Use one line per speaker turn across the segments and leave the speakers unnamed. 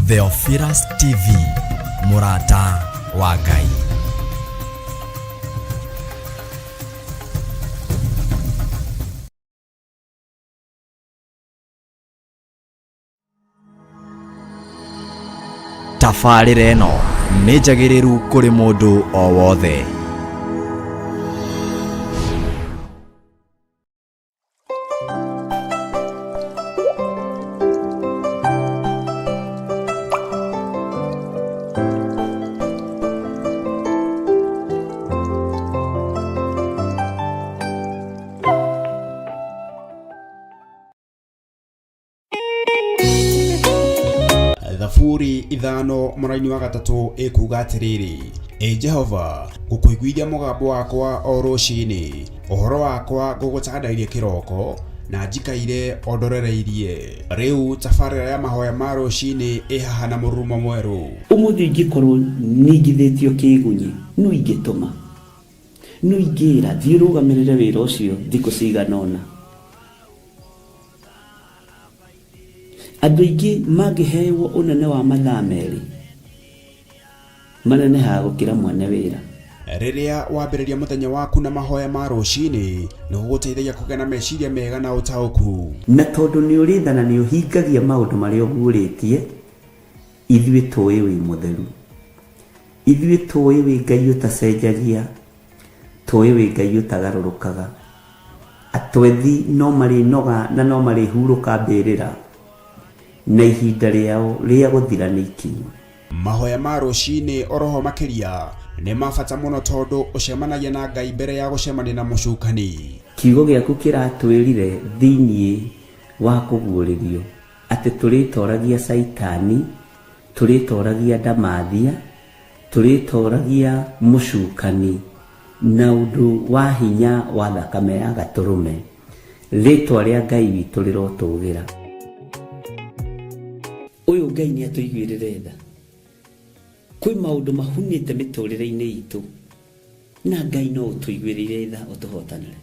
Theophilus TV, mũrata wa Ngai. Tabarĩra ĩno nĩ njagĩrĩru kũrĩ mũndũ o wothe.
Thaburi 5:3 ĩkuuga atĩrĩrĩ, Ĩ Jehova, ngũkũiguithia mũgambo wakwa o rũcinĩ, ũhoro wakwa ngũgũtandairie kĩroko, na njikaire o ndorereirie. Rĩu tabarĩra ya mahoya ma rũcinĩ ĩ haha na mũrurumo mwerũ.
Ũmũthĩ ingĩkorwo ningithĩtio kĩĩgunyĩ, nũ ingĩtũma? Nũ ingĩĩra, 'Thiĩ ũrũgamĩrĩre wĩra ũcio thikũ cigana ũna'? Andũ aingĩ mangĩhewo ũnene wa mathaa merĩ, manenehaga gũkĩra mwene wĩra.
Rĩrĩa wambĩrĩria mũthenya waku na mahoya ma rũcinĩ, nĩ gũgũteithagia kũgĩa na meciria mega na ũtaũku.
Na tondũ nĩ ũrĩ tha na nĩ ũhingagia maũndũ marĩa ũguũrĩtie, ithuĩ tũĩ wĩ mũtheru. Ithuĩ tũĩ wĩ Ngai ũtacenjagia, Tũĩ wĩ Ngai ũtagarũrũkaga. Atwethi no marĩnoga na no marĩhurũka mbĩrĩra, na ihinda rĩao rĩa gũthira nĩ ikinyu.
Mahoya ma rũcinĩ oroho makĩria nĩ ma bata mũno tondũ ũcemanagia na Ngai mbere ya gũcemania na mũcukani.
Kiugo gĩaku kĩratwĩrire thĩinĩ wa kũguũrĩrio atĩ tũrĩtoragia Caitani, tũrĩtoragia ndamathia, Tũrĩtooragia mũcukani na ũndũ wa hinya wa thakame ya Gatũrũme. Rĩĩtwa rĩa Ngai witũ rĩrotũũgĩra. Ũyũ Ngai nĩ atũiguĩrĩre tha. Kwĩ maũndũ mahunĩte mĩtũrĩre-inĩ itũ na Ngai no ũtũiguĩrĩire tha ũtũhotanĩre.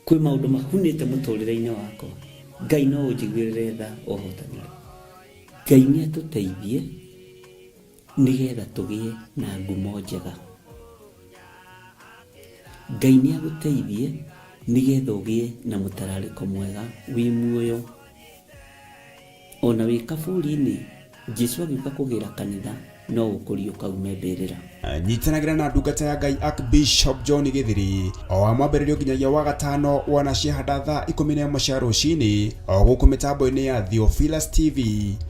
Kwĩ maũndũ mahunĩte mũtũrĩre-inĩ wakwa Ngai no ũnjiguĩrĩre tha ũhotanĩre. Ngai nĩ atũteithie nĩgetha tũgĩe na ngumo njega. Ngai nĩ agũteithie nĩgetha ũgĩe na mũtararĩko mwega wĩ muoyo. Ona wĩ kaburi-inĩ, Jesu agĩũka kũgĩra kanitha no ũkũriũka ume mbĩrĩra.
Nyitanagĩra na ndungata ya Ngai Archbishop John Gĩthiri o wa mwambĩrĩrio nginyagia wa gatano wona ciahanda thaa 11 cia rũcinĩ o gũkũ mĩtambo-inĩ ya Theophilus TV,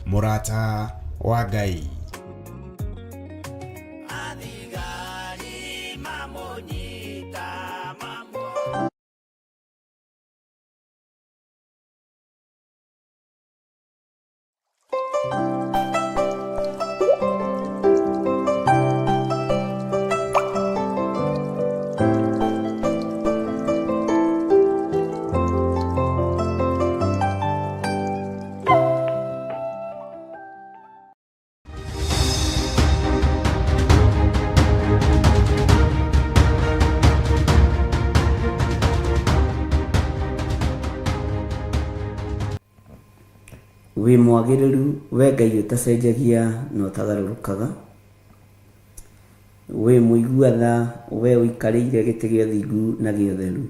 mũrata wa Ngai.
Wĩ mwagĩrĩru we Ngai ũtacenjagia na ũtagarũrũkaga, wĩ mũigua tha we ũikarĩire gĩtĩ gĩa ũthingu na gĩa ũtheru.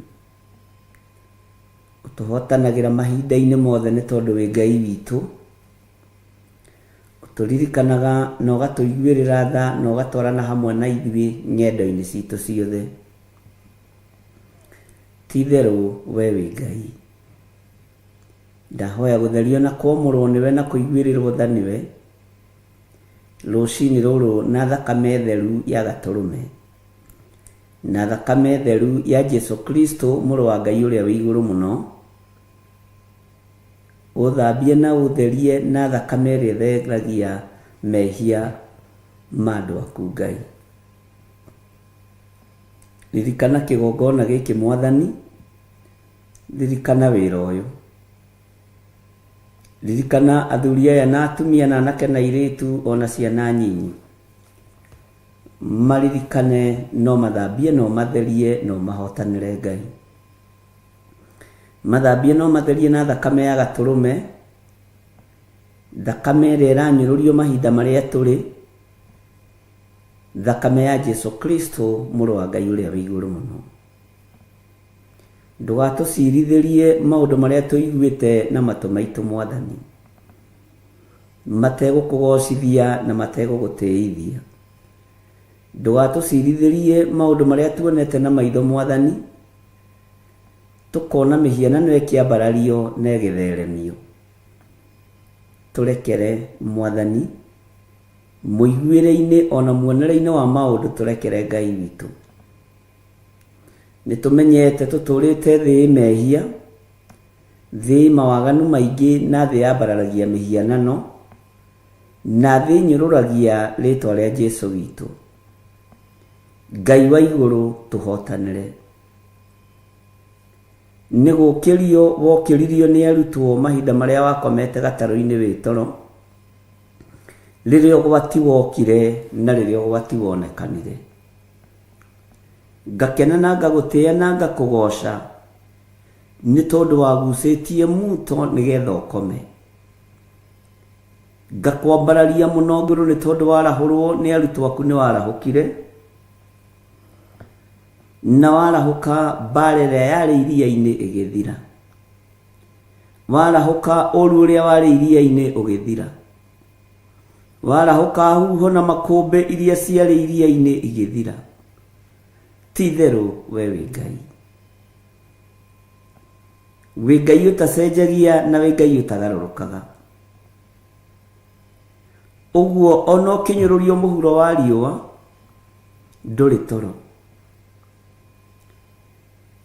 Ũtũhotanagĩra mahinda-inĩ mothe nĩ tondũ wĩ Ngai witũ. Ũtũririkanaga na ũgatũiguĩrĩra tha na ũgatwarana hamwe na ithuĩ ng'endo-inĩ citũ ciothe. Ti itherũ we wĩ Ngai. Ndahoya gũtherio na kwamũrwo nĩwe na kũiguĩrĩrwo tha nĩwe, rũcinĩ rũrũ na thakame theru ya Gatũrũme, na thakame theru ya Jesu Kristo Mũrũ wa Ngai ũrĩa wĩ igũrũ mũno, ũthambie na ũtherie na thakame ĩrĩa ĩtheragia mehia ma andũ aku Ngai. Ririkana kĩgongona gĩkĩ Mwathani, Ririkana wĩra ũyũ. Ririkana athuri aya na atumia na anake na airĩtu o na ciana nyinyi. Maririkane no mathambie no matherie no mahotanĩre Ngai. Mathambie no matherie na thakame ya gatũrũme. Thakame ĩrĩa ĩranyũrũrio mahinda marĩa tũrĩ, thakame ya Jesu Kristo mũrũ wa Ngai ũrĩa wĩ igũrũ mũno. Ndũgatũcirithĩrie maũndũ marĩa tũiguĩte na matũ maitũ Mwathani, mategũkũgocithia na mategũgũtĩithia. Ndũgatũcirithĩrie maũndũ marĩa tuonete na maitho Mwathani, tũkona mĩhianano ĩkĩambarario na ĩgĩtheremio. Tũrekere Mwathani, mũiguĩre-inĩ ona muonere-inĩ wa maũndũ tũrekere Ngai witũ. Nĩ tũmenyete tũtũrĩte thĩ ĩ mehia, thĩ ĩ mawaganu maingĩ na thĩ yambararagia mĩhianano, na thĩ nyũrũragia rĩtwa rĩa Jesu witũ. Ngai wa igũrũ tũhotanĩre. Nĩ gũkĩrio wokĩririo nĩ arutwo mahinda marĩa wakomete gatarũ-inĩ wĩ toro, rĩrĩa ũgwati wokire na rĩrĩa ũgwati wonekanire. Ngakena na ngagũtĩĩa na ngakũgoca nĩ tondũ wagucĩtie muto nĩgetha ũkome. Ngakwambararia mũno igũrũ nĩ tondũ warahũrwo nĩ arutwo aku nĩ warahũkire, na warahũka mbara ĩrĩa yarĩ iria-inĩ ĩgĩthira. Warahũka ũru ũrĩa warĩ iria-inĩ ũgĩthira. Warahũka huho na makũmbĩ iria ciarĩ iria-inĩ igĩthira. Ti itherũ we wĩ Ngai. Wĩ Ngai ũtacenjagia na wĩ Ngai ũtagarũrũkaga. Ũguo ona ũkĩnyũrũrio mũhuro wa riũa ndũrĩ toro.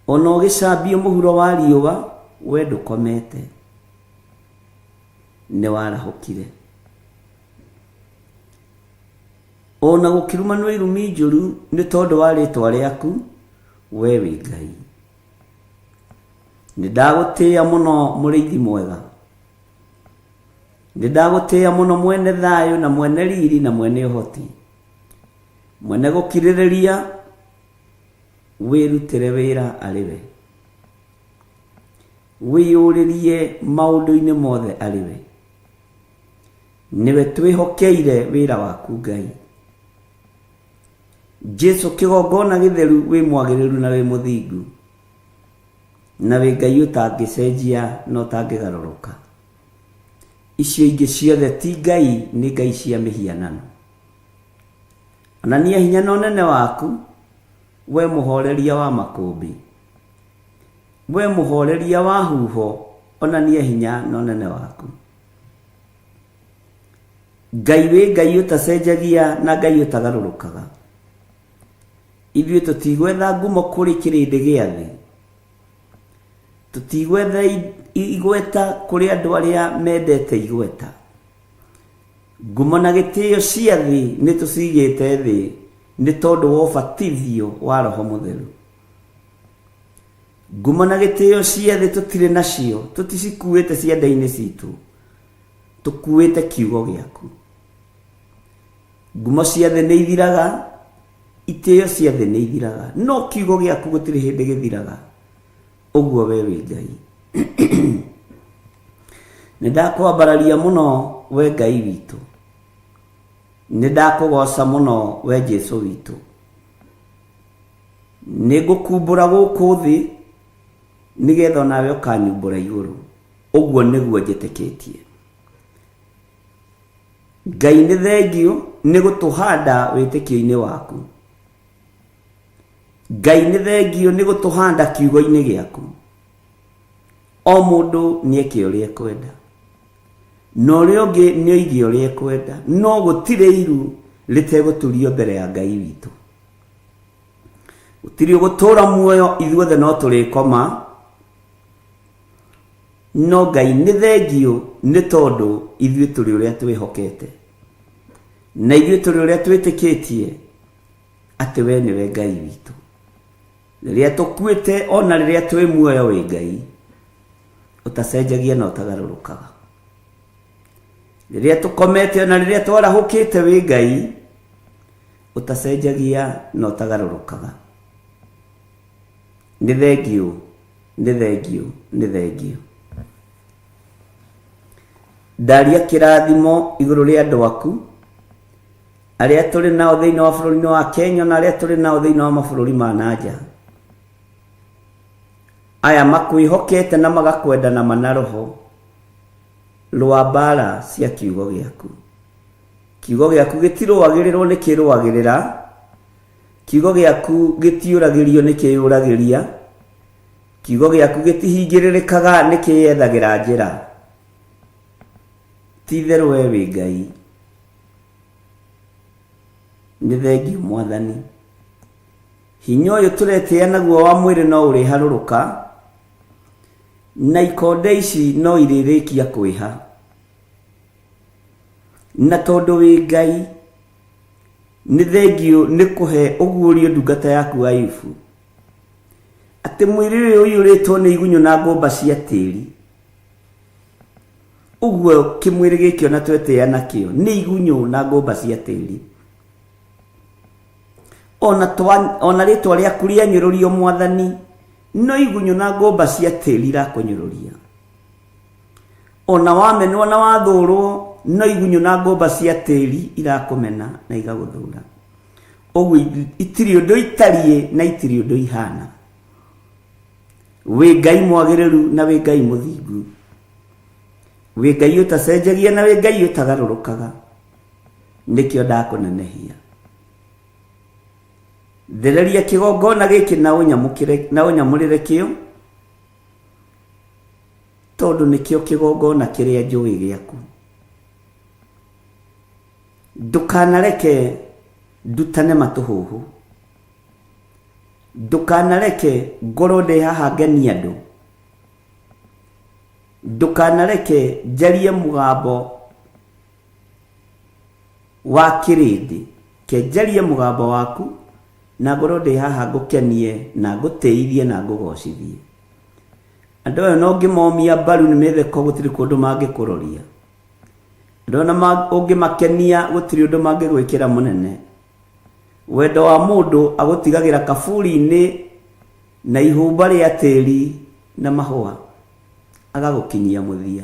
Ona ũgĩcambio mũhuro wa riũa we ndũkomete. Nĩ warahũkire. Ona gũkĩrumanwo irumi njũru nĩ tondũ wa rĩtwa rĩaku, we wĩ Ngai. Nĩ ndagũtĩĩa mũno mũrĩithi mwega. Nĩ ndagũtĩĩa mũno mwene thayũ na mwene riri na mwene ũhoti. Mwene gũkirĩrĩria, wĩrutĩre wĩra arĩ we. Wĩyũrĩrie maũndũ-inĩ mothe arĩ we. Nĩwe twĩhokeire wĩra waku Ngai. Jesu kĩgongona gĩtheru wĩ mwagĩrĩru na wĩ mũthingu, na wĩ Ngai ũtangĩcenjia na ũtangĩgarũrũka. Icio ingĩ ciothe ti Ngai, nĩ Ngai cia mĩhianano. Onania hinya na ũnene waku, we mũhoreria wa makũmbĩ. We mũhoreria wa huho, onania hinya na ũnene waku. Ngai wĩ Ngai ũtacenjagia na Ngai ũtagarũrũkaga. Ithuĩ tũtigwetha ngumo kũrĩ kĩrĩndĩ gĩa thĩ. Tũtigwetha igweta kũrĩ andũ arĩa mendete igweta. Ngumo na gĩtĩo cia thĩ nĩ tũcigĩte thĩ nĩ tondũ wa ũbatithio wa Roho Mũtheru. Ngumo na gĩtĩo cia thĩ tũtirĩ nacio, tũticikuĩte ciande-inĩ citũ, tũkuĩte kiugo gĩaku. Ngumo cia thĩ nĩ ithiraga, itĩo cia thĩ nĩ ithiraga, no kiugo gĩaku gũtirĩ hĩndĩ gĩthiraga. Ũguo we wĩ Ngai. Nĩ ndakwambararia mũno we Ngai witũ. Nĩ ndakũgoca mũno we Jesu witũ. Nĩ ngũkumbũra gũkũ thĩ nĩgetha onawe ũkanyumbũra igũrũ. Ũguo nĩguo njĩtĩkĩtie. Ngai nĩ thengiũ nĩ gũtũhanda wĩtĩkio-inĩ waku. Ngai nĩ thengiũ nĩ gũtũhanda kiugo-inĩ gĩaku. O mũndũ nĩ eke ũrĩa ekwenda, na ũrĩa ũngĩ nĩ oige ũrĩa ekwenda, no gũtirĩ iru rĩtegũturio mbere ya Ngai witũ. Gũtirĩ ũgũtũra muoyo, ithuothe no tũrĩkoma, no Ngai nĩ thengiũ nĩ tondũ ithuĩ tũrĩ ũrĩa twĩhokete, na ithuĩ tũrĩ ũrĩa twĩtĩkĩtie atĩ we nĩwe Ngai witũ. Rĩrĩa tũkuĩte ona rĩrĩa twĩ muoyo wĩ Ngai ũtacenjagia na ũtagarũrũkaga. Rĩrĩa tũkomete ona rĩrĩa twarahũkĩte wĩ Ngai ũtacenjagia na ũtagarũrũkaga. Nĩ thengiũ, nĩ thengiũ, nĩ thengiũ. Ndaria kĩrathimo igũrũ rĩa andũ aku arĩa tũrĩ nao thĩinĩ wa bũrũri-inĩ wa Kenya na arĩa tũrĩ nao thĩinĩ wa mabũrũri ma na nja. Aya makwĩhokete na magakwenda na mana roho rũa mbara cia kiugo gĩaku. Kiugo gĩaku gĩtirũagĩrĩrwo nĩ kĩrũagĩrĩra, kiugo gĩaku gĩtiũragĩrio nĩ kĩyũragĩria, kiugo gĩaku gĩtihingĩrĩrĩkaga nĩ kĩyethagĩra njĩra. Ti itherũ we wĩ Ngai. Nĩ thengiũ Mwathani. Hinya ũyũ tũretĩĩa naguo wa mwĩrĩ no ũrĩharũrũka, na ikonde ici no irĩrĩkia kwĩha. Na tondũ wĩ Ngai, nĩ thengiũ nĩ kũhe ũguũrio ndungata yaku Ayubu, atĩ mwĩrĩ ũyũ ũiyũrĩtwo nĩ igunyũ na ngũmba cia tĩri, ũguo kĩmwĩrĩ gĩkĩ ona twetĩĩa nakĩo nĩ igunyũ na ngũmba cia tĩri. Ona twa, ona rĩtwa rĩaku rĩanyũrũrio Mwathani, no igunyũ na ngũmba cia tĩri irakũnyũrũria. Ona wamenwo na wathũrwo, no igunyũ na ngũmba cia tĩri irakũmena na igagũthũra. Ũguo itirĩ ũndũ itariĩ na itirĩ ũndũ ihana. Wĩ Ngai mwagĩrĩru na wĩ Ngai mũthingu. Wĩ Ngai ũtacenjagia na wĩ Ngai ũtagarũrũkaga. Nĩkĩo ndakũnenehia. Thereria kĩgongona gĩkĩ na ũnyamũkĩre na ũnyamũrĩre kĩo, tondũ nĩkĩo kĩgongona kĩrĩa njũĩ gĩaku. Ndũkanareke ndutane matũhũhũ. Ndũkanareke ngorwo ndĩ haha ngenie andũ. Ndũkanareke njarie mũgambo wa kĩrĩndĩ. Ke njarie mũgambo waku na ngorwo ndĩ haha ngũkenie na ngũtĩithie na ngũgocithie. Andũ aya no ũngĩmomia mbaru nĩ mĩtheko gũtirĩ kũndũ mangĩkũroria. Andũ aya ũngĩmakenia gũtirĩ ũndũ mangĩgwĩkĩra mũnene. Wendo wa mũndũ agũtigagĩra kaburi-inĩ na ihũmba rĩa tĩri na mahũa agagũkinyia mũthia.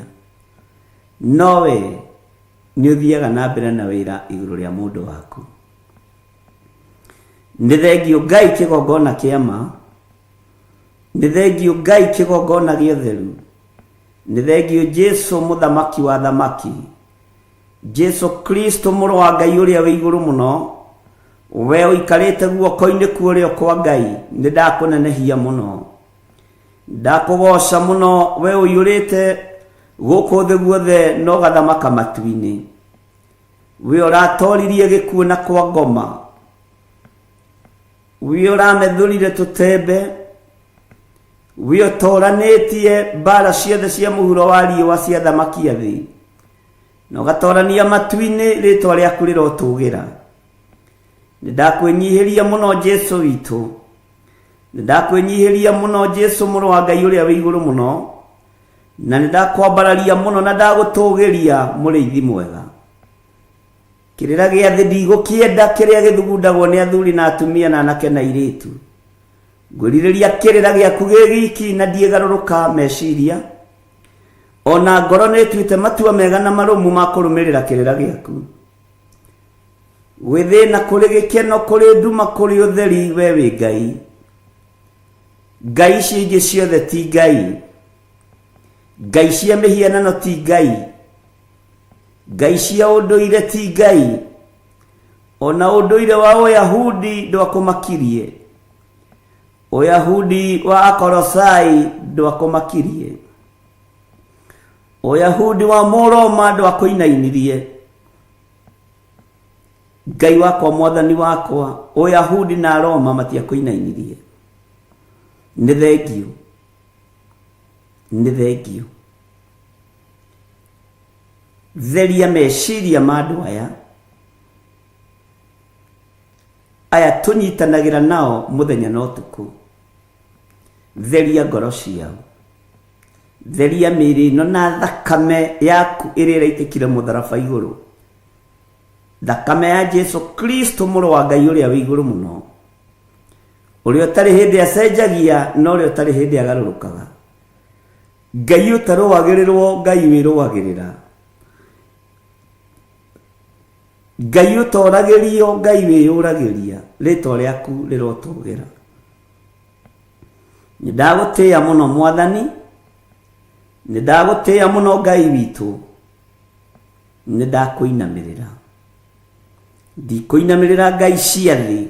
No we nĩ ũthiaga na mbere na wĩra igũrũ rĩa mũndũ waku. Nĩ thengiũ Ngai kĩgongona kĩa ma, nĩ thengiũ Ngai kĩgongona gĩa ũtheru, nĩ thengiũ Jesu mũthamaki wa thamaki, Jesu Kristo mũrũ wa Ngai ũrĩa wĩ igũrũ mũno, we ũikarĩte guoko-inĩ kwa ũrĩo kwa Ngai, nĩ ndakũnenehia mũno. Ndakũgooca mũno we ũiyũrĩte gũkũ thĩ guothe na ũgathamaka matu-inĩ. We ũratoririe gĩkuũ na kwa ngoma. We ũramethũrire tũtembe. We ũtoranĩtie mbara ciothe cia mũhuro wa riũa cia thamaki a thĩ. Na ũgatorania matu-inĩ rĩtwa rĩaku rĩrotũgĩra. Nĩ ndakwĩnyihĩria mũno Jesu witũ. Nĩ ndakwĩnyihĩria mũno Jesu mũrũ wa Ngai ũrĩa wĩ igũrũ mũno. Na nĩ ndakwambararia mũno na ndagũtũgĩria mũrĩithi mwega. Kĩrĩra gĩa thĩ ndigũkĩenda kĩrĩa gĩthugundagwo nĩ athuri na atumia na anake na airĩtu. Ngwĩrirĩria kĩrĩra gĩaku gĩ giki na ndiĩgarũrũka meciria. Ona ngoro nĩ ĩtuĩte matua mega na marũmu ma kũrũmĩrĩra kĩrĩra gĩaku. Gwĩ thĩna kũrĩ gĩkeno kũrĩ nduma kũrĩ ũtheri we wĩ Ngai. Ngai ici ingĩ ciothe ti Ngai. Ngai cia mĩhianano ti Ngai. Ngai cia ũndũire ti Ngai. Ona ũndũire wa Ũyahudi ndwakũmakirie. Ũyahudi wa Akorosai ndwakũmakirie. Ũyahudi wa Mũroma ndwakũinainirie. Ngai wakwa mwathani wakwa, Ũyahudi na Roma matiakũinainirie. Nĩ thengiũ. Nĩ thengiũ. Theria meciria ma andũ aya. Aya tũnyitanagĩra nao mũthenya na ũtukũ. Theria ngoro ciao. Theria mĩĩrĩ ĩno na thakame yaku ĩrĩa ĩraitĩkire mũtharaba igũrũ. Thakame ya Jesu Kristo mũrũ wa Ngai ũrĩa wĩ igũrũ mũno. Ũrĩa ũtarĩ hĩndĩ acenjagia na ũrĩa ũtarĩ hĩndĩ agarũrũkaga. Ngai ũtarũagĩrĩrwo, Ngai wĩrũagĩrĩra. Ngai ũtoragĩrio, Ngai wĩyũragĩria, rĩtwa rĩaku rĩrotũgĩra. Nĩ ndagũtĩĩa mũno Mwathani, nĩ ndagũtĩĩa mũno Ngai witũ, nĩ ndakũinamĩrĩra. Ndikũinamĩrĩra ngai cia thĩ,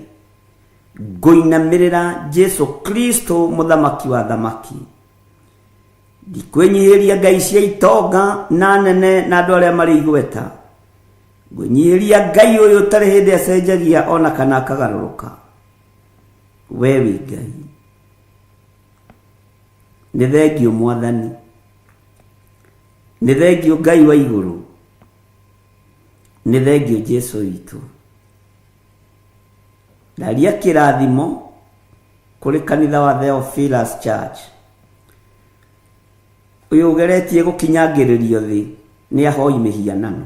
ngũinamĩrĩra Jesu Kristo mũthamaki wa thamaki. Ndikwĩnyihĩria ngai cia itonga na nene na andũ arĩa marĩ igweta. Ngwĩnyihĩria Ngai ũyũ ũtarĩ hĩndĩ acenjagia ona kana akagarũrũka. We wĩ Ngai. Nĩ thengiũ Mwathani. Nĩ thengiũ Ngai wa igũrũ. Nĩ thengiũ Jesu witũ. Ndaria kĩrathimo kũrĩ kanitha wa Theophilus Church. Ũyũ ũgeretie gũkinyangĩrĩrio thĩ nĩ ahoi mĩhianano.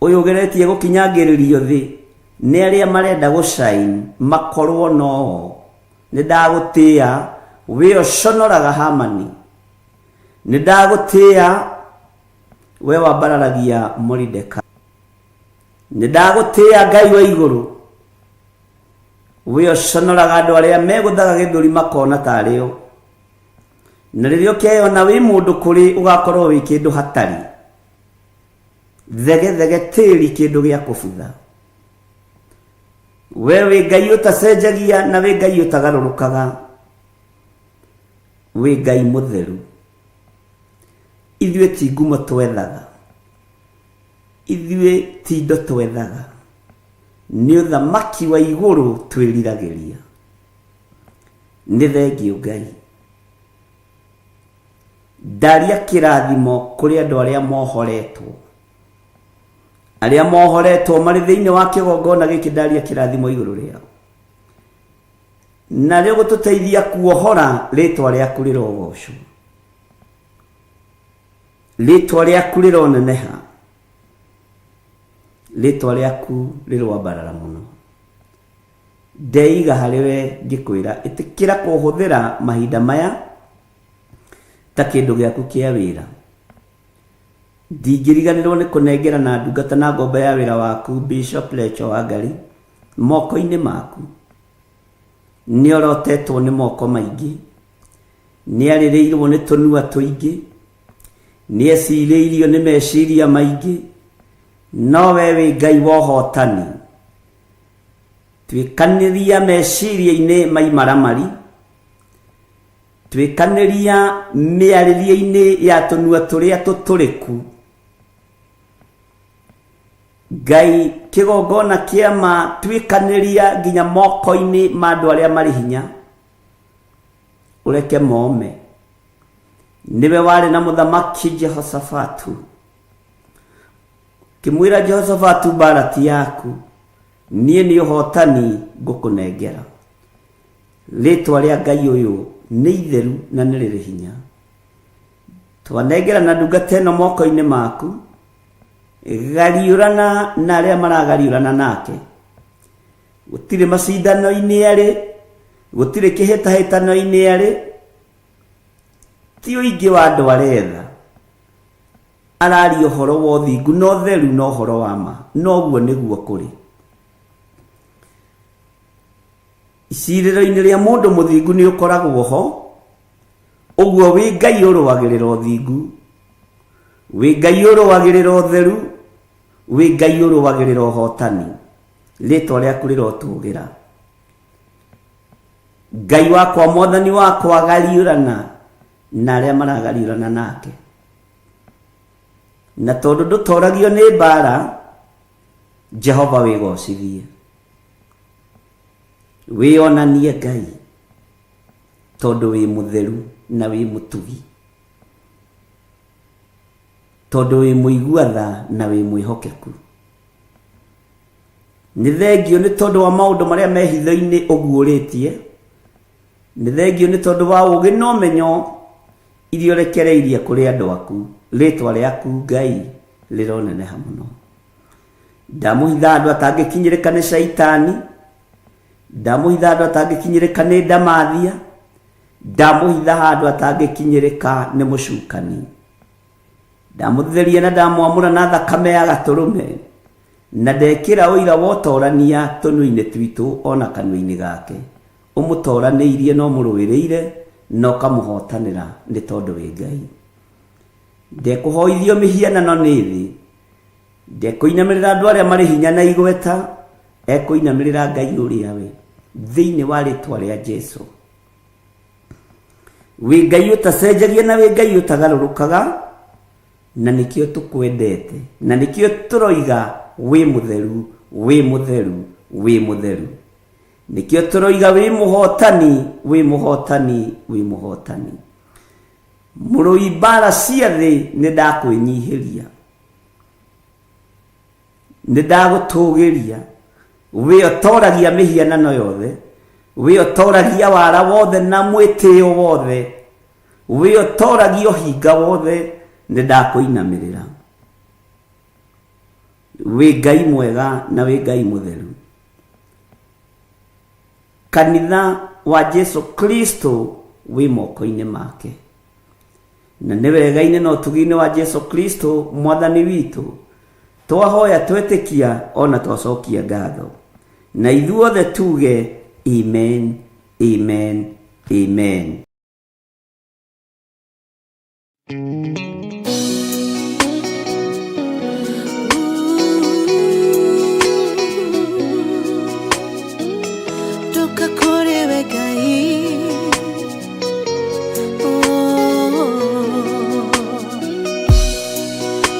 Ũyũ ũgeretie gũkinyangĩrĩrio thĩ nĩ arĩa marenda gũcain makorwo no o. Nĩ ndagũtĩĩa we ũconoraga Hamani. Nĩ ndagũtĩĩa we wambararagia Moridekai. Nĩ ndagũtĩĩa Ngai wa igũrũ we ũconoraga andũ arĩa megũthaga gĩthũri makona tarĩ o. Na rĩrĩa ũkeyona wĩ mũndũ kũrĩ ũgakorwo wĩ kĩndũ hatarĩ. Thegethege tĩri kĩndũ gĩa kũbutha. We wĩ Ngai ũtacenjagia na wĩ Ngai ũtagarũrũkaga. Wĩ Ngai mũtheru. Ithuĩ ti ngumo twethaga. Ithuĩ ti indo twethaga. Nĩ ũthamaki wa igũrũ twĩriragĩria. Nĩ thengiũ Ngai. Ndaria kĩrathimo kũrĩ andũ arĩa mohoretwo. Arĩa mohoretwo marĩ thĩinĩ wa kĩgongona gĩkĩ ndaria kĩrathimo igũrũ rĩao. Narĩo gũtũteithia kuohora rĩtwa rĩaku rĩrogocwo. Rĩtwa rĩaku rĩroneneha. Rĩtwa rĩaku rĩroambarara mũno. Ndeiga harĩ we ngĩkwĩra ĩtĩkĩra kũhũthĩra mahinda maya ta kĩndũ gĩaku kĩa wĩra. Ndingĩriganĩrwo nĩ kũnengera na ndungata na ngombo ya wĩra waku Bishop Rachel Wangari moko-inĩ maku. Nĩorotetwo nĩ moko maingĩ, nĩarĩrĩirwo nĩ tũnua tũingĩ, nĩecirĩirio nĩ meciria maingĩ, no we wĩ Ngai wa ũhotani. Tuĩkanĩria meciria-inĩ ma imaramari, tuĩkanĩria mĩarĩrie-inĩ ya tũnua tũrĩa tũtũrĩku. Ngai kĩgongona kĩa ma tuĩkanĩria nginya moko-inĩ ma andũ arĩa marĩ hinya, ũreke mome. Nĩwe warĩ na mũthamaki Jehoshafatu. Kĩmwĩra Jehoshafatu mbara ti yaku, niĩ nĩ ũhotani ngũkũnengera. Rĩtwa rĩa Ngai ũyũ nĩ itheru na nĩ rĩrĩ hinya. Twanengera na ndungata ĩno moko-inĩ maku, gariũrana na arĩa maragariũrana nake. Gũtirĩ macindano-inĩ arĩ, gũtirĩ kĩhĩtahĩtano-inĩ arĩ, ti ũingĩ wa andũ aretha. Araria ũhoro wa ũthingu na ũtheru na ũhoro wa ma, na ũguo nĩguo kũrĩ. Icirĩro-inĩ rĩa mũndũ mũthingu nĩ ũkoragwo ho, ũguo wĩ Ngai ũrũagĩrĩra ũthingu, wĩ Ngai ũrũagĩrĩra ũtheru, wĩ Ngai ũrũagĩrĩra ũhotani. Rĩtwa rĩaku rĩrotũgĩra. Ngai wakwa, mwathani wakwa, gariũrana na arĩa maragariũrana nake. Na tondũ ndũtoragio nĩ mbara, Jehova wĩgocithie. Wĩonanie Ngai tondũ wĩ mũtheru na wĩ mũtugi, tondũ wĩ mũigua tha na wĩ mwĩhokeku. Nĩ thengiũ nĩ tondũ wa maũndũ marĩa me hitho-inĩ ũguũrĩtie, nĩ thengiũ nĩ tondũ wa ũũgĩ na ũmenyo iria ũrekereirie kũrĩ andũ aku. Rĩtwa rĩaku Ngai rĩroneneha mũno. Ndamũhitha andũ atangĩkinyĩrĩka nĩ Shaitani, ndamũhitha andũ atangĩkinyĩrĩka nĩ ndamathia, ndamũhitha handũ atangĩkinyĩrĩka nĩ mũcukani. Ndamũtheria na ndamwamũra na thakame ya gatũrũme. Na ndekĩra ũira wa ũtorania tũnua-inĩ twitũ ona kanua-inĩ gake. Ũmũtoranĩirie na ũmũrũĩrĩire na ũkamũhotanĩra nĩ tondũ wĩ Ngai. Ndekũhoithio mĩhianano nĩ thĩ, ndekũinamĩrĩra andũ arĩa marĩ hinya na igweta, ekũinamĩrĩra Ngai ũrĩa we, thĩinĩ wa rĩtwa rĩa Jesu. Wĩ Ngai ũtacenjagia na wĩ Ngai ũtagarũrũkaga, na nĩkĩo tũkwendete, na nĩkĩo tũroiga wĩ mũtheru, wĩ mũtheru, wĩ mũtheru. Nĩkĩo tũroiga wĩ mũhotani, wĩ mũhotani, wĩ mũhotani. Mũrũi mbara cia thĩ nĩ ndakwĩnyihĩria, nĩ ndagũtũgĩria. Wĩ ũtoragia mĩhianano yothe, wĩ ũtoragia wara wothe na mwĩtĩo wothe, wĩ ũtoragia ũhinga wothe, nĩ ndakũinamĩrĩra. Wĩ Ngai mwega na wĩ Ngai mũtheru. Kanitha wa Jesu Kristo wĩ moko-inĩ make, na nĩ wega-inĩ na ũtugi-inĩ wa Jesu Kristo mwathani witũ twahoya twetĩkia ona twacokia ngatho, na ithuothe tuge amen, amen, amen.
Toka kũrĩ we Ngai. Oh.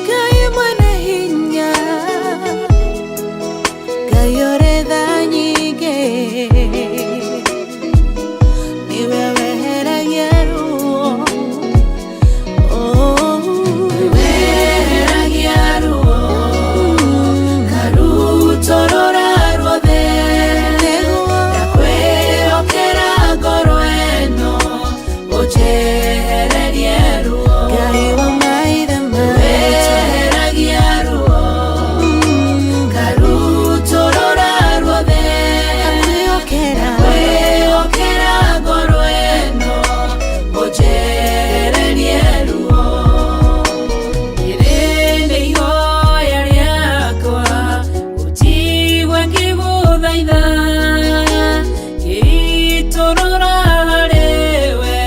Ngai mwene hinya, Ngai ũrĩ tha nyingĩ, nĩwe weheragia ruo. Oh. Weheragia ruo, karutorora ruothe, ndakwĩhokera ngoro ĩno, ũnjehererie ruo. Ngai wa maithe maitũ, weheragia ruo, karutorora ruothe, ndakwĩhokera ngoro ĩno, ũnjehererie ruo. Rĩrĩ nĩ ihoya rĩakwa, ũnjigue ngĩgũthaitha, ngĩitũrũra harĩ we,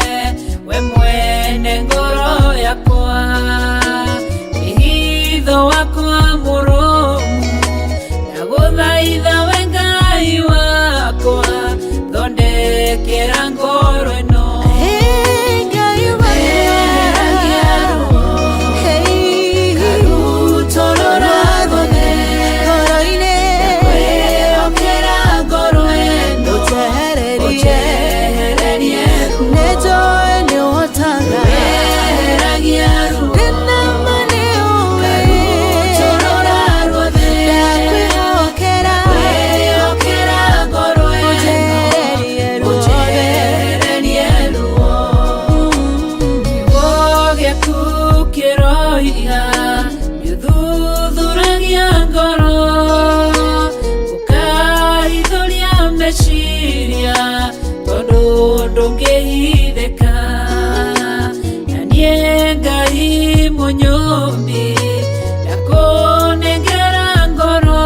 we mwene ngoro yakwa, wĩhitho wakwa mũrũmu, ndagũthaitha we Ngai wakwa, thondekera ngoro ĩno. Weheragia ruo, karutorora ruothe, ndakwĩhokera ngoro ĩno, ũnjehererie ruo. Weheragia ruo, karutorora ruothe, ndakwĩhokera ngoro ĩno, ũnjehererie ruo. Kiugo gĩaku kĩroiga nĩũthuthuragia ngoro, ũkahithũria meciria, tondũ ndũngĩhithĩka. Na niĩ Ngai mũnyũmbi, ndakũnengera ngoro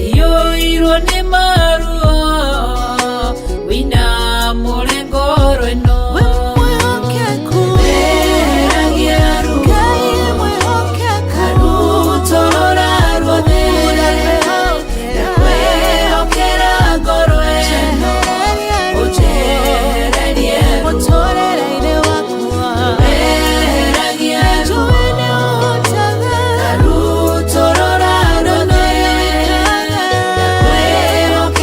iyũirwo nĩ maruo, wĩinamũre ngoro ĩno. Weheragia ruo, karutorora ruothe, ndakwĩhokera ngoro ĩno, ũnjehererie ruo. Weheragia ruo, karutorora ruothe, ndakwĩhokera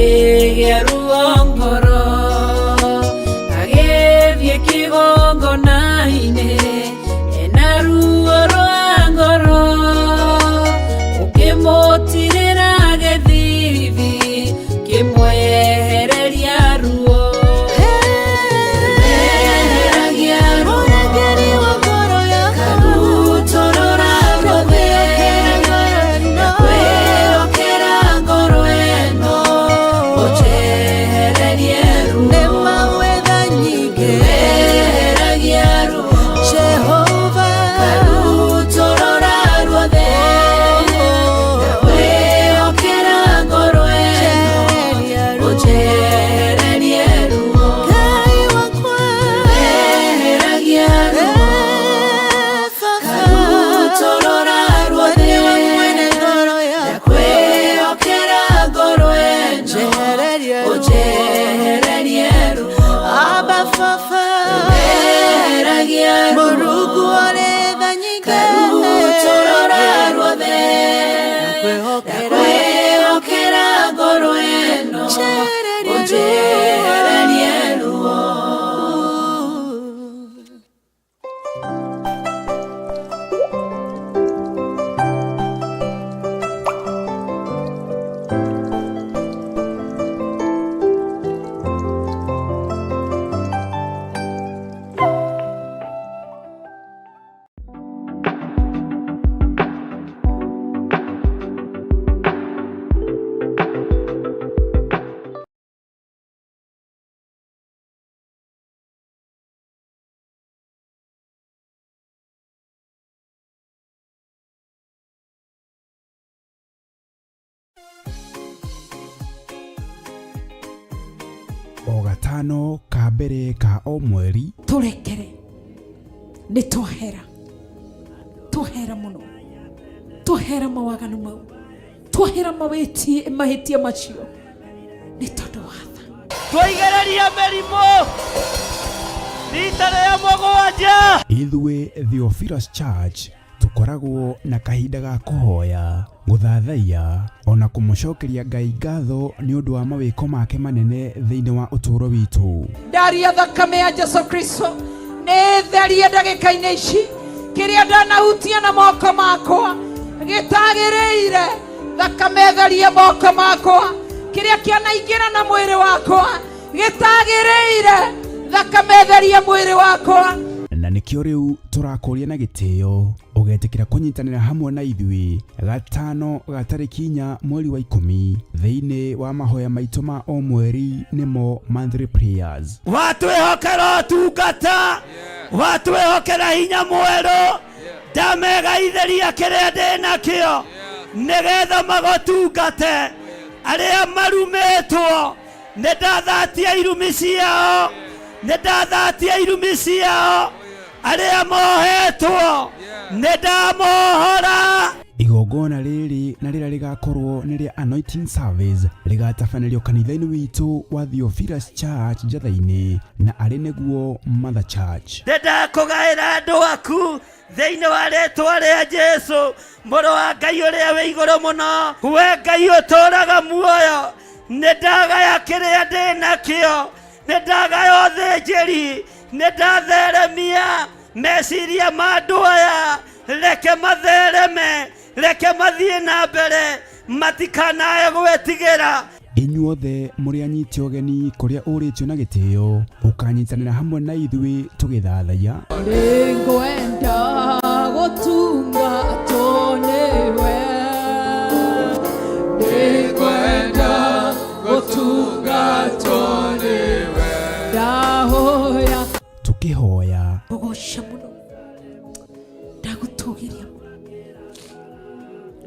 Akĩgĩa ruo ngoro, agĩthiĩ kĩgongona-inĩ ena ruo rwa ngoro, ũkĩmũtirĩra gĩthithi kĩmwehereria ruo. Eheragia ruo, karutũrũra ruothe, ndakwĩhokera ngoro ĩno, ũnjehererie ruo. Eheragia ruo, karutũrũra ruothe, ndakwĩhokera ngoro ĩno, ũnjehererie ruo. Eheragia ruo, karutũrũra ruothe, ndakwĩhokera ngoro ĩno, ũnjehererie ruo. Eheragia ruo, karutũrũra ruothe, ndakwĩhokera ngoro ĩno, ũnjehererie ruo.
O gatano ka mbere ka o mweri.
Tũrekere, nĩ twahera, twahera mũno, twahera mawaganu mau, twahera mawĩtie mahĩtia macio nĩ tondũ wa tha.
Twaigereria mĩrimũ rita rĩa mũgwanja.
Ithuĩ Theophilus Church tũkoragwo na kahinda ga kũhoya, gũthathaiya ona kũmũcokeria Ngai ngatho nĩ ũndũ wa mawĩko make manene thĩinĩ wa ũtũũro witũ.
Ndaria thakame ya Jesu Kristo nĩ therie ndagĩka-inĩ ici kĩrĩa ndanahutia na moko makwa gĩtagĩrĩire, thakame therie moko makwa, kĩrĩa kĩanaingĩra na mwĩrĩ wakwa gĩtagĩrĩire, thakame therie mwĩrĩ wakwa.
Na nĩkĩo rĩu tũrakũria na gĩtĩo ũgetĩkĩra kũnyitanĩra hamwe na ithuĩ gatano ga tarĩki 4 mweri wa 10 thĩinĩ wa mahoya maitũ ma o mweri, nĩmo monthly prayers.
Watwĩhokera ũtungata, watwĩhokera hinya mwerũ, ndamegaithĩria kĩrĩa ndĩ nakĩo nĩgetha magũtungate. Arĩa marumĩtwo, nĩ ndathatia irumi ciao, nĩ ndathatia irumi ciao. Arĩa mohetwo, nĩ ndamohora.
Igongona rĩrĩ na rĩrĩa rĩgakorwo nĩ rĩa anointing service rĩgatabanĩrio kanitha-inĩ witũ wa Theophilus Church Njatha-inĩ, na arĩ nĩguo Mother Church.
Nĩ ndakũgaĩra andũ aku thĩinĩ wa rĩtwa rĩa Jesu, mũrũ wa Ngai ũrĩa wĩ igũrũ mũno. We Ngai ũtũũraga muoyo, nĩ ndagaya kĩrĩa ndĩ nakĩo, nĩ ndagaya ũthĩnjĩri, nĩ ndatheremia meciria ma andũ aya. Reke mathereme, reke mathiĩ na mbere, matikanae gwĩtigĩra.
Inyuothe mũrĩ anyiti ũgeni kũrĩa ũrĩtio na gĩtĩo ũkanyitanĩra hamwe na ithuĩ tũgĩthathaiya.
Nĩngwenda gũtungatwo nĩwe, nĩngwenda gũtungatwo nĩwe, ndahoya
tũkĩhoya,
ũgoca mũno, ndagũtũgĩria mũno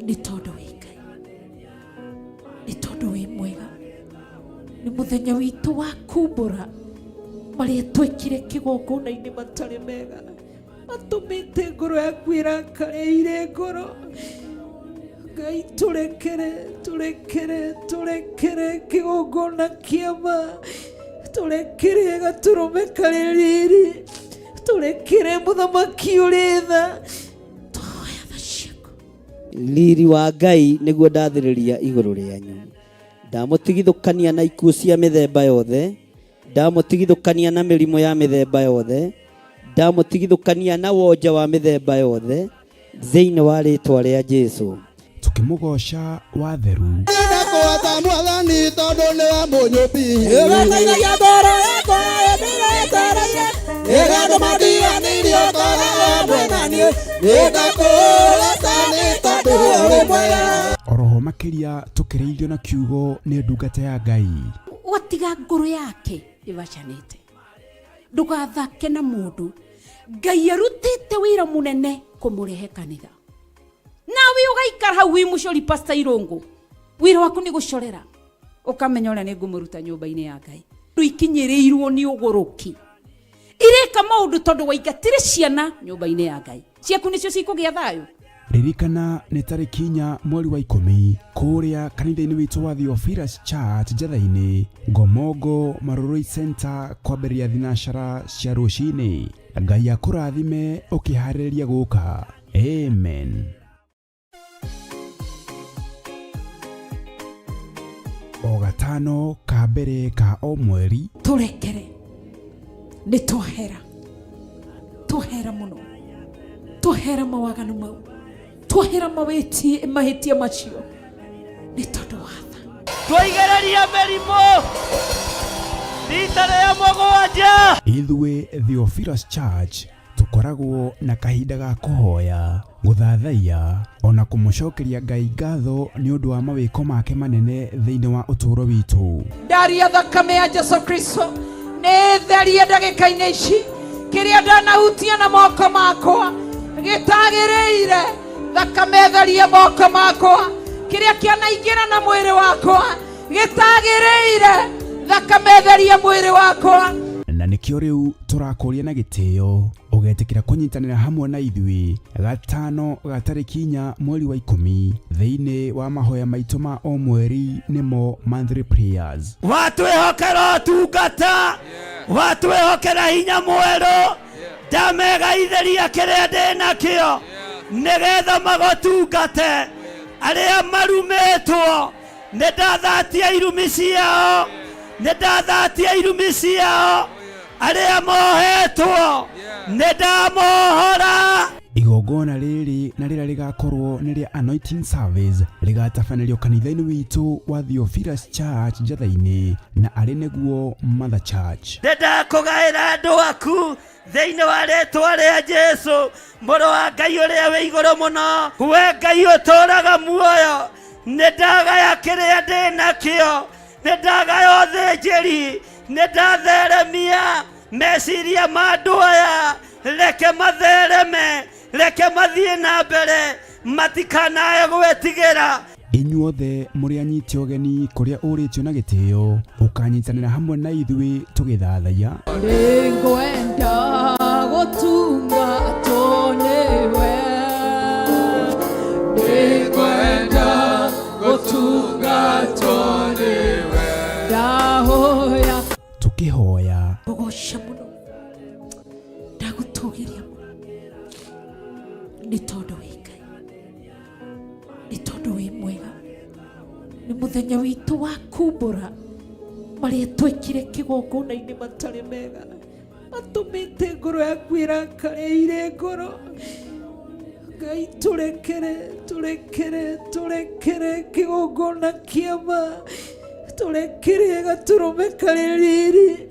nĩ tondũ wĩ Ngai, nĩ tondũ wĩ mwega. Nĩ mũthenya witũ wa kumbũra marĩa twekire kĩgongona-inĩ matarĩ mega, matũmĩte ngoro yaku ĩrakare ire ngoro. Ngai, tũrekere, tũrekere, tũrekere kĩgongona kĩama, tũrekere gatũrũme karĩ riri, tũrekere mũthamaki ũrĩ tha. Twahoya tha ciaku.
Riri wa Ngai nĩguo ndathĩrĩria igũrũ rĩanyu. Ndamũtigithũkania na ikuũ cia mĩthemba yothe, ndamũtigithũkania na mĩrimũ ya mĩthemba yothe, ndamũtigithũkania na wonja wa mĩthemba yothe, thĩinĩ wa rĩtwa rĩa Jesu.
Tũkĩmũgooca watheru.
Ndakũhota mwathani tondũ nĩwe mũnyũmbi.
Ĩgeteithagia ngoro yakwa ĩndĩretereire ĩgatũma ndiganĩrie ũkoragwo hamwe na niĩ nĩndakũrata nĩ tondũ ũrĩ mwega.
Oroho makĩria tũkĩrĩithio na kiugo nĩ ndungata ya Ngai.
Watiga ngoro yake ĩbacanĩte, ndũgathake na mũndũ. Ngai arutĩte wĩra mũnene kũmũrehe kanitha, nawe ũgaikara hau wĩ mũcori Pastor Irũngũ, wĩra waku nĩ gũcorera, ũkamenya ũrĩa nĩ ngũmũruta nyũmba-inĩ ya Ngai. Ikinyĩrĩirwo nĩ ũgũrũki, ireka maũndũ tondũ waingatire ciana nyũmba-inĩ ya Ngai ciaku nĩcio cikũgĩa thayũ.
Ririkana nĩ tarĩki 4 mweri wa 10 kũrĩa kanitha-inĩ witũ wa Theophilus Church Njatha-inĩ, Ngomongo Marurui Center, kwambĩrĩria thinacara cia rũcinĩ. Ngai akũrathime ũkĩharĩrĩria gũka. Amen. O gatano ka mbere ka o mweri,
tũrekere nĩ twahera, twahera mũno, twahera mawaganu mau, twahera mawĩtie mahĩtia macio nĩ tondũ wa tha.
Twaigĩrĩria mĩrimũ rita rĩa mũgwanja.
Ithuĩ Theophilus Church tũkoragwo na kahinda ga kũhoya, gũthathaiya ona kũmũcokeria Ngai ngatho nĩ ũndũ wa mawĩko make manene thĩinĩ wa ũtũũro witũ.
Ndaria thakame ya Jesu Kristo nĩ therie ndagĩka-inĩ ici, kĩrĩa ndanahutia na moko makwa gĩtagĩrĩire, thakame therie moko makwa, kĩrĩa kĩanaingĩra na mwĩrĩ wakwa gĩtagĩrĩire, thakame therie mwĩrĩ wakwa.
Na nĩkĩo rĩu tũrakũria na gĩtĩo ũgetĩkĩra kũnyitanĩra hamwe na ithuĩ gatano ga tarĩki 4 mweri wa 10 thĩinĩ wa mahoya maitũ ma o mweri, nĩmo monthly prayers.
Watwĩhokera ũtungata, watwĩhokera hinya mwerũ, ndamegaithĩria kĩrĩa ndĩ nakĩo nĩgetha magũtungate. Arĩa marumĩtwo nĩ ndathatia irumi ciao, nĩ ndathatia irumi ciao. Arĩa mohetwo nĩ ndamohora.
Igongona rĩrĩ na rĩrĩa rĩgakorwo nĩ rĩa anointing service rĩgatabanĩrio kanitha-inĩ witũ wa Theophilus Church Njatha-inĩ, na arĩ nĩguo Mother Church.
Nĩ ndakũgaĩra andũ aku thĩinĩ wa rĩtwa rĩa Jesu, mũrũ wa Ngai ũrĩa wĩ igũrũ mũno. We Ngai ũtũũraga muoyo, nĩ ndagaya kĩrĩa ndĩ nakĩo, nĩ ndagaya ũthĩnjĩri, nĩ ndatheremia meciria ma andũ aya. Reke mathereme, reke mathiĩ na mbere, matikanae gwĩtigĩra.
Inyuothe mũrĩ anyiti ũgeni kũrĩa ũrĩtio na gĩtĩo, ũkanyitanĩra hamwe na ithuĩ tũgĩthathaiya.
Nĩngwenda gũtungatwo nĩwe, nĩngwenda gũtungatwo nĩwe, ndahoya
tũkĩhoya,
ngũgoca mũno, ndagũtũgĩria mũno nĩ tondũ wĩ Ngai, nĩ tondũ wĩ mwega. Nĩ mũthenya witũ wa kumbũra marĩa twekire kĩgongona-inĩ matarĩ mega, matũmĩte ngoro yaku ĩrakare ire ngoro. Ngai tũrekere, tũrekere, tũrekere kĩgongona kĩama, tũrekere gatũrũme karĩ riri,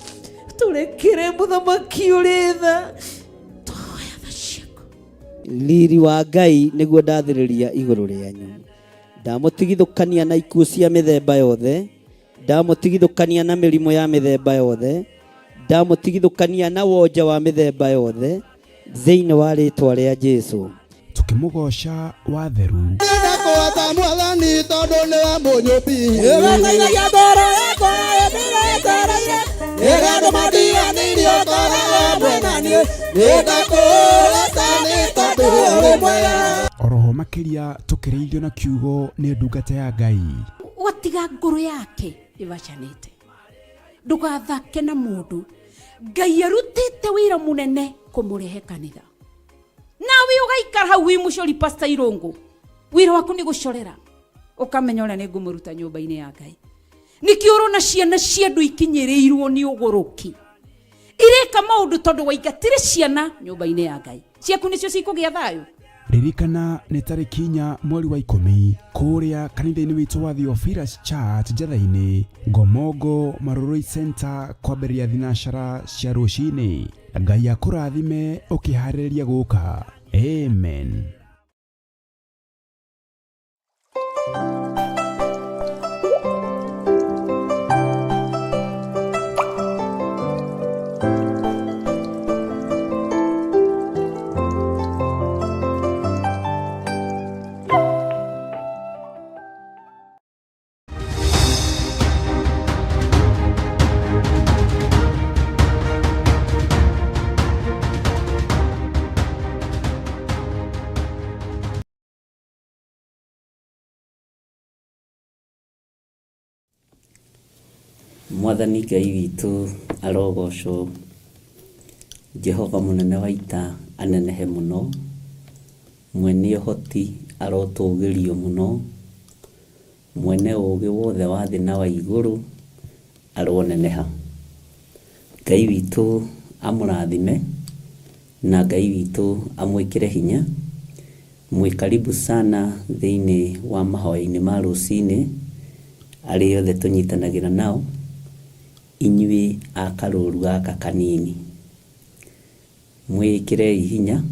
tũrekere mũthamaki ũrĩ tha. Twahoya tha ciaku.
Riri wa Ngai nĩguo ndathĩrĩria igũrũ rĩanyu. Ndamũtigithũkania na ikuũ cia mĩthemba yothe, ndamũtigithũkania na mĩrimũ ya mĩthemba yothe, ndamũtigithũkania na wonja wa mĩthemba yothe, thĩinĩ wa rĩtwa rĩa Jesu.
Tũkĩmũgoca watheru.
Ndakũhota mwathani tondũ nĩwe mũnyũmbi.
Ĩgeteithagia ngoro yakwa ĩndĩretereire ĩgatũma ndiganĩrie ũkoragwo hamwe na niĩ nĩndakũrata nĩ tondũ ũrĩ mwega.
Oroho makĩria tũkĩrĩithio na kiugo nĩ ndungata ya Ngai.
Watiga ngoro yake ĩbacanĩte, ndũgathake na mũndũ. Ngai arutĩte wĩra mũnene kũmũrehe kanitha, nawe ũgaikara hau wĩ mũcori Pastor Irũngũ, wĩra waku nĩ gũcorera, ũkamenya ũrĩa nĩ ngũmũruta nyũmba-inĩ ya Ngai. Nĩkĩo ũrona ciana cia andũ ikinyĩrĩirwo nĩ ũgũrũki, ireka maũndũ tondũ waingatire ciana nyũmba-inĩ ya Ngai. Ciaku nĩcio cikũgĩa thayũ.
Ririkana nĩ tarĩki 4 mweri wa 10 kũrĩa kanitha-inĩ witũ wa Theophilus Church Njatha-inĩ, Ngomongo Marurui Center, kwambĩrĩria thinacara cia rũcinĩ. Ngai akũrathime ũkĩharĩrĩria gũka. Amen.
Mwathani Ngai witũ arogocwo, Jehova mũnene wa ita anenehe mũno, mwene ũhoti arotũgĩrio mũno, mwene ũgĩ wothe wa thĩ na wa igũrũ aroneneha. Ngai witũ amũrathime na Ngai witũ amwĩkĩre hinya. Mwĩ karibu sana thĩinĩ wa mahoya-inĩ ma rũcinĩ arĩa othe tũnyitanagĩra nao, inyuĩ a karũru gaka kanini. Mwĩĩkĩrei hinya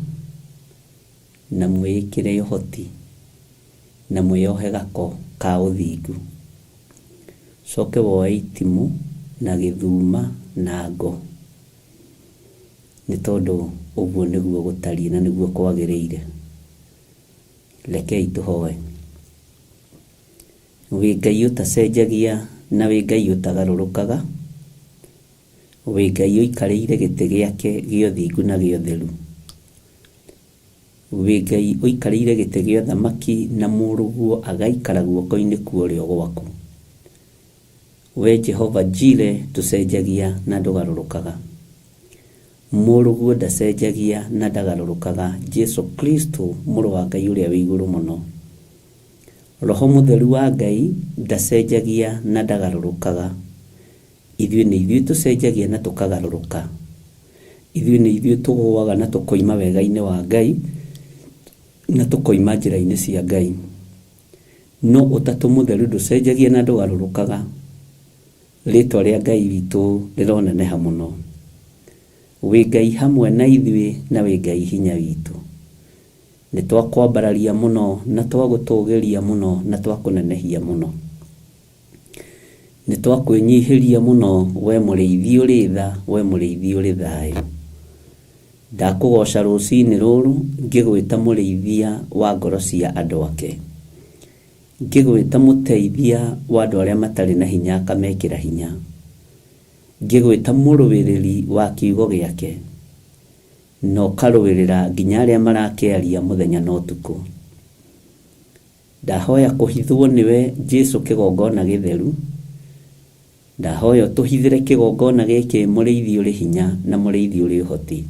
na mwĩĩkĩre ũhoti na mwĩyohe gako ka ũthingu. Coke woe itimũ na gĩthuma na ngo, nĩ tondũ ũguo nĩguo gũtariĩ na nĩguo kwagĩrĩire. Rekei tũhoe. Wĩ Ngai ũtacenjagia na wĩ Ngai ũtagarũrũkaga, wĩ Ngai ũikarĩire gĩtĩ gĩake gĩa ũthingu na gĩa ũtheru, wĩ Ngai ũikarĩire gĩtĩ gĩa ũthamaki na mũrũguo agaikara guoko-inĩ kwa ũrĩo gwaku. We Jehova Jire ndũcenjagia na ndũgarũrũkaga. Mũrũguo ndacenjagia na ndagarũrũkaga, Jesu Kristo mũrũ wa Ngai ũrĩa wĩ igũrũ mũno. Roho Mũtheru wa Ngai ndacenjagia na ndagarũrũkaga. Ithuĩ nĩ ithuĩ tũcenjagia na tũkagarũrũka. Ithuĩ nĩ ithuĩ tũgũaga na tũkoima wega-inĩ wa Ngai na tũkoima njĩra-inĩ cia Ngai. No Ũtatũ Mũtheru ndũcenjagia na ndũgarũrũkaga. Rĩĩtwa rĩa Ngai witũ rĩroneneha mũno. Wĩ Ngai hamwe na ithuĩ na wĩ Ngai hinya witũ. Nĩ twakwambararia mũno na twagũtũgĩria mũno na twakũnenehia mũno. Nĩ twakwĩnyihĩria mũno we mũrĩithi ũrĩ tha, we mũrĩithi ũrĩ thayũ. Ndakũgoca rũcinĩ rũrũ ngĩgwĩta mũrĩithia wa ngoro cia andũ ake. Ngĩgwĩta mũteithia wa andũ arĩa matarĩ na hinya akamekĩra hinya. Ngĩgwĩta mũrũĩrĩri wa kiugo gĩake. Na ũkarũĩrĩra nginya arĩa marakĩaria mũthenya na ũtukũ. Ndahoya kũhithwo nĩwe Jesu kĩgongona gĩtheru. Ndahoya ũtũhithĩre kĩgongona gĩkĩ mũrĩithi ũrĩ hinya na mũrĩithi ũrĩ ũhoti.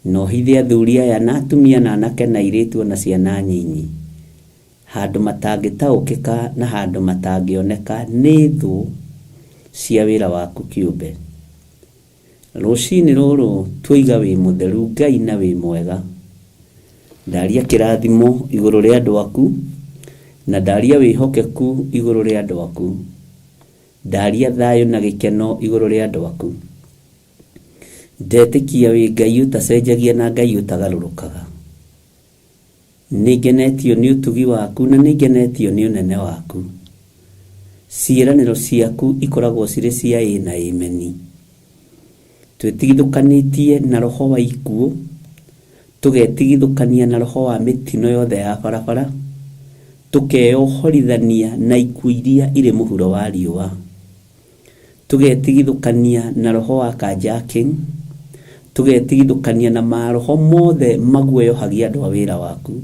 Na ũhithe athuri aya na atumia na anake na airĩtu ona ciana nyinyi. Handũ matangĩtaũkĩka na handũ matangĩoneka nĩ thũ cia wĩra waku kĩũmbe. Rũcinĩ rũrũ tuoiga wĩ mũtheru Ngai na wĩ mwega. Ndaria kĩrathimo igũrũ rĩa andũ aku na ndaria wĩhokeku igũrũ rĩa andũ aku. Ndaria thayũ na gĩkeno igũrũ rĩa andũ aku. Ndetĩkia wĩ Ngai ũtacenjagia na Ngai ũtagarũrũkaga. Nĩngenetio nĩ ũtugi waku na nĩngenetio nĩ ũnene waku. Ciĩranĩro ciaku ikoragwo cirĩ cia ĩĩ na ĩmeni. Twĩtigithũkanĩtie na roho wa ikuũ, tũgetigithũkania na roho wa mĩtino yothe ya barabara, tũkeyohorithania na ikuũ iria irĩ mũhuro wa riũa. Tũgetigithũkania na roho wa carjacking, tũgetigithũkania na maroho mothe maguoyohagia andũ a wĩra waku,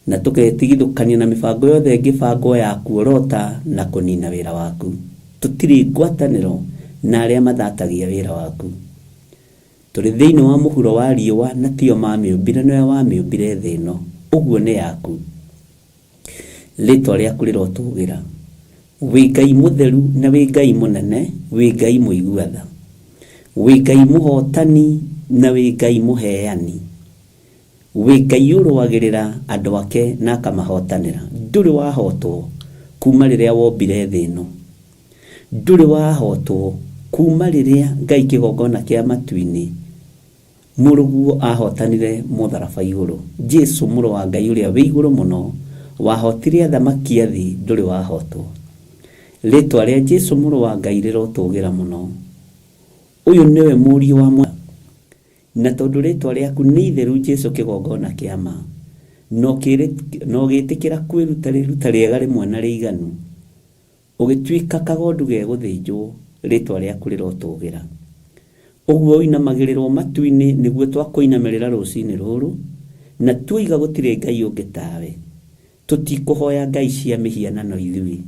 na tũgetigithũkania na mĩbango yothe ĩngĩbangwo ya kuorota na kũnina wĩra waku. Tũtirĩ ngwatanĩro na arĩa mathatagia wĩra waku. Tũrĩ thĩinĩ wa mũhuro wa riũa na tio mamĩũmbire nĩwe wamĩũmbire thĩ ĩno. Ũguo nĩ yaku. Rĩtwa rĩaku rĩrotũgĩra. Wĩ Ngai mũtheru na wĩ Ngai mũnene, wĩ Ngai mũigua tha. Wĩ Ngai mũhotani na wĩ Ngai mũheani. Wĩ Ngai ũrũagĩrĩra andũ ake na akamahotanĩra. Ndũrĩ wahotwo kuma rĩrĩa wombire thĩ ĩno. Ndũrĩ wahotwo kuma rĩrĩa Ngai kĩgongona kĩa matu-inĩ Mũrũguo aahotanire mũtharaba igũrũ. Jesu, Mũrũ wa Ngai ũrĩa wĩ igũrũ mũno, wahotire athamaki a thĩ, ndũrĩ wahotwo. Rĩtwa rĩa Jesu Mũrũ wa Ngai rĩrotũgĩra mũno. Ũyũ nĩwe Mũriũ wa Mwa. Na tondũ rĩtwa rĩaku nĩ itheru Jesu kĩgongona kĩa ma, na ũgĩtĩkĩra kwĩruta rĩruta rĩega rĩmwe na rĩiganu, Ũgĩtuĩka kagondu gegũthĩnjwo, rĩĩtwa rĩaku rĩrotũũgĩra. Ũguo ũinamagĩrĩrwo matu-inĩ nĩguo twakũinamĩrĩra rũcinĩ rũrũ, na tuoiga gũtirĩ Ngai ũngĩ tawe. Tũtikũhoya ngai cia mĩhianano ithuĩ,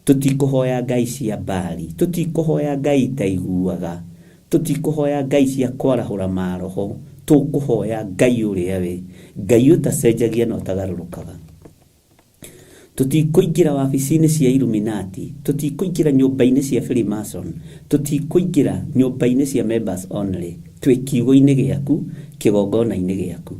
tũtikũhoya ngai cia Baali, tũtikũhoya ngai itaiguaga, tũtikũhoya ngai cia kwarahũra maroho, tũkũhoya Ngai ũrĩa we, Ngai ũtacenjagia na ũtagarũrũkaga. Tũtikũingĩra wabici-inĩ cia Illuminati, tũtikũingĩra nyũmba-inĩ cia Freemason, tũtikũingĩra nyũmba-inĩ cia members only, twĩ kiugo-inĩ gĩaku, kĩgongona-inĩ gĩaku.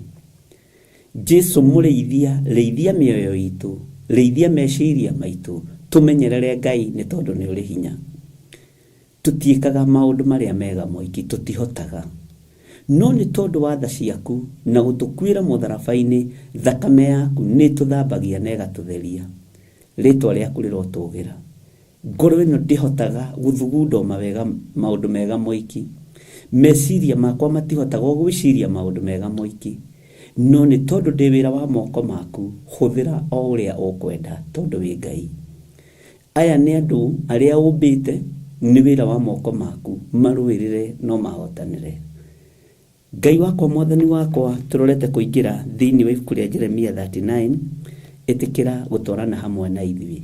Jesu mũrĩithia, rĩithia mĩoyo itũ, rĩithia meciria maitũ, tũmenyerere Ngai nĩ tondũ nĩ ũrĩ hinya. Tũtiĩkaga maũndũ marĩa mega moiki, tũtihotaga. No nĩ tondũ wa tha ciaku na gũtũkuĩra mũtharaba-inĩ, thakame yaku nĩ ĩtũthambagia na ĩgatũtheria. Rĩtwa rĩaku rĩrotũgĩra. Ngoro ĩno ndĩhotaga gũthugunda o mawega, maũndũ mega moiki. Meciria makwa matihotaga o gwĩciria maũndũ mega moiki. No nĩ tondũ ndĩ wĩra wa moko maku, hũthĩra o ũrĩa ũkwenda tondũ wĩ Ngai. Aya nĩ andũ arĩa ũmbĩte, nĩ wĩra wa moko maku, marũĩrĩre na ũmahotanĩre. Ngai wakwa, Mwathani wakwa, tũrorete kũingĩra thĩinĩ wa ibuku rĩa Jeremia 39, ĩtĩkĩra gũtwarana hamwe na ithuĩ.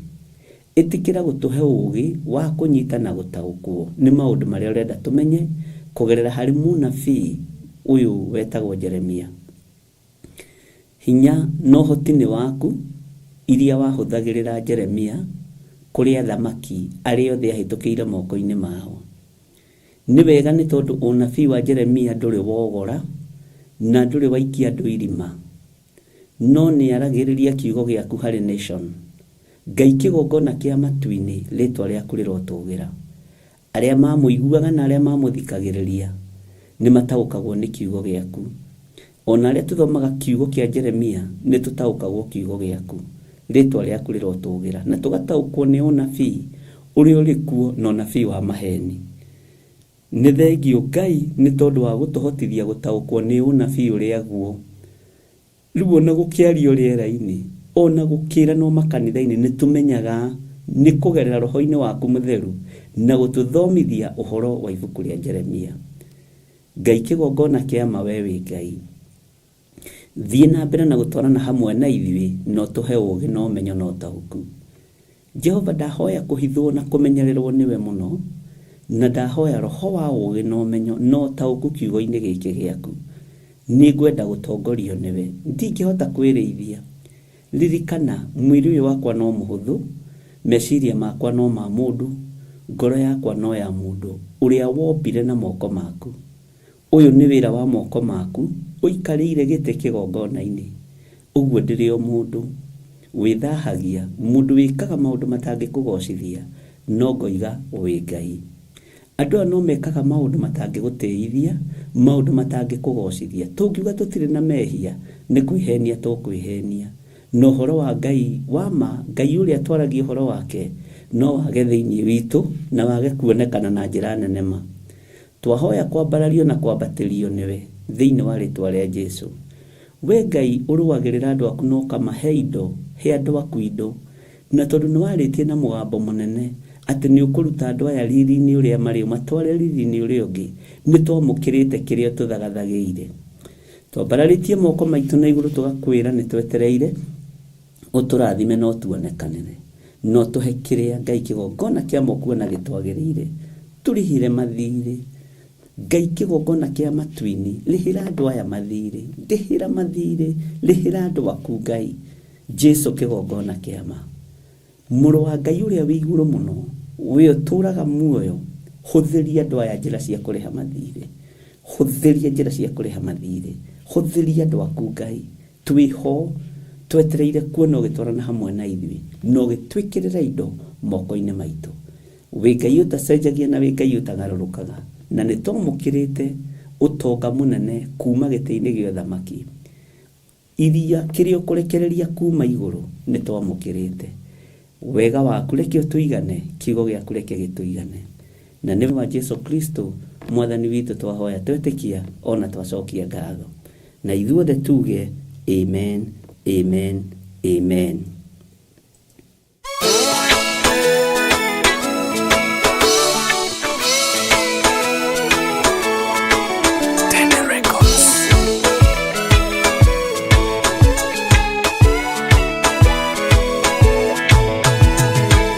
Ĩtĩkĩra gũtũhe ũũgĩ wa kũnyita na gũtaũkwo nĩ maũndũ marĩa ũrenda tũmenye kũgerera harĩ mũnabii ũyũ wetagwo Jeremia. Hinya na ũhoti nĩ waku, iria wahũthagĩrĩra Jeremia kũrĩ athamaki arĩa othe ahĩtũkĩire moko-inĩ mao. Nĩ wega nĩ tondũ ũnabii wa Jeremia ndũrĩ wogora na ndũrĩ waikia andũ irima, no nĩaragĩrĩria kiugo gĩaku harĩ nation. Ngai kĩgongona kĩa matu-inĩ, rĩtwa rĩaku rĩrotũgĩra. Arĩa mamũiguaga na arĩa mamũthikagĩrĩria nĩ mataũkagwo nĩ kiugo gĩaku. O na arĩa tũthomaga kiugo kĩa Jeremia nĩ tũtaũkagwo kiugo gĩaku. Rĩĩtwa rĩaku rĩrotũgĩra. Na tũgataũkwo nĩ ũnabii ũrĩa ũrĩ kuo na ũnabii wa maheeni. Nĩ thengiũ Ngai nĩ tondũ wa gũtũhotithia gũtaũkwo nĩ ũnabii ũrĩa guo. Rĩu o na gũkĩario rĩera-inĩ, o na gũkĩranwo makanitha-inĩ, nĩ tũmenyaga nĩ kũgerera roho-inĩ waku mũtheru na gũtũthomithia ũhoro wa ibuku rĩa Jeremia. Ngai kĩgongona kĩa ma we wĩ Ngai. Thiĩ na mbere na gũtwarana hamwe na ithuĩ na ũtũhe ũũgĩ na ũmenyo na ũtaũku. Jehova ndahoya kũhithwo na kũmenyererwo nĩwe mũno, na ndahoya roho wa ũũgĩ na ũmenyo na ũtaũku kiugo-inĩ gĩkĩ gĩaku. Nĩngwenda gũtongorio nĩwe. Ndingĩhota kwĩrĩithia. Ririkana, mwĩrĩ ũyũ wakwa no mũhũthũ, meciria makwa no ma mũndũ, ngoro yakwa no ya mũndũ ũrĩa wombire na moko maku. Ũyũ nĩ wĩra wa moko maku, ũikarĩire gĩtĩ kĩgongona-inĩ. Ũguo ndĩrĩ o mũndũ wĩthahagia, mũndũ wĩkaga maũndũ matangĩkũgoocithia, no ngoiga wĩ Ngai. Andũ aya no mekaga maũndũ matangĩgũtĩithia, maũndũ matangĩkũgoocithia. Tũngiuga tũtirĩ na mehia, nĩ kwĩhenia tũkwĩhenia. Na ũhoro wa Ngai wa ma, Ngai ũrĩa twaragia ũhoro wake, no wage thĩinĩ witũ na wage kuonekana na njĩra nene ma. Twahoya kwambarario na kwambatĩrio nĩwe, thĩinĩ wa rĩtwa rĩa Jesu. We Ngai ũrũagĩrĩra andũ aku na ũkamahe indo, he andũ aku indo. Na tondũ nĩwarĩtie na mũgambo mũnene, atĩ nĩũkũruta andũ aya riri-inĩ ũrĩa marĩ ũmatware riri-inĩ ũrĩa ũngĩ, nĩtwamũkĩrĩte kĩrĩa ũtũthagathagĩire. Twambararĩtie moko maitũ na igũrũ tũgakwĩra nĩtwetereire ũtũrathime na ũtuonekanĩre, na ũtũhe kĩrĩa Ngai kĩgongona kĩa ma ũkuona gĩtwagĩrĩire. Tũrĩhĩre mathiirĩ. Ngai kĩgongona kĩa matu-inĩ, rĩhĩra andũ aya mathiirĩ. Ndĩhĩra mathiirĩ, rĩhĩra andũ aku Ngai. Jesu kĩgongona kĩa ma. Mũrũ wa Ngai ũrĩa wĩ igũrũ mũno, we ũtũũraga muoyo, hũthĩria andũ aya njĩra cia kũrĩha mathirĩ. Hũthĩria njĩra cia kũrĩha mathirĩ. Hũthĩria andũ aku Ngai. Twĩho twetereire kuona ũgĩtwarana hamwe na ithuĩ na ũgĩtwĩkĩrĩra indo moko-inĩ maitũ. Wĩ Ngai ũtacenjagia na wĩ Ngai ũtagarũrũkaga, na nĩ twamũkĩrĩte ũtonga mũnene kuma gĩtĩ-inĩ gĩa ũthamaki. Iria kĩrĩa ũkũrekereria kuma igũrũ nĩ twamũkĩrĩte. Wega waku reke ũtũigane, kiugo gĩaku reke gĩtũigane. Na nĩ wa Jesu Kristo Mwathani witũ twahoya twetĩkia ona twacokia ngatho. Na ithuothe tuge amen, amen, amen.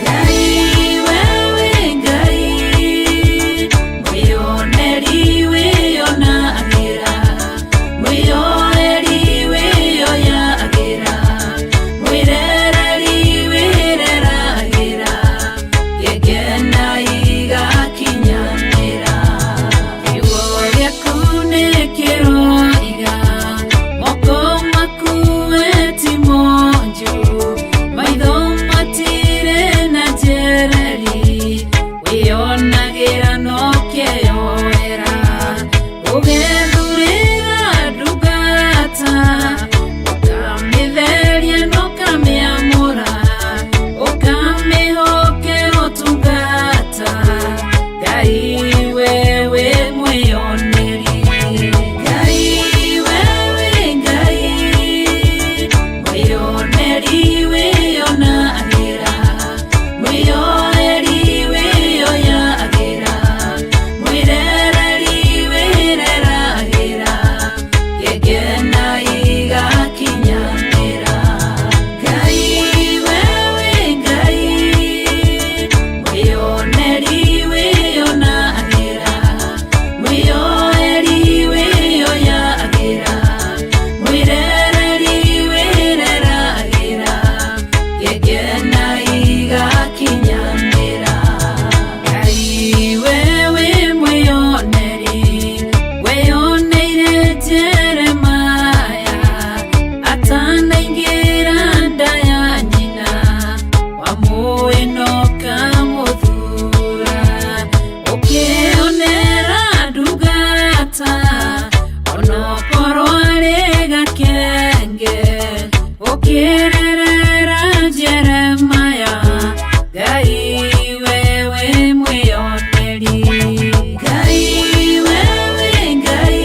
Ngai wewe Ngai mwĩoneri wĩonagĩra mwĩyoeri wĩyoyagĩra mwĩrereri wĩreragĩra gĩkena igakinyanĩra kiugo gĩaku nĩ kĩroiga moko maku we ti monju maitho matirĩ na njereri wĩonagĩra no kĩyoera ũgethurĩra ndungata ũkamĩtheria na ũkamĩamũra ũkamĩhokera ũtungata Ngai wewe mwĩoneri Ngai wewe Ngai mwĩoneri wĩonagĩra mwĩyoeri wĩyoyagĩra mwĩrereri wĩreragĩra gĩkena igakinyanĩra Ngai wewe Ngai mwĩoneri wĩonagĩra mwĩyoeri wĩyoyagĩra mwĩrereri wĩreragĩra gĩkena igakinyanĩra Ngai wewe mwĩoneri weyoneire Jeremaya atanaingĩra nda ya nyina wamũĩ na ũkamũthura ũkĩonera ndungata onokorwo arĩ gakenge ũkĩrerera Jeremaya Ngai wewe mwĩoneri Ngai wewe Ngai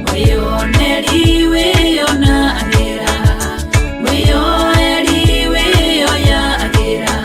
mwĩoneri wĩonagĩra mwĩyoeri wĩyoyagĩra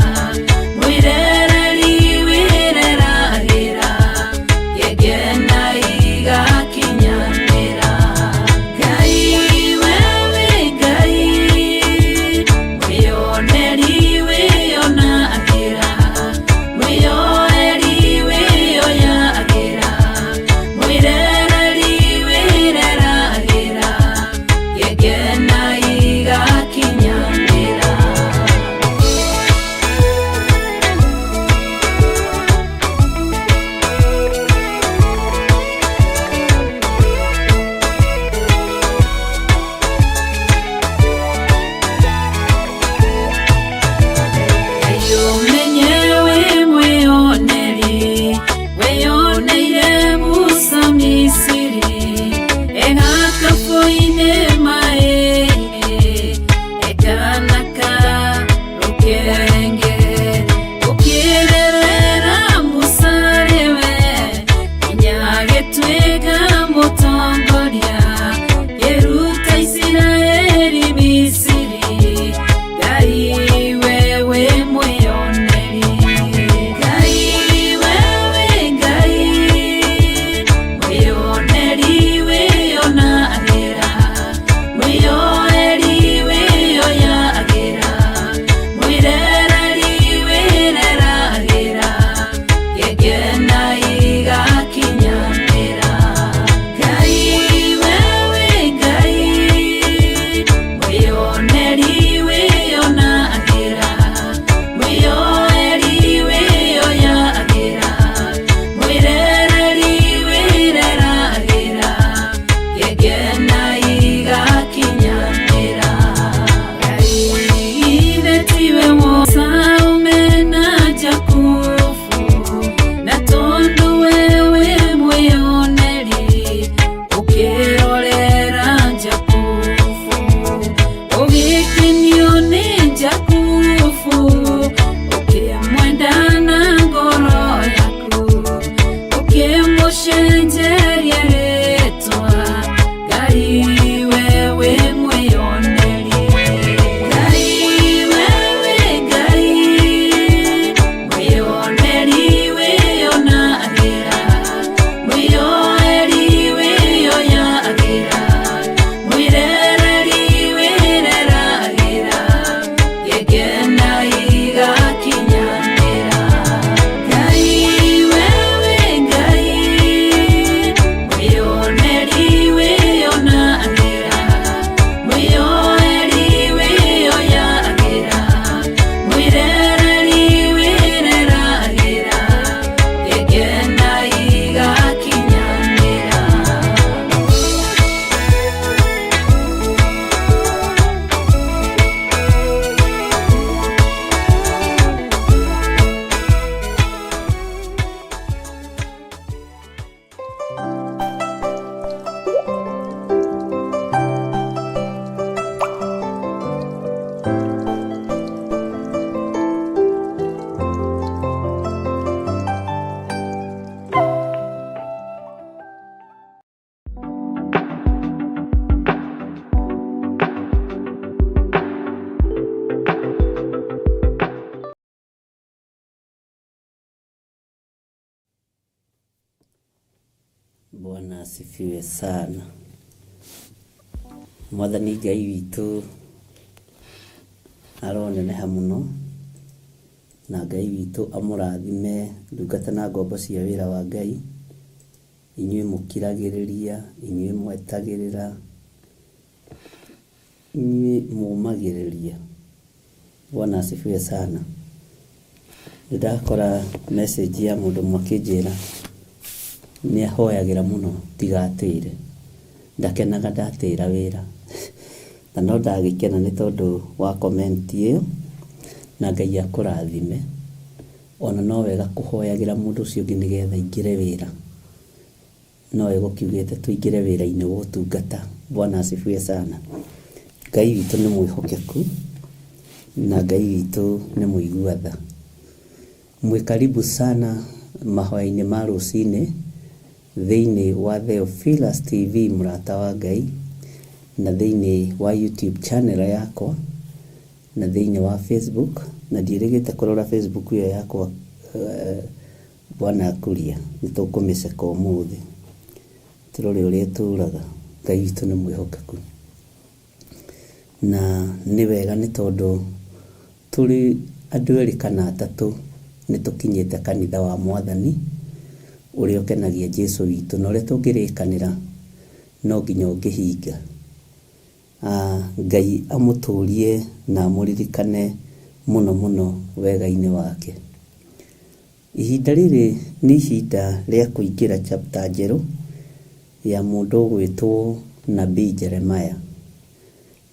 Bwana asifiwe sana. Mwathani Ngai witũ aroneneha mũno na Ngai witũ amũrathime ndungata na ngombo cia wĩra wa Ngai, inyuĩ mũkiragĩrĩria, inyuĩ mwetagĩrĩra, inyuĩ mũmagĩrĩria. Bwana asifiwe sana. Nĩ ndakora message ya mũndũ ũmwe akĩnjĩra nĩ ahoyagĩra mũno ndigatĩre, ndakenaga ndatĩra wĩra na no ndagĩkena nĩ tondũ wa comment ĩyo, na Ngai akũrathime. Ona no wega kũhoyagĩra mũndũ ũcio ũngĩ nĩgetha aingĩre wĩra, no ĩgũkiugĩte tũingĩre wĩra-inĩ wa ũtungata. Bwana asifiwe sana. Ngai witũ nĩ mwĩhokeku na Ngai witũ nĩ mũigua tha. Mwĩ karibu sana mahoya-inĩ ma rũcinĩ thĩinĩ wa Theophilus TV mũrata wa Ngai, na thĩinĩ wa YouTube channel yakwa, na thĩinĩ wa Facebook, na ndiĩrĩgĩte kũrora Facebook ĩyo yakwa bwana Kuria, nĩ tũkũmĩceka ũmũthĩ tũrore ũrĩa ĩtũraga. Ngai witũ nĩ mwĩhokeku na nĩ wega nĩ tondũ tũrĩ andũ erĩ kana atatũ nĩ tũkinyĩte kanitha wa Mwathani ũrĩa ũkenagia Jesu witũ, na ũrĩa tũngĩrĩkanĩra no nginya ũngĩhinga. Ngai amũtũrie na amũririkane mũno mũno wega-inĩ wake. Ihinda rĩrĩ nĩ ihinda rĩa kũingĩra chapter njerũ ya mũndũ ũgwĩtwo Nabii Jeremiah,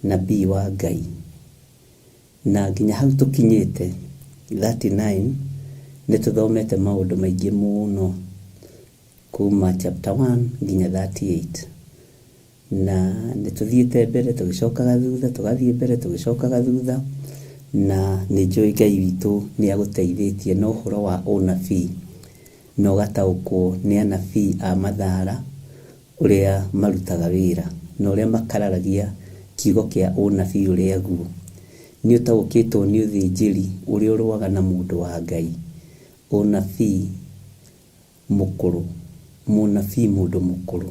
nabii wa Ngai. Na nginya hau tũkinyĩte 39 nĩ tũthomete maũndũ maingĩ mũno kuma chapter 1 nginya 38, na nĩ tũthiĩte mbere tũgĩcokaga thutha, tũgathiĩ mbere tũgĩcokaga thutha, na nĩ njũĩ Ngai witũ nĩ agũteithĩtie na ũhoro wa ũnabii, na ũgataũkwo nĩ anabii a mathara ũrĩa marutaga wĩra na ũrĩa makararagia kiugo kĩa ũnabii ũrĩa guo. Nĩ ũtaũkĩtwo nĩ ũthĩnjĩri ũrĩa ũrũaga na mũndũ wa Ngai, ũnabii mũkũrũ, mũnabii mũndũ mũkũrũ.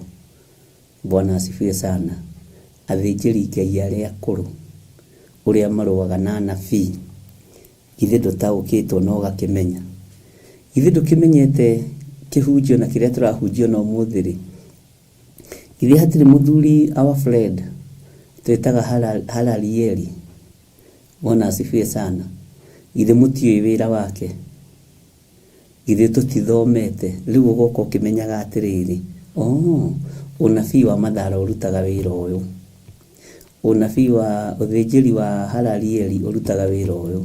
Bwana asifiwe sana. Athĩnjĩri Ngai arĩa akũrũ ũrĩa marũaga na anabii, githĩ ndũtaũkĩtwo na ũgakĩmenya? Githĩ ndũkĩmenyete kĩhunjio na kĩrĩa tũrahunjio na ũmũthĩ rĩ? Githĩ hatirĩ mũthuri our friend twĩtaga Hararieli? Bwana asifiwe sana. Githĩ mũtiũĩ wĩra wake? Githĩ tũtithomete? Rĩu ũgoka ũkĩmenyaga atĩrĩrĩ, oh, ũnabii wa mathara ũrutaga wĩra ũyũ, ũnabii wa ũthĩnjĩri wa Hararieli ũrutaga wĩra ũyũ,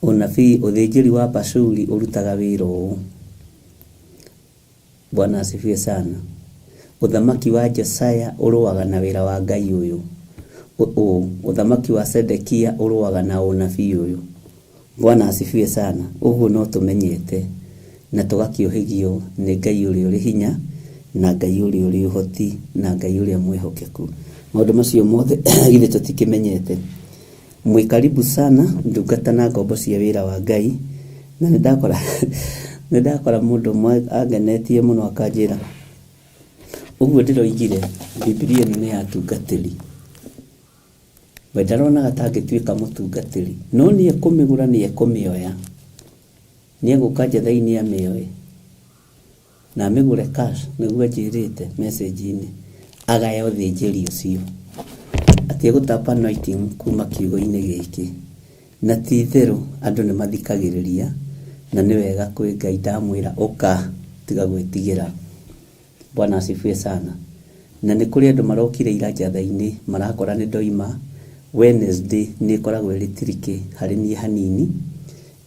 ũnabii ũthĩnjĩri wa Pashuri ũrutaga wĩra ũyũ. Bwana asifiwe sana. Ũthamaki wa Josaya ũrũaga na wĩra wa Ngai ũyũ, ũthamaki wa Sedekia ũrũaga na ũnabii ũyũ. Bwana asifiwe sana. Ũguo no tũmenyete na tũgakĩũhĩgio nĩ Ngai ũrĩa ũrĩ hinya na Ngai ũrĩa ũrĩ ũhoti na Ngai ũrĩa mwĩhokeku. Maũndũ macio mothe githĩ tũtikĩmenyete? Mwĩ karibu sana ndungata na ngombo cia wĩra wa Ngai. Na nĩ ndakora mũndũ ũmwe angenetie mũno akanjĩra ũguo ndĩroigire Bibilia ĩno nĩ ya atungatĩri. We ndaronaga ta angĩtuĩka mũtungatĩri, no nĩ ekũmĩgũra, nĩ ekũmĩoya, nĩ egũka njetha-inĩ amĩoe na amĩgũre cash, nĩguo anjĩrĩte message-inĩ, agae ũthĩnjĩri ũcio, atĩ egũtap anointing kuma kiugo-inĩ gĩkĩ. Na ti itherũ andũ nĩ mathikagĩrĩria, na nĩ wega kwĩ Ngai ndamwĩra ũka, tiga gwĩtigĩra. Bwana asifiwe sana. Na nĩ kũrĩ andũ marokire ira njatha-inĩ marakora nĩ ndoima. Wednesday nĩ ĩkoragwo ĩrĩ tricky harĩ niĩ hanini,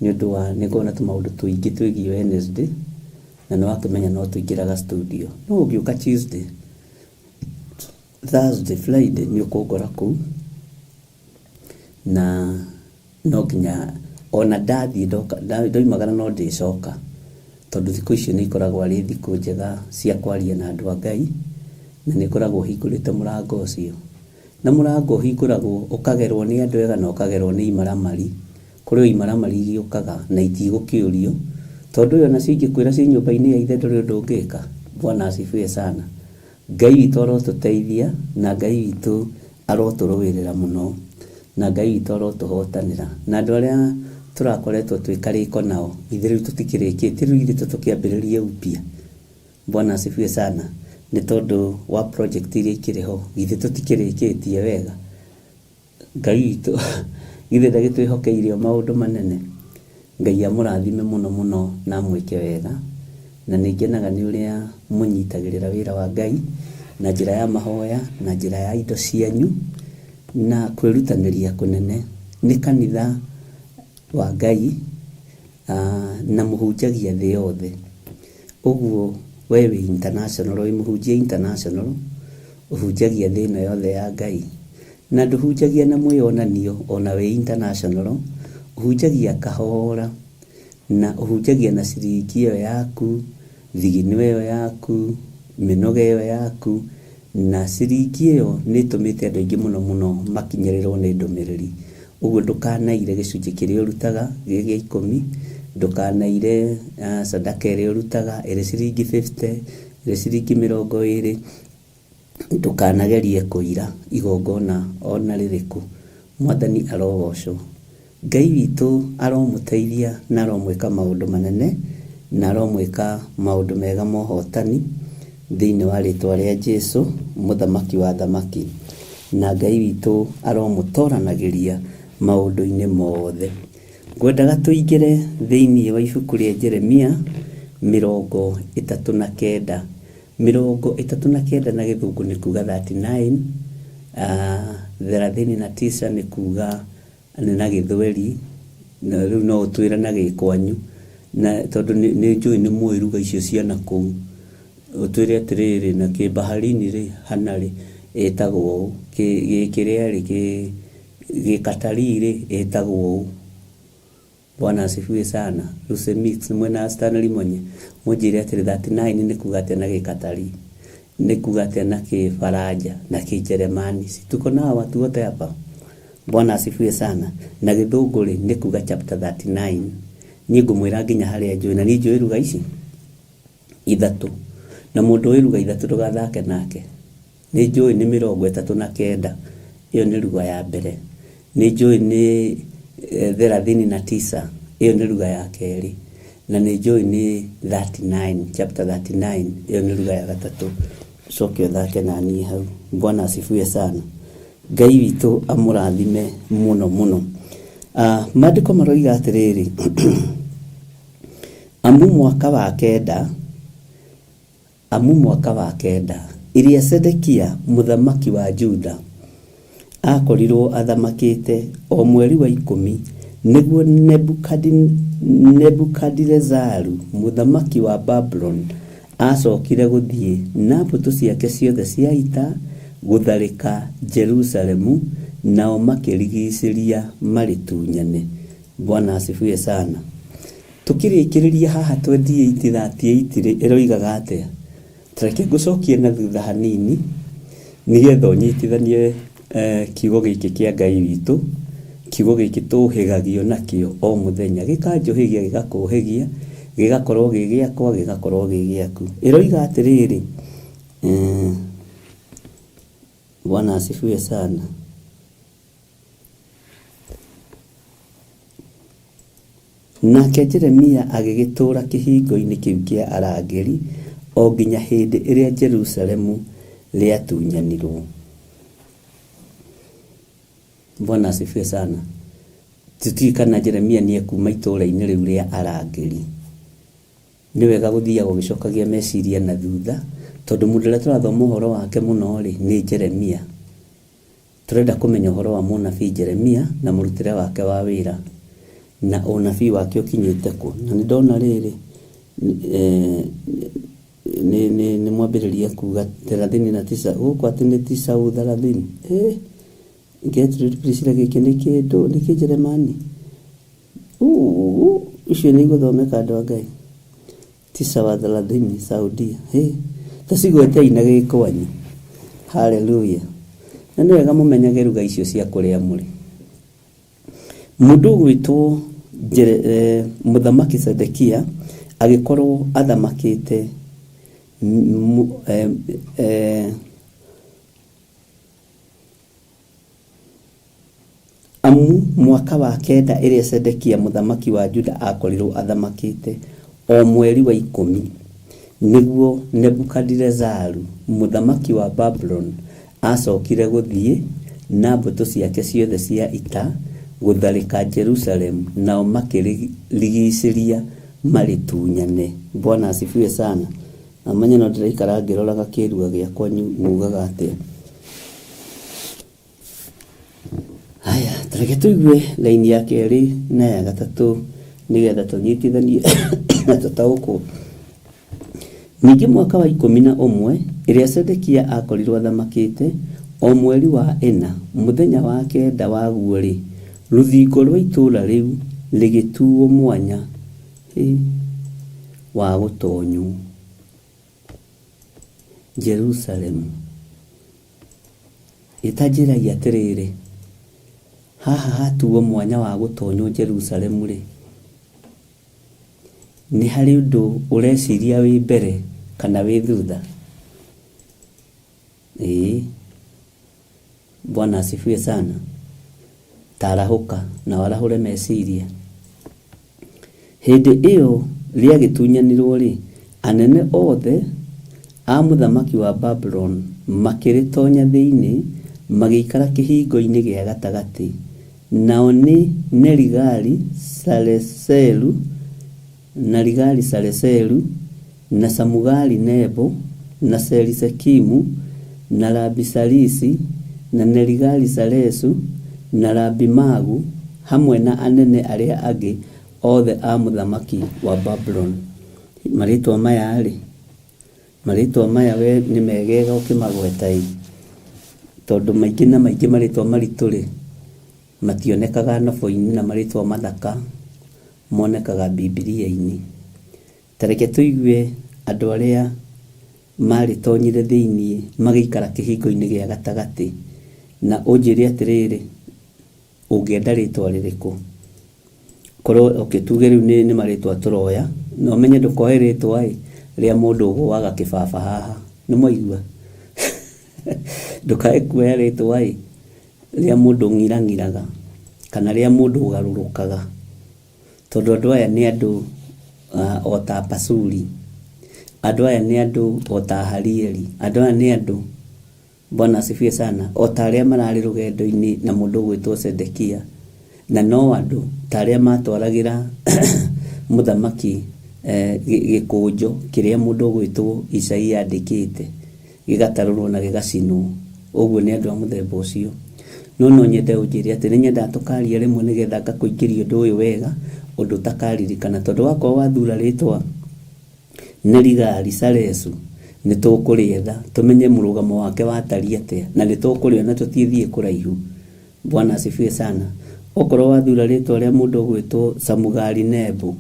nĩ ũndũ wa nĩ ngoragwo na tũmaũndũ tũingĩ twĩgiĩ Wednesday, na nĩ wakĩmenya no tũingĩraga studio. No ũngĩũka Tuesday, Thursday, Friday nĩ ũkũngora kũu, na no nginya ona ndathiĩ ndoka ndoimagara no ndĩcoka, tondũ thikũ icio nĩ ikoragwo arĩ thikũ njega cia kwaria na andũ a Ngai, na nĩ ngoragwo hingũrĩte mũrango ũcio. Na mũrango ũhingũragwo ũkagerwo nĩ andũ ega na ũkagerwo nĩ imaramari. Kũrĩ o imaramari igĩũkaga na itigũkĩũrio, tondũ ũyũ onacio ingĩkwĩra ciĩ nyũmba-inĩ ya ithe ndũrĩ ũndũ ũngĩka. Bwana asifiwe sana. Ngai witũ arotũteithia na Ngai witũ arotũrũĩrĩra mũno na Ngai witũ arotũhotanĩra. Na andũ arĩa tũrakoretwo twĩ karĩko nao, ithuĩ rĩu tũtikĩrĩkĩtie, rĩu ithuĩ tũkĩambĩrĩrie upya. Bwana asifiwe sana. Nĩ tondũ wa project iria ikĩrĩ ho, githĩ tũtikĩrĩkĩtie wega? Ngai witũ githĩ ndagĩtwĩhokeire o maũndũ manene? Ngai amũrathime mũno mũno na amwĩke wega, na nĩ ngenaga nĩ ũrĩa mũnyitagĩrĩra wĩra wa Ngai na njĩra ya mahoya, na njĩra ya indo cianyu, na kwĩrutanĩria kũnene. Nĩ kanitha wa Ngai na mũhunjagia thĩ yothe. Ũguo we wĩ international, wĩ mũhunjia international, ũhunjagia thĩ ĩno yothe ya Ngai. Na ndũhunjagia na mwĩyonanio ona wĩ international, ũhunjagia kahora, na ũhunjagia na ciringi ĩyo yaku, thigino ĩyo yaku, mĩnoga ĩyo yaku, na ciringi ĩyo nĩ ĩtũmĩte andũ aingĩ mũno mũno makinyĩrĩrwo nĩ ndũmĩrĩri. Ũguo ndũkanaire gĩcunjĩ kĩrĩa ũrutaga gĩ gĩa ikũmi, ndũkanaire sadaka ĩrĩa ũrutaga ĩrĩ ciringi 50, ĩrĩ ciringi 20, ndũkanagerie kũira igongona ona rĩrĩkũ. Mwathani arogocwo. Ngai witũ aromũteithia na aromwĩka maũndũ manene na aromwĩka maũndũ mega ma ũhotani thĩinĩ wa rĩtwa rĩa Jesu, mũthamaki wa athamaki. Na Ngai witũ aromũtoranagĩria maũndũ-inĩ mothe. Ngwendaga tũingĩre thĩinĩ wa ibuku rĩa Jeremia 39. 39 na gĩthũngũ nĩ kuga 39, 39 nĩ kuga nĩ na gĩthweri, na rĩu no ũtwĩre na gĩkwanyu, na tondũ nĩ njũĩ nĩ mũĩ ruga icio cia na kũu, ũtwĩre atĩrĩrĩ, na kĩbaharini rĩ, hana rĩ, ĩtagwo ũũ, gĩkĩrĩa rĩ, gĩkatarii rĩ, ĩtagwo ũũ. Bwana asifiwe sana. Lucy Mix mwena Stanley Monye munjire atĩrĩ 39 nĩ kuga atĩa na gĩkatari, nĩ kuga atĩa na kĩfaranja na kĩjeremani. Si tuko nao watu wote hapa. Bwana asifiwe sana. Na gĩthũngũ rĩ nĩ kuga chapter 39. Niĩ ngũmwĩra nginya harĩa njũĩ, na niĩ njũĩ ruga ici ithatũ, na mũndũ ũĩ ruga ithatũ ndũgathake nake. Nĩ njũĩ nĩ 39, ĩyo nĩ ruga ya mbere. Nĩ njũĩ nĩ 39, ĩyo nĩ ruga ya kerĩ. Na nĩ njũĩ nĩ 39, chapter 39, ĩyo nĩ ruga ya gatatũ. Ũcoke ũthake na niĩ hau. Bwana asifiwe sana. Ngai witũ amũrathime mũno mũno. Maandĩko maroiga atĩrĩrĩ, amu mwaka wa kenda, amu mwaka wa kenda, ĩrĩa Sedekia mũthamaki wa Juda akorirwo athamakĩte o mweri wa 10, nĩguo Nebukadinezaru mũthamaki wa Babuloni acokire gũthiĩ na mbũtũ ciake ciothe cia ita gũtharĩka Jerusalemu, nao makĩrigicĩria marĩtunyane. Bwana asifiwe sana. Tũkĩrĩkĩrĩria haha 28:38 rĩ, ĩroigaga atĩa? Tareke ngũcokie na thutha hanini nĩgetha ũnyitithanie kiugo gĩkĩ kĩa Ngai witũ, kiugo gĩkĩ tũhĩgagio nakĩo o mũthenya, gĩkanjũhĩgia, gĩgakũhĩgia, gĩgakorwo gĩ gĩakwa, gĩgakorwo gĩ gĩaku. Ĩroiga atĩrĩrĩ, Bwana asifiwe sana. Nake Jeremia agĩgĩtũũra kĩhingo-inĩ kĩu kĩa arangĩri o nginya hĩndĩ ĩrĩa Jerusalemu rĩatunyanirwo. Bwana asifiwe sana. Tutiũĩ kana Jeremia nĩ ekuma itũũra-inĩ rĩu rĩa arangĩri. Nĩ wega gũthiaga ũgĩcokagia meciria na thutha, tondũ mũndũ ũrĩa tũrathoma ũhoro wake mũno rĩ, nĩ Jeremia. Tũrenda kũmenya ũhoro wa mũnabii Jeremia na mũrutĩre wake wa wĩra, na ũnabii wake ũkinyĩte kũ. Na nĩ ndona rĩrĩ, nĩ mwambĩrĩria kuga 39, gũkũ atĩ nĩ tisa thelathini. Gertrude Priscilla, gĩkĩ nĩ kĩndũ, nĩ kĩnjeremani. Icio nĩ igũthomeka andũ a Ngai. Tisa wa thelathini Saudia. Ta cigwetei na gĩkwanyu. Hallelujah. Na nĩ wega mũmenyage ruga icio cia kũrĩa mũrĩ. Mũndũ ũgwĩtwo Mũthamaki Sedekia agĩkorwo athamakĩte M- eh, eh, Amu mwaka wa kenda ĩrĩa Zedekia mũthamaki wa Juda aakorirũo athamakĩte, o mweri wa ikũmi, nĩguo Nebukadirezaru mũthamaki wa Babuloni aacokire gũthiĩ na mbũtũ ciake ciothe cia ita gũtharĩka Jerusalemu, nao makĩrĩrigicĩria marĩtunyane. Bwana asifiwe sana. Amenye no ndĩraikara ngĩroraga kĩrua gĩakwa mugaga atĩa. Haya, tareke tũigue laini ya kerĩ na ya gatatũ nĩgetha tũnyitithanie na tũtaũkwo. Ningĩ mwaka wa 11 ĩrĩa Zedekia aakorirwo athamakĩte, o mweri wa ĩna, mũthenya wa kenda waguo-rĩ, rũthingo rwa itũũra rĩu rĩgĩtuo mwanya hĩ, wa gũtonywo Jerusalemu. Ĩtanjĩragia atĩrĩrĩ, haha hatuo mwanya wa gũtonywo Jerusalemu-rĩ, nĩ harĩ ũndũ ũreciria wĩ mbere kana wĩ thutha? Ĩĩ. Bwana asifiwe sana. Tarahũka na warahũre meciria. Hĩndĩ ĩyo rĩagĩtunyanirwo-rĩ, anene othe a mũthamaki wa Babuloni makĩrĩtonya thĩinĩ, magĩikara kĩhingo-inĩ gĩa gatagatĩ, nao nĩ Nerigali-Sareseru, Nerigali-Sareseru, na Samugari-Nebo, na Sarisekimu, na Rabisarisi, na Nerigali-Saresu, na Rabimagu, hamwe na anene arĩa angĩ othe a mũthamaki wa Babuloni. Marĩtwa maya-rĩ, marĩtwa maya we nĩ megega ũkĩmagweta ĩ, tondũ maingĩ na maingĩ marĩtwa maritũ-rĩ, mationekaga nobo-inĩ na marĩtwa mathaka monekaga Bibilia-inĩ. Ta reke tũigue andũ arĩa marĩtonyire thĩinĩ magĩikara kĩhingo-inĩ gĩa gatagatĩ, na ũnjĩre atĩrĩrĩ, ũngĩenda rĩtwa rĩrĩkũ? Korwo okay, tuge rĩu nĩ, nĩ marĩtwa tũroya, na ũmenye ndũkoe rĩtwa ĩ rĩa mũndũ ũgũaga kĩbaba haha, nĩ mwaigua? Ndũkae kuoya rĩtwa ĩ rĩa mũndũ ũng'irang'iraga kana rĩa mũndũ ũgarũrũkaga, tondũ andũ aya nĩ andũ o ta Pasuri, andũ aya nĩ andũ o ta Harieli, andũ aya nĩ andũ Bwana asifiwe sana, o ta arĩa mararĩ rũgendo-inĩ na mũndũ ũgwĩtwo Zedekia, na no andũ ta arĩa matwaragĩra mũthamaki eh, gĩkũnjo kĩrĩa mũndũ ũgwĩtwo Isaia andĩkĩte gĩgatarũrwo na gĩgacinwo. Ũguo nĩ andũ a mũthemba ũcio. No no nyende ũnjĩre atĩ nĩ nyendaga tũkaria rĩmwe nĩgetha ngakũingĩria ũndũ ũyũ wega ũndũ ũtakaririkana, tondũ wakorwo wathura rĩtwa Nerigari Saresu nĩ tũkũrĩetha tũmenye mũrũgamo wake watariĩ atĩa, na nĩ tũkũrĩona tũtithiĩ kũraihu. Bwana asifiwe sana. Okorwo wathura rĩtwa rĩa mũndũ ũgwĩtwo Samugari Nebo,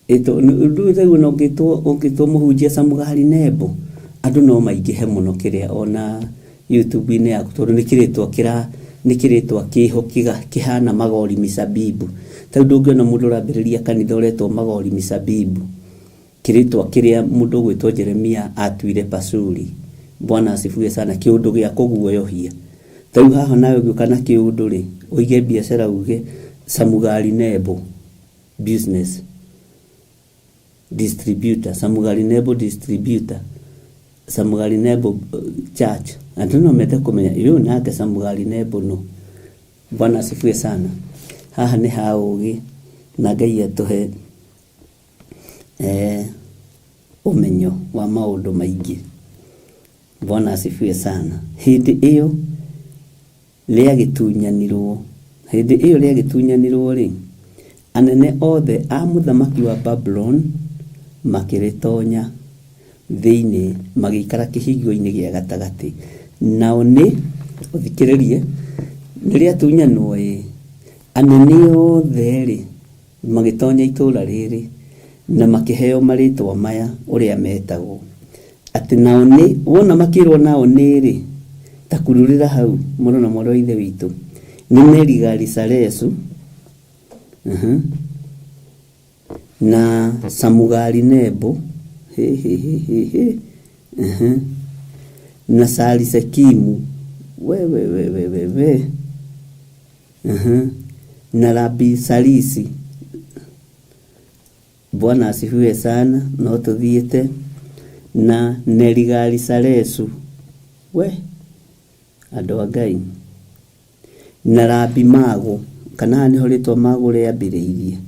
rĩu ona ũngĩtwo ũngĩtwo mũhunjia Samugari Nebo, andũ no maingĩhe mũno kĩrĩa ona YouTube-inĩ yaku tondũ nĩ kĩrĩtwa kĩra nĩ kĩrĩtwa kĩho kĩhana magori misabibu. Ta rĩu ndũngĩona mũndũ ũrambĩrĩria kanitha ũretwo magori misabibu. Kĩrĩtwa kĩrĩa mũndũ ũgwĩtwo Jeremia atuire Pashuri. Bwana asifiwe sana. Kĩũndũ gĩa kũguoyohia. Ta rĩu haha nawe ũngĩũka na kĩũndũ rĩ, ũige biacara uge Samugari Nebo business distributor, Samugari Nebo distributor, Samugari Nebo church. Andũ no mende kũmenya ũyũ nake Samugari Nebo no. Bwana asifiwe sana. Haha nĩ ha ũgĩ na Ngai atũhe eh, ũmenyo wa maũndũ maingĩ. Bwana asifiwe sana. Hĩndĩ ĩyo rĩagĩtunyanirwo, hĩndĩ ĩyo rĩagĩtunyanirwo rĩ, anene othe a mũthamaki wa Babuloni makĩrĩtonya thĩinĩ magĩikara kĩhingo-inĩ gĩa gatagatĩ. Nao nĩ, ũthikĩrĩrie, nĩ rĩatunyanwo ĩ, anene othe rĩ, magĩtonya itũũra rĩrĩ na makĩheo marĩtwa maya ũrĩa metagwo. Atĩ nao nĩ, wona makĩrwo nao nĩ rĩ, ta kururĩra hau mũrũ na mwarĩ wa ithe witũ, nĩ Nerigari-Saresu, uh-huh, na Samugari-Nebo, hĩ hĩ hĩ hĩ hĩ, Na Sarisekimu, we we we we we we, na Rabisarisi. Bwana asifiwe sana. No tuthiĩte na Nerigalisaresu, we andũ a Ngai, na Rabi Mago, kana haha nĩho rĩtwa Mago rĩambĩrĩirie,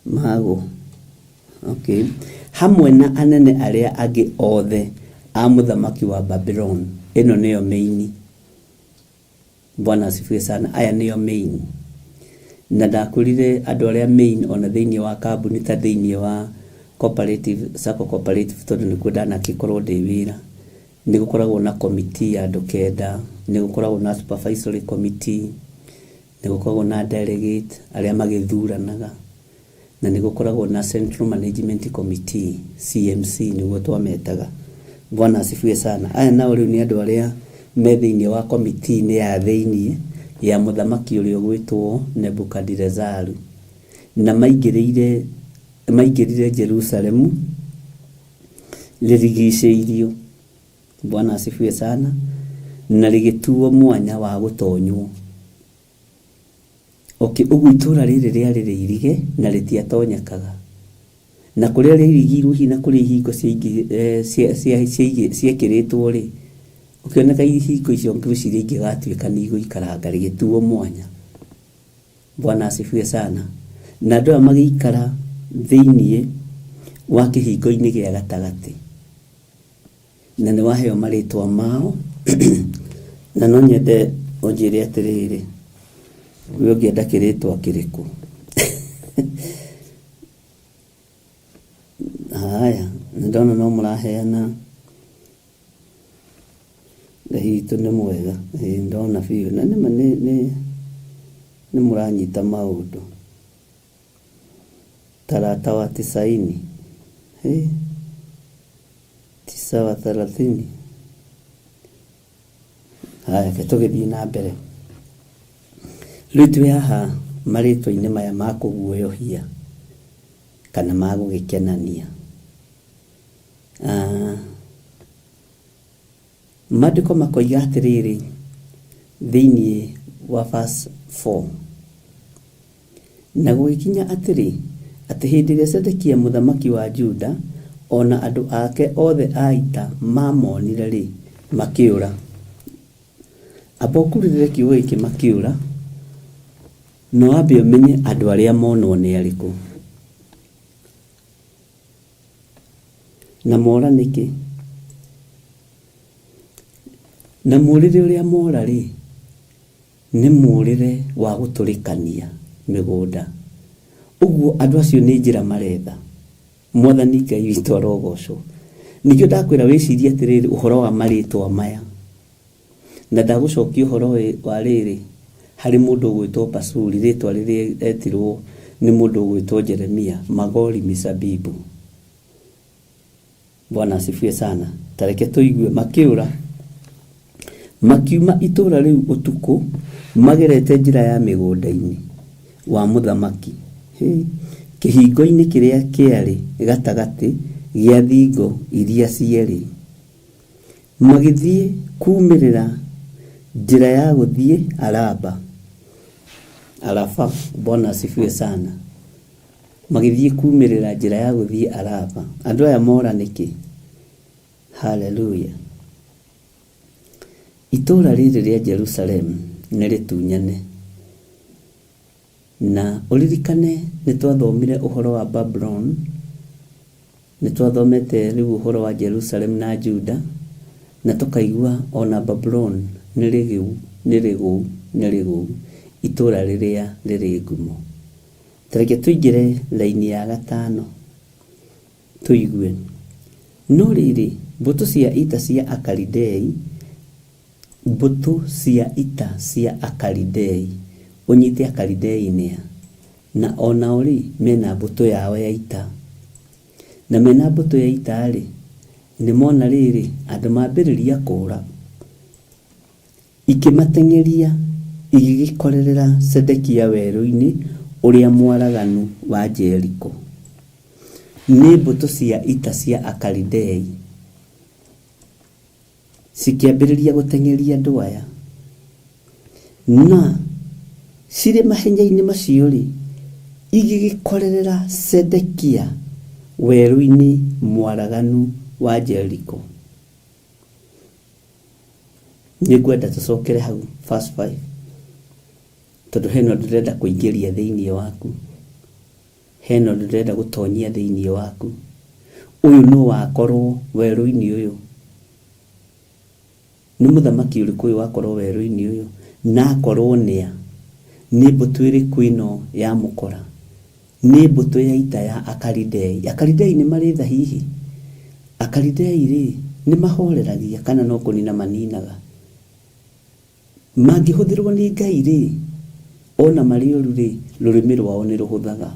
Mago, okay, hamwe na anene arĩa angĩ othe a mũthamaki wa Babylon. Ĩno nĩyo main. Bwana asifiwe sana. Aya nĩyo main, na ndakwĩrire andũ arĩa main ona thĩinĩ wa kambuni, ta thĩinĩ wa cooperative, Sacco cooperative, tondũ nĩkuo ndanakĩkorwo ndĩ wĩra, nĩ gũkoragwo na committee ya andũ 9, nĩ gũkoragwo na supervisory committee, nĩ gũkoragwo na delegate arĩa magĩthuranaga, na nĩ gũkoragwo na Central Management Committee, CMC nĩguo twametaga. Bwana asifiwe sana. Aya nao rĩu nĩ andũ arĩa me thĩinĩ wa committee-inĩ ya thĩinĩ ya mũthamaki ũrĩa ũgwĩtwo Nebukadirezaru, na maingĩrire Jerusalemu rĩrigicĩirio. Bwana asifiwe sana. Na rĩgĩtuo mwanya wa gũtonywo. Okay, ũguo itũra rĩrĩ rĩarĩ rĩirige na rĩtiatonyekaga, na kũrĩa rĩairigirwo hihi na kũrĩa ihingo ciekĩrĩtwo rĩ, ũkĩoneka ihingo icio ngwĩciria ingĩgatuĩka nĩ igũikaranga, rĩgĩtuo mwanya. Bwana asifiwe sana. Na andũ aya magĩikara thĩiniĩ wa kĩhingo-inĩ gĩa gatagatĩ, na nĩ waheo marĩtwa mao, na no nyende ũnjĩre atĩrĩrĩ, we ũngĩenda kĩrĩtwa kĩrĩkũ? Haya, nĩ ndona no mũraheana. Ngai witũ nĩ mwega. Ĩĩ, ndona biũ na nĩma nĩ mũranyita maũndũ. Tarata wa tisaini. Ĩ, tisa wa thelathini. Haya, reke tũgĩthiĩ na mbere. Rĩu twĩ haha marĩtwa-inĩ maya ma kũguoyohia kana ma gũgĩkenania. Maandĩko makoiga atĩrĩrĩ thĩinĩ wa verse 4: Na gũgĩkinya atĩrĩ, atĩ hĩndĩ ĩrĩa Zedekia mũthamaki wa Juda ona andũ ake othe a ita mamonire-rĩ, makĩũra. Amba ũkururĩre kiugo gĩkĩ "makĩũra", no wambe ũmenye andũ arĩa monwo nĩ arĩkũ na mora nĩkĩ, na mũrĩre ũrĩa mora rĩ, nĩ mũrĩre wa gũtũrĩkania mĩgũnda. Ũguo andũ acio nĩ njĩra maretha. Mwathani Ngai witũ arogocwo. Nĩkĩo ndakwĩra wĩcirie atĩrĩrĩ ũhoro wa marĩtwa maya, na ndagũcokia ũhoro wa rĩrĩ harĩ mũndũ ũgwĩtwo Pasuri, rĩtwa rĩrĩa etirwo nĩ mũndũ ũgwĩtwo Jeremia, Magori Misabibu. Bwana asifiwe sana. Tareke tũigue. Makĩũra, makiuma itũũra rĩu ũtukũ magerete njĩra ya mĩgũnda-inĩ wa mũthamaki, kĩhingo-inĩ kĩrĩa kĩarĩ gatagatĩ gĩa thingo iria cierĩ, magĩthiĩ kuumĩrĩra njĩra ya gũthiĩ Araba, Arafa. Bwana asifiwe sana. Magĩthiĩ kuumĩrĩra njĩra ya gũthiĩ Araba. Andũ aya mora nĩkĩ? Haleluya. Itũũra rĩrĩ rĩa Jerusalem nĩ rĩtunyane, na ũririkane nĩ twathomire ũhoro wa Babylon, nĩ twathomete rĩu ũhoro wa Jerusalem na Juda, na tũkaigua ona Babylon nĩ rĩgĩu, nĩ rĩgũu, nĩ rĩgũu, itũũra rĩrĩa rĩrĩ ngumo. Tareke tũingĩre raini ya 5 tũigue. No rĩrĩ, mbũtũ cia ita cia Akalidei, mbũtũ cia ita cia Akalidei, ũnyite Akalidei nĩa, na onao rĩ mena mbũtũ yao ya ita, na mena mbũtũ ya ita rĩ, nĩ mona rĩrĩ andũ mambĩrĩria kũũra, ikĩmateng'eria igĩgĩkorerera Zedekia werũ-inĩ ũrĩa mwaraganu wa Jeriko. Nĩ mbũtũ cia ita cia Akalidei. Cikĩambĩrĩria gũteng'eria andũ aya. Na cirĩ mahenya-inĩ macio-rĩ, igĩgĩkorerera Sedekia werũ-inĩ mwaraganu wa Jeriko. Nĩngwenda tũcokere hau verse 5 tondũ hena ũndũ ndĩrenda kũingĩria thĩinĩ waku. Hena ũndũ ndĩrenda gũtonyia thĩinĩ waku. Ũyũ nũ wakorwo werũ-inĩ ũyũ? Nĩ mũthamaki ũrĩkũ ũyũ wakorwo werũ-inĩ ũyũ? Na akorwo nĩa? Nĩ mbũtũ ĩrĩkũ ĩno yamũkora? Nĩ mbũtũ ya ita ya Akalidei. Akalidei nĩ marĩ tha hihi? Akalidei-rĩ, nĩ mahoreragia kana no kũnina maninaga? Mangĩhũthĩrwo nĩ Ngai-rĩ, o na marĩ oru-rĩ, rũrĩmĩ rwao nĩ rũhũthaga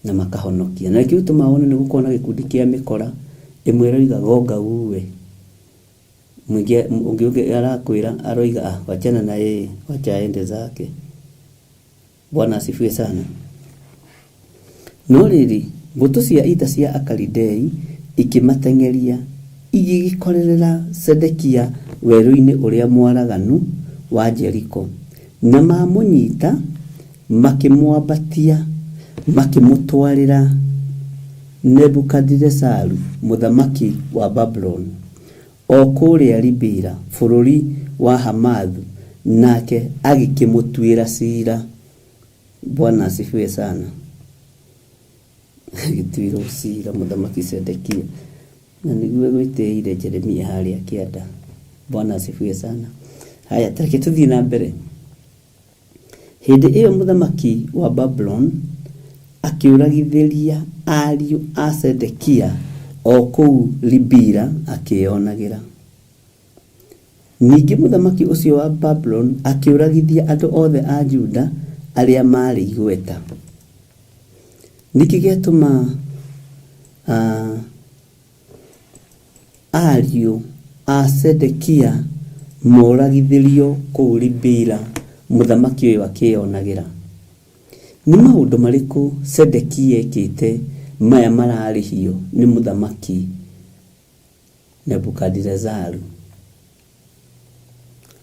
na makahonokia. Na nĩkĩo gĩtũmaga wone nĩ gũkoragwo na gĩkundi kĩa mĩkora, ĩmwe ĩroiga gonga uue, mũingĩ ũngĩ arakwĩra aroiga ah, wachana na yeye, wacha aende zake. Bwana asifiwe sana. No rĩrĩ, mbũtũ cia ita cia Akalidei ikĩmateng'eria, igĩgĩkorerera Zedekia werũ-inĩ ũrĩa mwaraganu wa Jeriko, na maamũnyita, makĩmwambatia, makĩmũtwarĩra Nebukadirezaru, mũthamaki wa Babuloni, o kũrĩa Ribila, bũrũri wa Hamathu, nake agĩkĩmũtuĩra cira. Bwana asifiwe sana. Agĩtuĩrwo cira mũthamaki Zedekia, na nĩguo egwĩtĩire Jeremia harĩa kĩanda. Bwana asifiwe sana. Haya, tareke tũthiĩ na mbere. Hĩndĩ ĩyo mũthamaki wa Babuloni akĩũragithĩria ariũ a Zedekia o kũu Ribila akĩĩonagĩra. Ningĩ mũthamaki ũcio wa Babuloni akĩũragithia andũ othe a Juda arĩa maarĩ igweta. Nĩkĩ gĩatũma uh, Ariũ a Zedekia moragithĩrio kũu Ribila mũthamaki ũyũ akĩĩonagĩra. Nĩ maũndũ marĩkũ Zedekia ekĩte maya mararĩhio nĩ Mũthamaki Nebukadirezaru?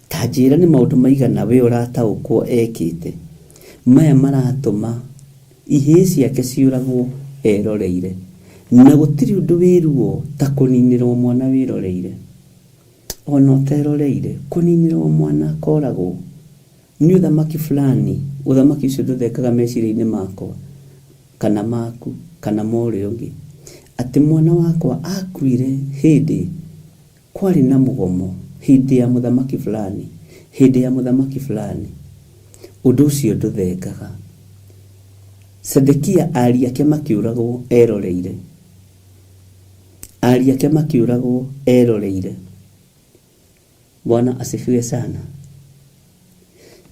Ta njĩra nĩ maũndũ maigana we ũrataũkwo ekĩte maya maratũma ihĩĩ ciake ciũragwo eroreire. Na gũtirĩ ũndũ wĩ ruo ta kũninĩrwo mwana wĩroreire. Ona ũteroreire, kũninĩrwo mwana akoragwo nĩ ũthamaki fulani, ũthamaki ũcio ndũthekaga meciria-inĩ makwa kana maku kana ma ũrĩa ũngĩ. Atĩ mwana wakwa akuire hĩndĩ Kwarĩ na mũgomo hĩndĩ ya mũthamaki fulani, hĩndĩ ya mũthamaki fulani. Ũndũ ũcio ndũthengaga. Zedekia ariũ ake makĩũragwo eroreire. Ariũ ake makĩũragwo eroreire. Bwana asifiwe sana.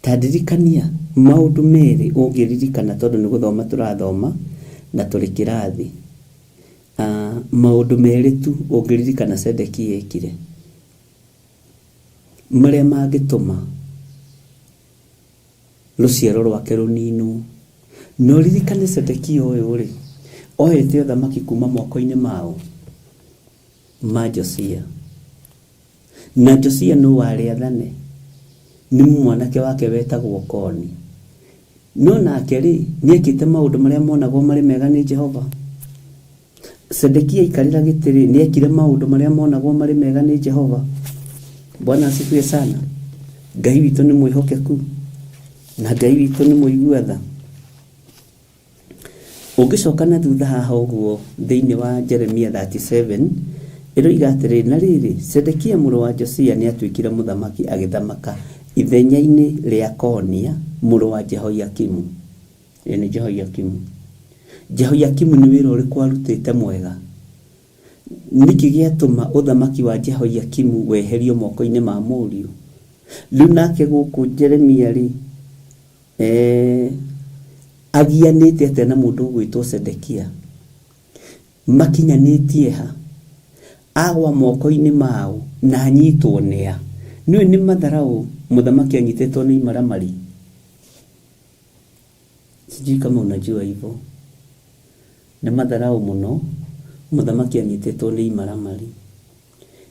Ta ndirikania maũndũ merĩ ũngĩririkana tondũ nĩ gũthoma tũrathoma na tũrĩ kĩrathi. Maũndũ merĩ tu ũngĩririkana Zedekia eekire, marĩa mangĩtũma rũciaro rwake rũninwo. Na ũririkane Zedekia ũyũ-rĩ, oete ũthamaki kuma moko-inĩ ma ũ? Ma Josia. Na Josia nũ warĩ athane? Nĩ mwanake wake wetagwo Koni. No nake-rĩ, nĩekĩte maũndũ marĩa monagwo marĩ mega nĩ Jehova? Zedekia aikarĩra gĩtĩ-rĩ, nĩekire maũndũ marĩa monagwo marĩ mega nĩ Jehova? Bwana asifiwe sana. Ngai witũ nĩ mwĩhokeku na Ngai witũ nĩ mũigua tha. Ũngĩcoka na thutha haha ũguo thĩinĩ wa Jeremia 37, ĩroiga atĩrĩrĩ, na rĩrĩ, Zedekia mũrũ wa Josia nĩatuĩkire mũthamaki agĩthamaka ithenya-inĩ rĩa Konia mũrũ wa Jehoiakimu. Ĩĩ nĩ Jehoiakimu. Jehoiakimu nĩ wĩra ũrĩkũ arutĩte mwega? Nĩkĩ gĩatũma ũthamaki wa Jehoiakimu weherio moko-inĩ ma mũriũ? Rĩu nake gũkũ Jeremia-rĩ, Eh, agianĩte atĩa na mũndũ ũgwĩtwo Sedekia? Makinyanĩtie ha? Agwa moko-inĩ mao na anyitwo nĩa? Nĩũĩ nĩ matharaũ mũthamaki anyitĩtwo nĩ imaramari? Sijui kama unajua hivyo. Nĩ matharaũ mũno mũthamaki anyitĩtwo nĩ imaramari.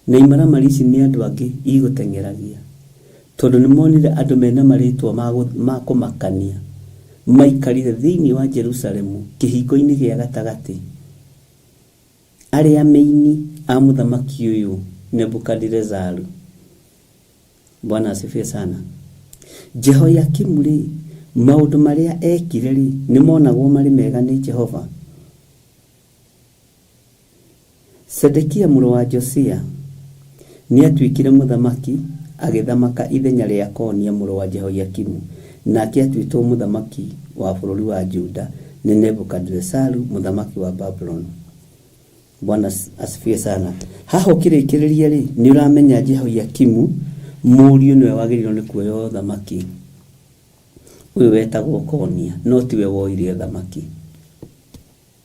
Na imaramari ici nĩ andũ angĩ igũteng'eragia, tondũ nĩ monire andũ mena marĩtwa ma kũmakania maikarire thĩinĩ wa Jerusalemu kĩhingo-inĩ gĩa gatagatĩ, arĩa meini a mũthamaki ũyũ Nebukadirezaru. Bwana asifiwe sana. Jehoiakimu rĩ, maũndũ marĩa ekire rĩ, nĩ monagwo marĩ mega nĩ Jehova. Zedekia mũrũ wa Josia nĩatuĩkire mũthamaki, agĩthamaka ithenya rĩa Konia mũrũ wa Jehoiakimu, nake atuĩtwo mũthamaki wa bũrũri wa Juda nĩ Nebukadirezaru mũthamaki wa Babuloni. Bwana asifiwe sana. Haha ũkĩrĩkĩrĩria rĩ, nĩ ũramenya Jehoiakimu mũriũ nĩwe wagĩrĩirwo nĩ kuoya ũthamaki ũyũ wetagwo Konia, no tiwe woire ũthamaki.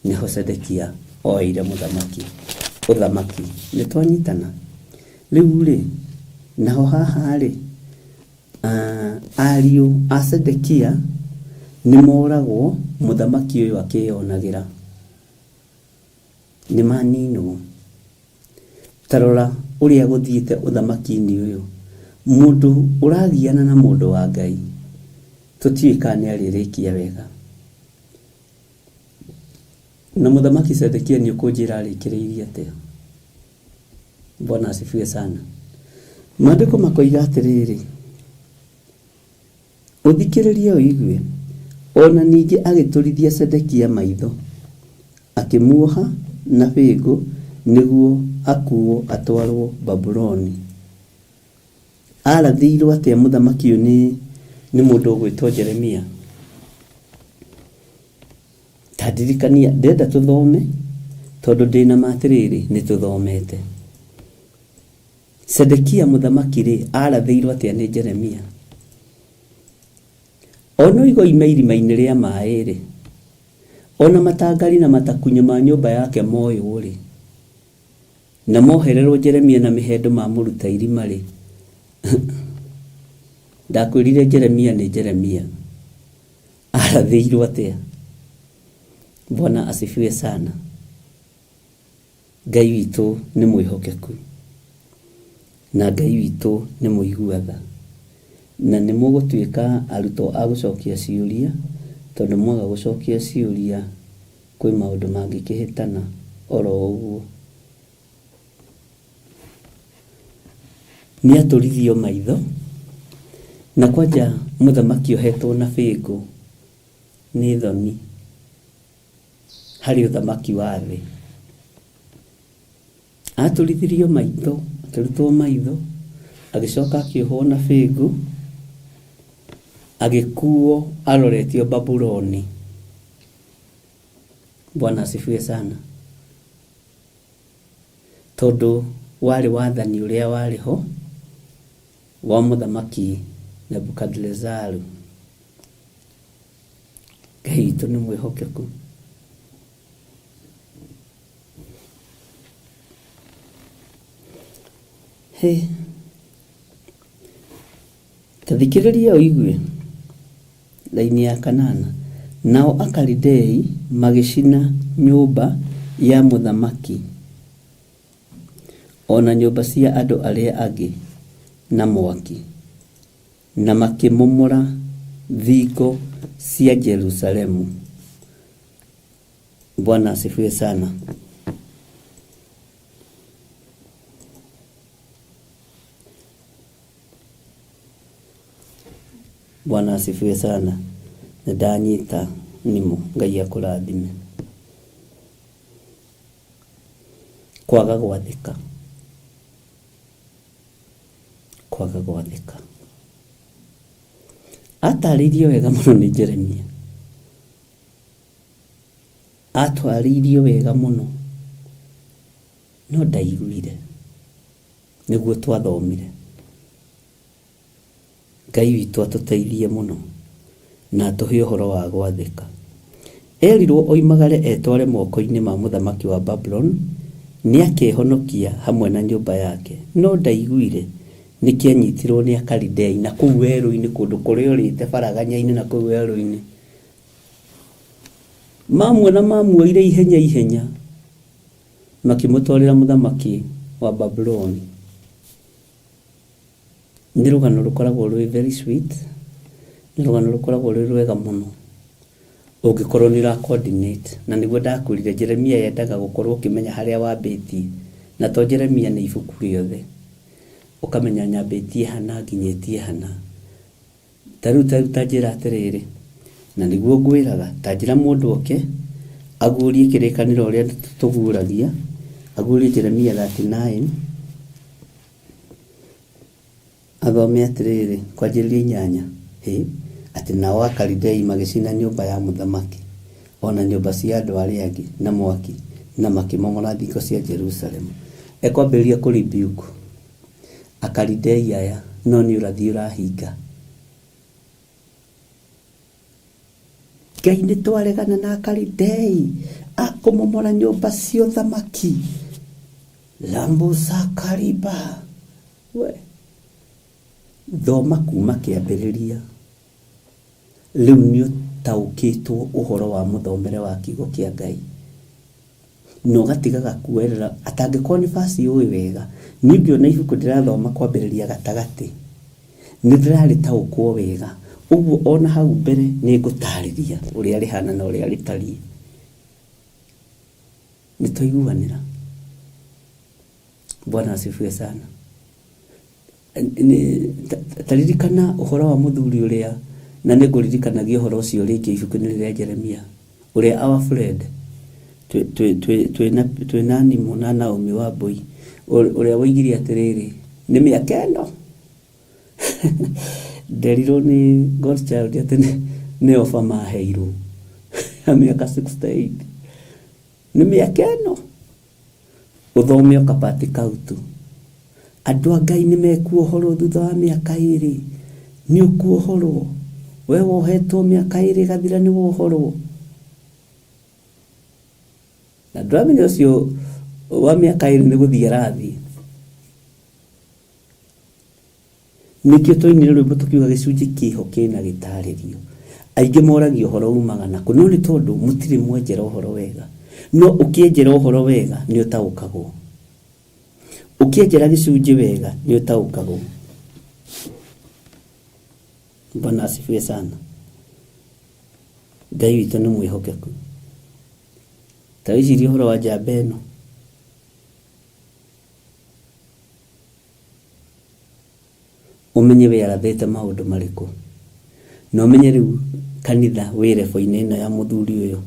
Nĩho Zedekia oeire mũthamaki ũthamaki. Nĩ twanyitana? Rĩu rĩ, naho haha rĩ, ariũ a Zedekia nĩ moragwo mũthamaki ũyũ akĩyonagĩra. Nĩ maninwo. Ta rora ũrĩa gũthiĩte ũthamaki-inĩ ũyũ. Mũndũ ũragiana na mũndũ wa Ngai, tũtiũĩ kana nĩ arĩrĩkia wega. Na mũthamaki Zedekia nĩ ũkũnjĩra arĩkĩrĩirie atĩa? Bwana asifiwe sana. Maandĩko makoiga atĩrĩrĩ, ũthikĩrĩrie ũigue, o na ningĩ agĩtũrithia Zedekia maitho, akĩmuoha na bĩngũ nĩguo akuo atwarwo Babuloni. Arathĩirwo atĩa mũthamaki ũyũ nĩ mũndũ ũgwĩtwo Jeremia? Ta ndirikania, ndĩrenda tũthome tondũ ndĩna ma atĩrĩrĩ nĩ tũthomete. Zedekia mũthamaki rĩ, arathĩirwo atĩa nĩ Jeremia? O na oiga oime irima-inĩ rĩa maĩ rĩ, ona matangari na matakunyũ ma nyũmba yake moywo rĩ, na mohererwo Jeremia na mĩhendo mamũruta irima rĩ, ndakwĩrire Jeremia nĩ Jeremia. Arathĩirwo atĩa? Bwana asifiwe sana. Ngai witũ nĩ mwĩhokeku, na Ngai witũ nĩ mũigua tha, na nĩ mũgũtuĩka arutwo a gũcokia ciũria, tondũ mwaga gũcokia ciũria kwĩ maũndũ mangĩkĩhĩtana oro ũguo. Nĩ atũrithio maitho, na kwanja mũthamaki ohetwo na bĩngũ nĩ thoni harĩ ũthamaki wa thĩ. Atũrithirio maitho, akĩrutwo maitho, agĩcoka akĩohwo na bĩngũ, agĩkuo aroretio Babuloni. Bwana asifiwe sana. Tondũ warĩ wathani ũrĩa warĩ ho wa mũthamaki Nebukadirezaru. Ngai witũ nĩ mwĩhokeku. Hĩ, ta thikĩrĩria ũigue raini ya kanana. Nao Akalidei magĩcina nyũmba ya mũthamaki o na nyũmba cia andũ arĩa angĩ na mwaki, na makĩmomora thingo cia Jerusalemu. Bwana asifiwe sana. Bwana asifiwe sana. Nĩ ndanyita nimo, Ngai akũrathime. Kwaga gwathĩka, kwaga gwathĩka. Atarĩirio wega mũno nĩ Jeremia. Atwarĩirio wega mũno, no ndaiguire. Nĩguo twathomire. Ngai witũ atũteithie mũno na atũhe ũhoro wa gwathĩka. Erirwo oimagare etware moko-inĩ ma mũthamaki wa Babuloni, nĩakehonokia hamwe na nyũmba yake. No ndaiguire, nĩkĩo anyitirwo nĩ Akalidei na kũu werũ-inĩ, kũndũ kũrĩa orĩte baraganya-inĩ na kũu werũ-inĩ. Mamuona mamuoire ihenya ihenya, makĩmũtwarĩra mũthamaki wa Babuloni. Nĩ rũgano rũkoragwo rwĩ very sweet, nĩ rũgano rũkoragwo rwĩ rwega mũno ũngĩkorwo nĩ ũra coordinate. Na nĩguo ndakwĩrire Jeremia yendaga gũkorwo ũkĩmenya harĩa wambĩtie, na to Jeremia nĩ ibuku rĩothe, ũkamenya nyambĩtie hana nginyĩtie hana. Ta rĩu ta njĩra atĩrĩrĩ, na nĩguo ngwĩraga, ta njĩra mũndũ oke aguũrie kĩrĩkanĩro ũrĩa tũguũragia, aguũrie Jeremia 39, athome atĩrĩrĩ, kwanjĩrĩria 8, hĩ, atĩ nao Akalidei magĩcina nyũmba ya mũthamaki, o na nyũmba cia andũ arĩa angĩ na mwaki, na makĩmomora thingo cia Jerusalemu. Ekwambĩrĩria kũ rebuke Akalidei aya, no nĩ ũrathi ũrahinga. Ngai nĩ twaregana na Akalidei a kũmomora nyũmba cia ũthamaki. Lambusakariba. We thoma kuma kĩambĩrĩria, rĩu nĩ ũtaũkĩtwo ũhoro wa mũthomere wa kiugo kĩa Ngai, na ũgatigaga kuoerera atangĩkorwo nĩ basi ũĩ wega. Niĩ ngĩona ibuku ndĩrathoma kwambĩrĩria gatagatĩ, nĩ ndĩrarĩtaũkwo wega, ũguo ona hau mbere nĩ ngũtarĩria ũrĩa rĩhana na ũrĩa rĩtariĩ. Nĩ twaiguanĩra? Bwana asifiwe sana. Ta ririkana ũhoro wa mũthuri ũrĩa, na nĩ ngũririkanagia ũhoro ũcio rĩngĩ ibuku-inĩ rĩrĩa Jeremia, ũrĩa our friend twĩna Nimũ na Naomi Wambui, ũrĩa woigire atĩrĩrĩ, nĩ mĩaka ĩno nderirwo nĩ Godchild atĩ nĩ ofa maheirwo ya mĩaka 68, nĩ mĩaka ĩno ũthome o kapati kau tu. Andũ a Ngai nĩ mekuohorwo thutha wa mĩaka 2, nĩ ũkuohorwo. We wohetwo mĩaka 2 ĩgathira nĩ wohorwo. Na ndũramenya ũcio wa mĩaka 2 nĩ gũthiĩ arathiĩ. Nĩkĩo twainire rwĩmbo tũkiuga gĩcunjĩ kĩho kĩna gĩtarĩrio. Aingĩ moragia ũhoro umaga nakũ, no nĩ tondũ mũtirĩ mwenjera ũhoro wega. No ũkĩenjera ũhoro wega nĩ ũtaũkagwo. Ũkĩenjera gĩcunjĩ wega nĩ ũtaũkagwo. Bwana asifiwe sana. Ngai witũ nĩ mwĩhokeku. Ta wĩcirie ũhoro wa njamba ĩno. Ũmenye we arathĩte maũndũ marĩkũ, na ũmenye rĩu kanitha wĩ rebo-inĩ ĩno ya mũthuri ũyũ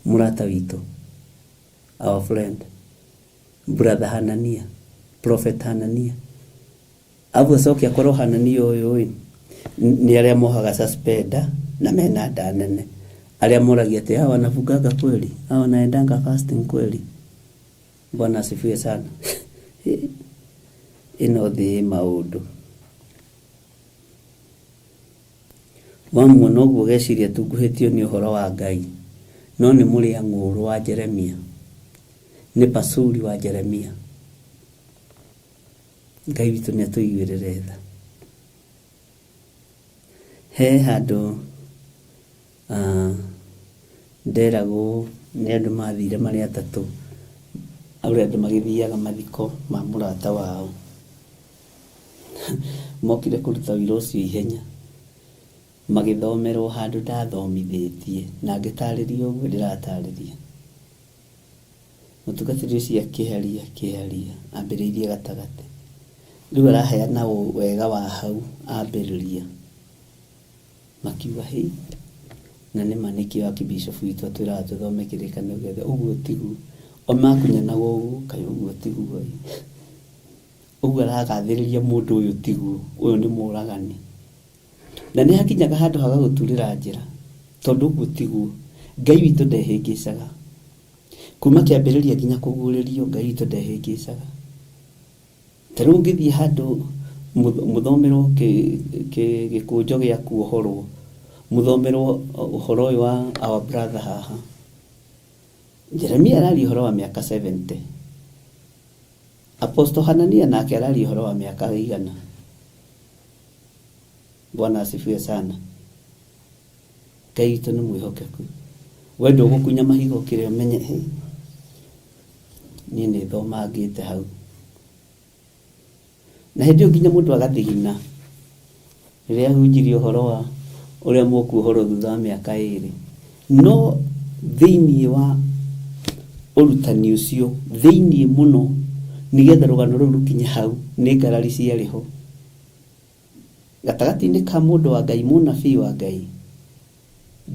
mũrata witũ, our friend brother Hanania, prophet Hanania. Abu acoke akorwo Hanania ũyũ ĩ nĩ arĩa mohaga suspender na mena nda nene, arĩa moragia atĩ hawa wanafunganga kweli, hawa wanaendanga fasting kweli. Bwana asifiwe sana. Ĩno thĩ ĩ maũndũ. Wamuona ũguo ũgeciria atunguhĩtio nĩ ũhoro wa Ngai, no nĩ mũrĩa ng'ũũrũ wa Jeremia, nĩ Pasuri wa Jeremia. Ngai witũ nĩ atũiguĩrĩre tha. He handũ nderagwo nĩ andũ mathire marĩ atatũ, ũrĩa andũ magĩthiaga mathiko ma mũrata wao. Mokire kũruta wĩra ũcio ihenya, magĩthomerwo handũ ndathomithĩtie na ngĩtarĩria ũguo ndĩratarĩria. Mũtungatĩri ũcio akĩaria akĩaria ambĩrĩirie gatagatĩ. Rĩu araheana wega wa hau ambĩrĩria. Makiuga hĩ, na nĩma nĩkĩo akibishofu witũ atwĩraga tũthome kĩrĩkanĩro gĩothe, ũguo tiguo. O makunyanaga ũguo, kaĩ ũguo tiguo ĩ. Ũguo aragathĩrĩria mũndũ ũyũ tiguo, ũyũ nĩ mũragani. Na nĩ hakinyaga handũ hagagũturĩra njĩra, tondũ ũguo tiguo. Ngai witũ ndehĩngĩcaga. Kuma kĩambĩrĩria nginya kũguũrĩrio, Ngai witũ ndehĩngĩcaga. Ta rĩu ũngĩthiĩ handũ mũthomerwo gĩkũnjo gĩa kuohorwo, mũthomerwo ũhoro ũyũ wa our brother haha. Jeremia araria ũhoro wa mĩaka 70. Apostle Hanania nake araria ũhoro wa mĩaka 100. Bwana asifiwe sana. Ngai witũ nĩ mwĩhokeku. We ndũgũkunya mahiga ũkĩre ũmenye, hey, niĩ nĩ thomangĩte hau. Na hĩndĩ ĩyo nginya mũndũ agathigina rĩrĩa ahunjirie ũhoro wa ũrĩa mũkuohorwo thutha wa mĩaka ĩrĩ. No thĩinĩ wa ũrutani ũcio thĩinĩ mũno nĩgetha rũgano rũu rũkinye hau nĩ ngarari ciarĩ ho gatagatĩ-inĩ ka mũndũ wa Ngai, mũnabii wa Ngai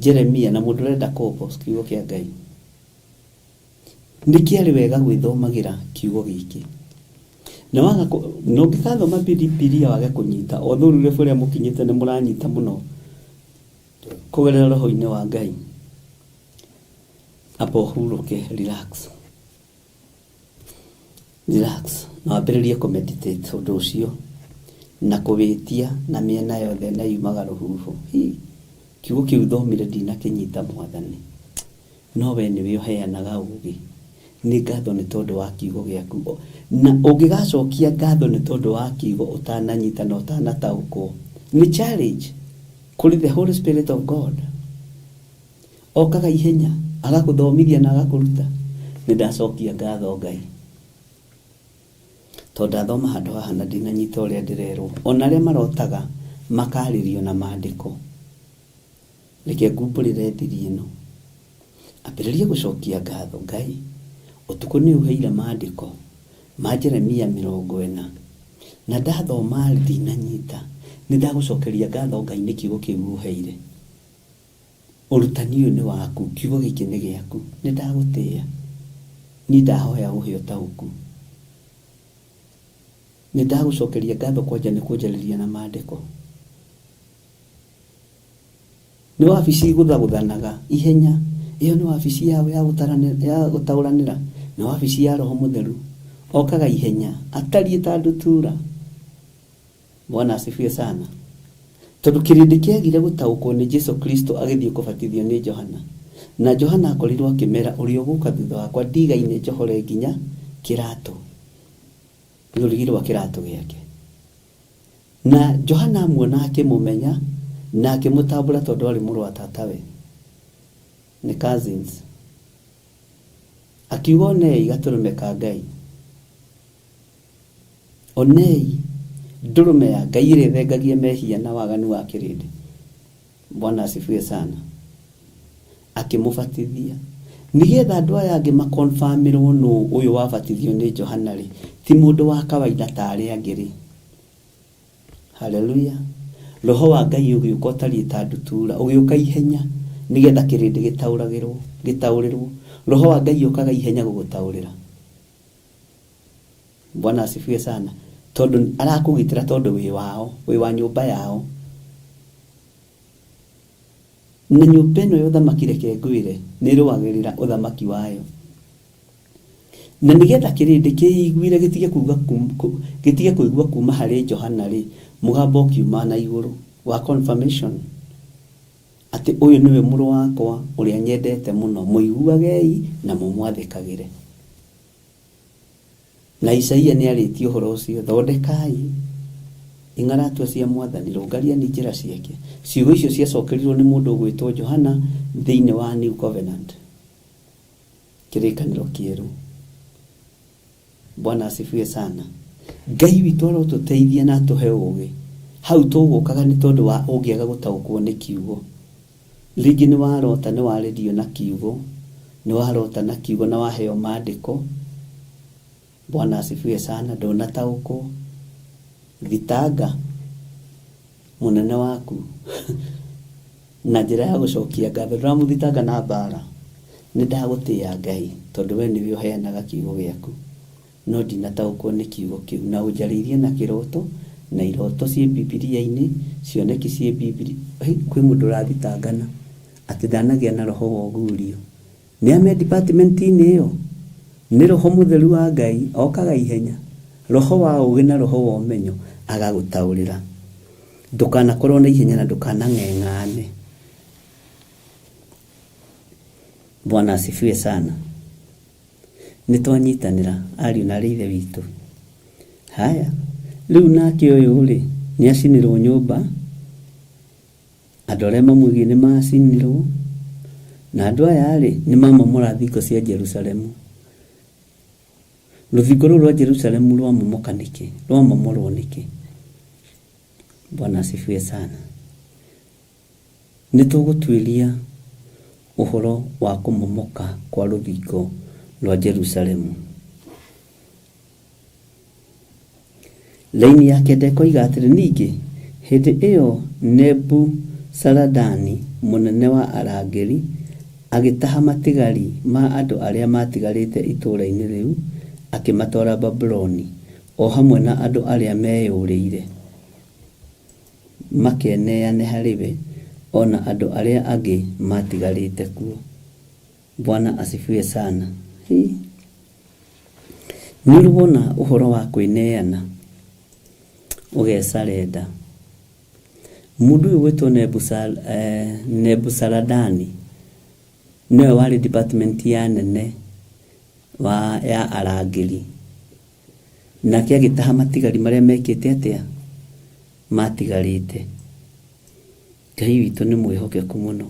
Jeremia na mũndũ ũrenda kũ kiugo kĩa Ngai. Nĩ kĩarĩ wega gwĩthomagĩra kiugo gĩkĩ na waga na ũngĩgathoma Bibilia wage kũnyita, although rĩu level ĩrĩa mũkinyĩte nĩ mũranyita mũno kũgerera roho-inĩ wa Ngai, amba ũhurũke, relax, relax, na wambĩrĩrie kũ meditate ũndũ ũcio na kũwĩtia na mĩena yothe na yumaga rũhuho. Hi, kiugo kĩu thomire ndinakĩnyita Mwathani, no we nĩwe ũheanaga ũgĩ. Nĩ ngatho nĩ tondũ wa kiugo gĩaku. Na ũngĩgacokia ngatho nĩ tondũ wa kiugo ũtananyita na ũtanataũkwo, nĩ challenge kũrĩ the Holy Spirit of God. Okaga ihenya agakũthomithia na agakũruta. Nĩ ndacokia ngatho Ngai tondũ ndathoma handũ haha na ndinanyita ũrĩa ndĩrerwo. Ona arĩa marotaga makarĩrio na maandĩko. Reke ngumbũrĩre thiri ĩno. Ambĩrĩria gũcokia ngatho Ngai. Ũtukũ nĩ ũheire maandĩko ma Jeremia 40 na ndathoma ndinanyita. Nĩ ndagũcokeria ngatho Ngai nĩ kiugo kĩu ũheire. Ũrutani ũyũ nĩ waku, kiugo gĩkĩ nĩ gĩaku. Nĩ ndagũtĩĩa. Niĩ ndahoya ũhe ũtaũku. Nĩ ndagũcokeria ngatho kwanja nĩ kũnjarĩria na maandĩko. Nĩ wabici igũthagũthanaga ihenya. Ĩyo nĩ wabici yao ya gũtaũranĩra. Nĩ wabici ya Roho Mũtheru. Okaga ihenya atariĩ ta ndutura. Bwana asifiwe sana. Tondũ kĩrĩndĩ kĩagire gũtaũkwo nĩ Jesu Kristo agĩthiĩ kũbatithio nĩ Johana. Na Johana akorirwo akĩmera ũrĩa ũgũka thutha wakwa ndigaine njohore nginya kĩratũ, rũrigi rwa kĩratũ gĩake. Na Johana amuona akĩmũmenya na akĩmũtambũra tondũ arĩ mũrũ wa tatawe, nĩ cousins. Akiuga onei gatũrũme ka Ngai, onei ndũrũme ya Ngai ĩrĩa ĩthengagia mehia na waganu wa kĩrĩndĩ. Bwana asifiwe sana. Akĩmũbatithia nĩgetha andũ aya angĩ makonfirmĩrwo nũ ũyũ wabatithio nĩ Johana rĩ, ti mũndũ wa kawaida ta arĩa angĩ rĩ. Haleluya. Roho wa Ngai ũgĩũka ũtariĩ ta ndutura, ũgĩũka ihenya nĩgetha kĩrĩndĩ gĩtaũragĩrwo, gĩtaũrĩrwo. Roho wa Ngai ũkaga ihenya gũgũtaũrĩra. Bwana asifiwe sana. Tondũ arakũgitĩra tondũ wĩ wao, wĩ wa nyũmba yao. Na nyũmba ĩno ya ũthamaki reke ngwĩre nĩ ĩrũagĩrĩra ũthamaki wayo. Na nĩgetha kĩrĩndĩ kĩiguire gĩtige kuga gĩtige kũigua kuma harĩ Johana rĩ, mũgambo ũkiuma na igũrũ wa confirmation atĩ ũyũ nĩwe mũrũ wakwa ũrĩa nyendete mũno, mũiguagei na mũmwathĩkagĩre. Na Isaia nĩ arĩtie ũhoro ũcio, thondekai ing'aratua cia Mwathani, rũngariani njĩra ciake. Ciugo icio ciacokerirwo nĩ mũndũ ũgwĩtwo Johana thĩinĩ wa New Covenant, kĩrĩkanĩro kĩerũ. Bwana asifiwe sana. Ngai witũ arotũteithia na atũhe ũgĩ. Hau tũgũkaga nĩ tondũ wa ũngĩaga gũtaũkwo nĩ kiugo. Rĩngĩ nĩ warota nĩ warĩrio na kiugo, nĩ warota na kiugo na waheo maandĩko. Bwana asifiwe sana. Ndũnataũkwo, thitanga mũnene waku na njĩra ya gũcokia ngatho. Ndũramũthitanga na mbara. Nĩ ndagũtĩĩa Ngai tondũ we nĩwe ũheanaga kiugo gĩaku, no ndinataũkwo nĩ kiugo kĩu na ũnjarĩirie na kĩroto, na iroto ciĩ Bibilia-inĩ, cioneki ciĩ Bibilia. Kwĩ mũndũ ũrathitangana atĩ ndanagĩa na roho wa ũguũrio. Nĩ ame department-inĩ ĩyo? Nĩ Roho Mũtheru wa Ngai okaga ihenya, roho wa ũgĩ na roho wa ũmenyo agagũtaũrĩra. Ndũkanakorwo na ihenya na ndũkanang'eng'ane. Bwana asifiwe sana. Nĩ twanyitanĩra ariũ na arĩ ithe witũ. Haya, rĩu nake ũyũ rĩ, nĩ acinĩrwo nyũmba, andũ arĩa mamwĩgiĩ nĩ macinirwo, na andũ aya rĩ, nĩ mamomora thingo cia Jerusalemu. Rũthingo rũu rwa Jerusalemu rwamomoka nĩkĩ? Rwamomorwo nĩkĩ? Bwana asifiwe sana. Nĩ tũgũtuĩria ũhoro wa kũmomoka kwa rũthingo rwa Jerusalemu. Laini ya kenda ĩkoiga atĩrĩ, ningĩ hĩndĩ ĩyo Nebuzaradani mũnene wa arangĩri agĩtaha matigari ma andũ arĩa maatigarĩte itũũra-inĩ rĩu akĩmatwara Babuloni, o hamwe na andũ arĩa meeyũrĩire makeneane harĩ we, o na andũ arĩa angĩ maatigarĩte kuo. Bwana asifiwe sana. Hii. Nĩ ũrĩ wona ũhoro wa kwĩneana ũgecarenda? Mũndũ ũyũ gwĩtwo Nebusaradani nĩwe warĩ department ya nene wa ya arangĩri, nake agĩtaha matigari marĩa mekĩte atĩa, matigarĩte. Ngai witũ nĩ mwĩhokeku mũno.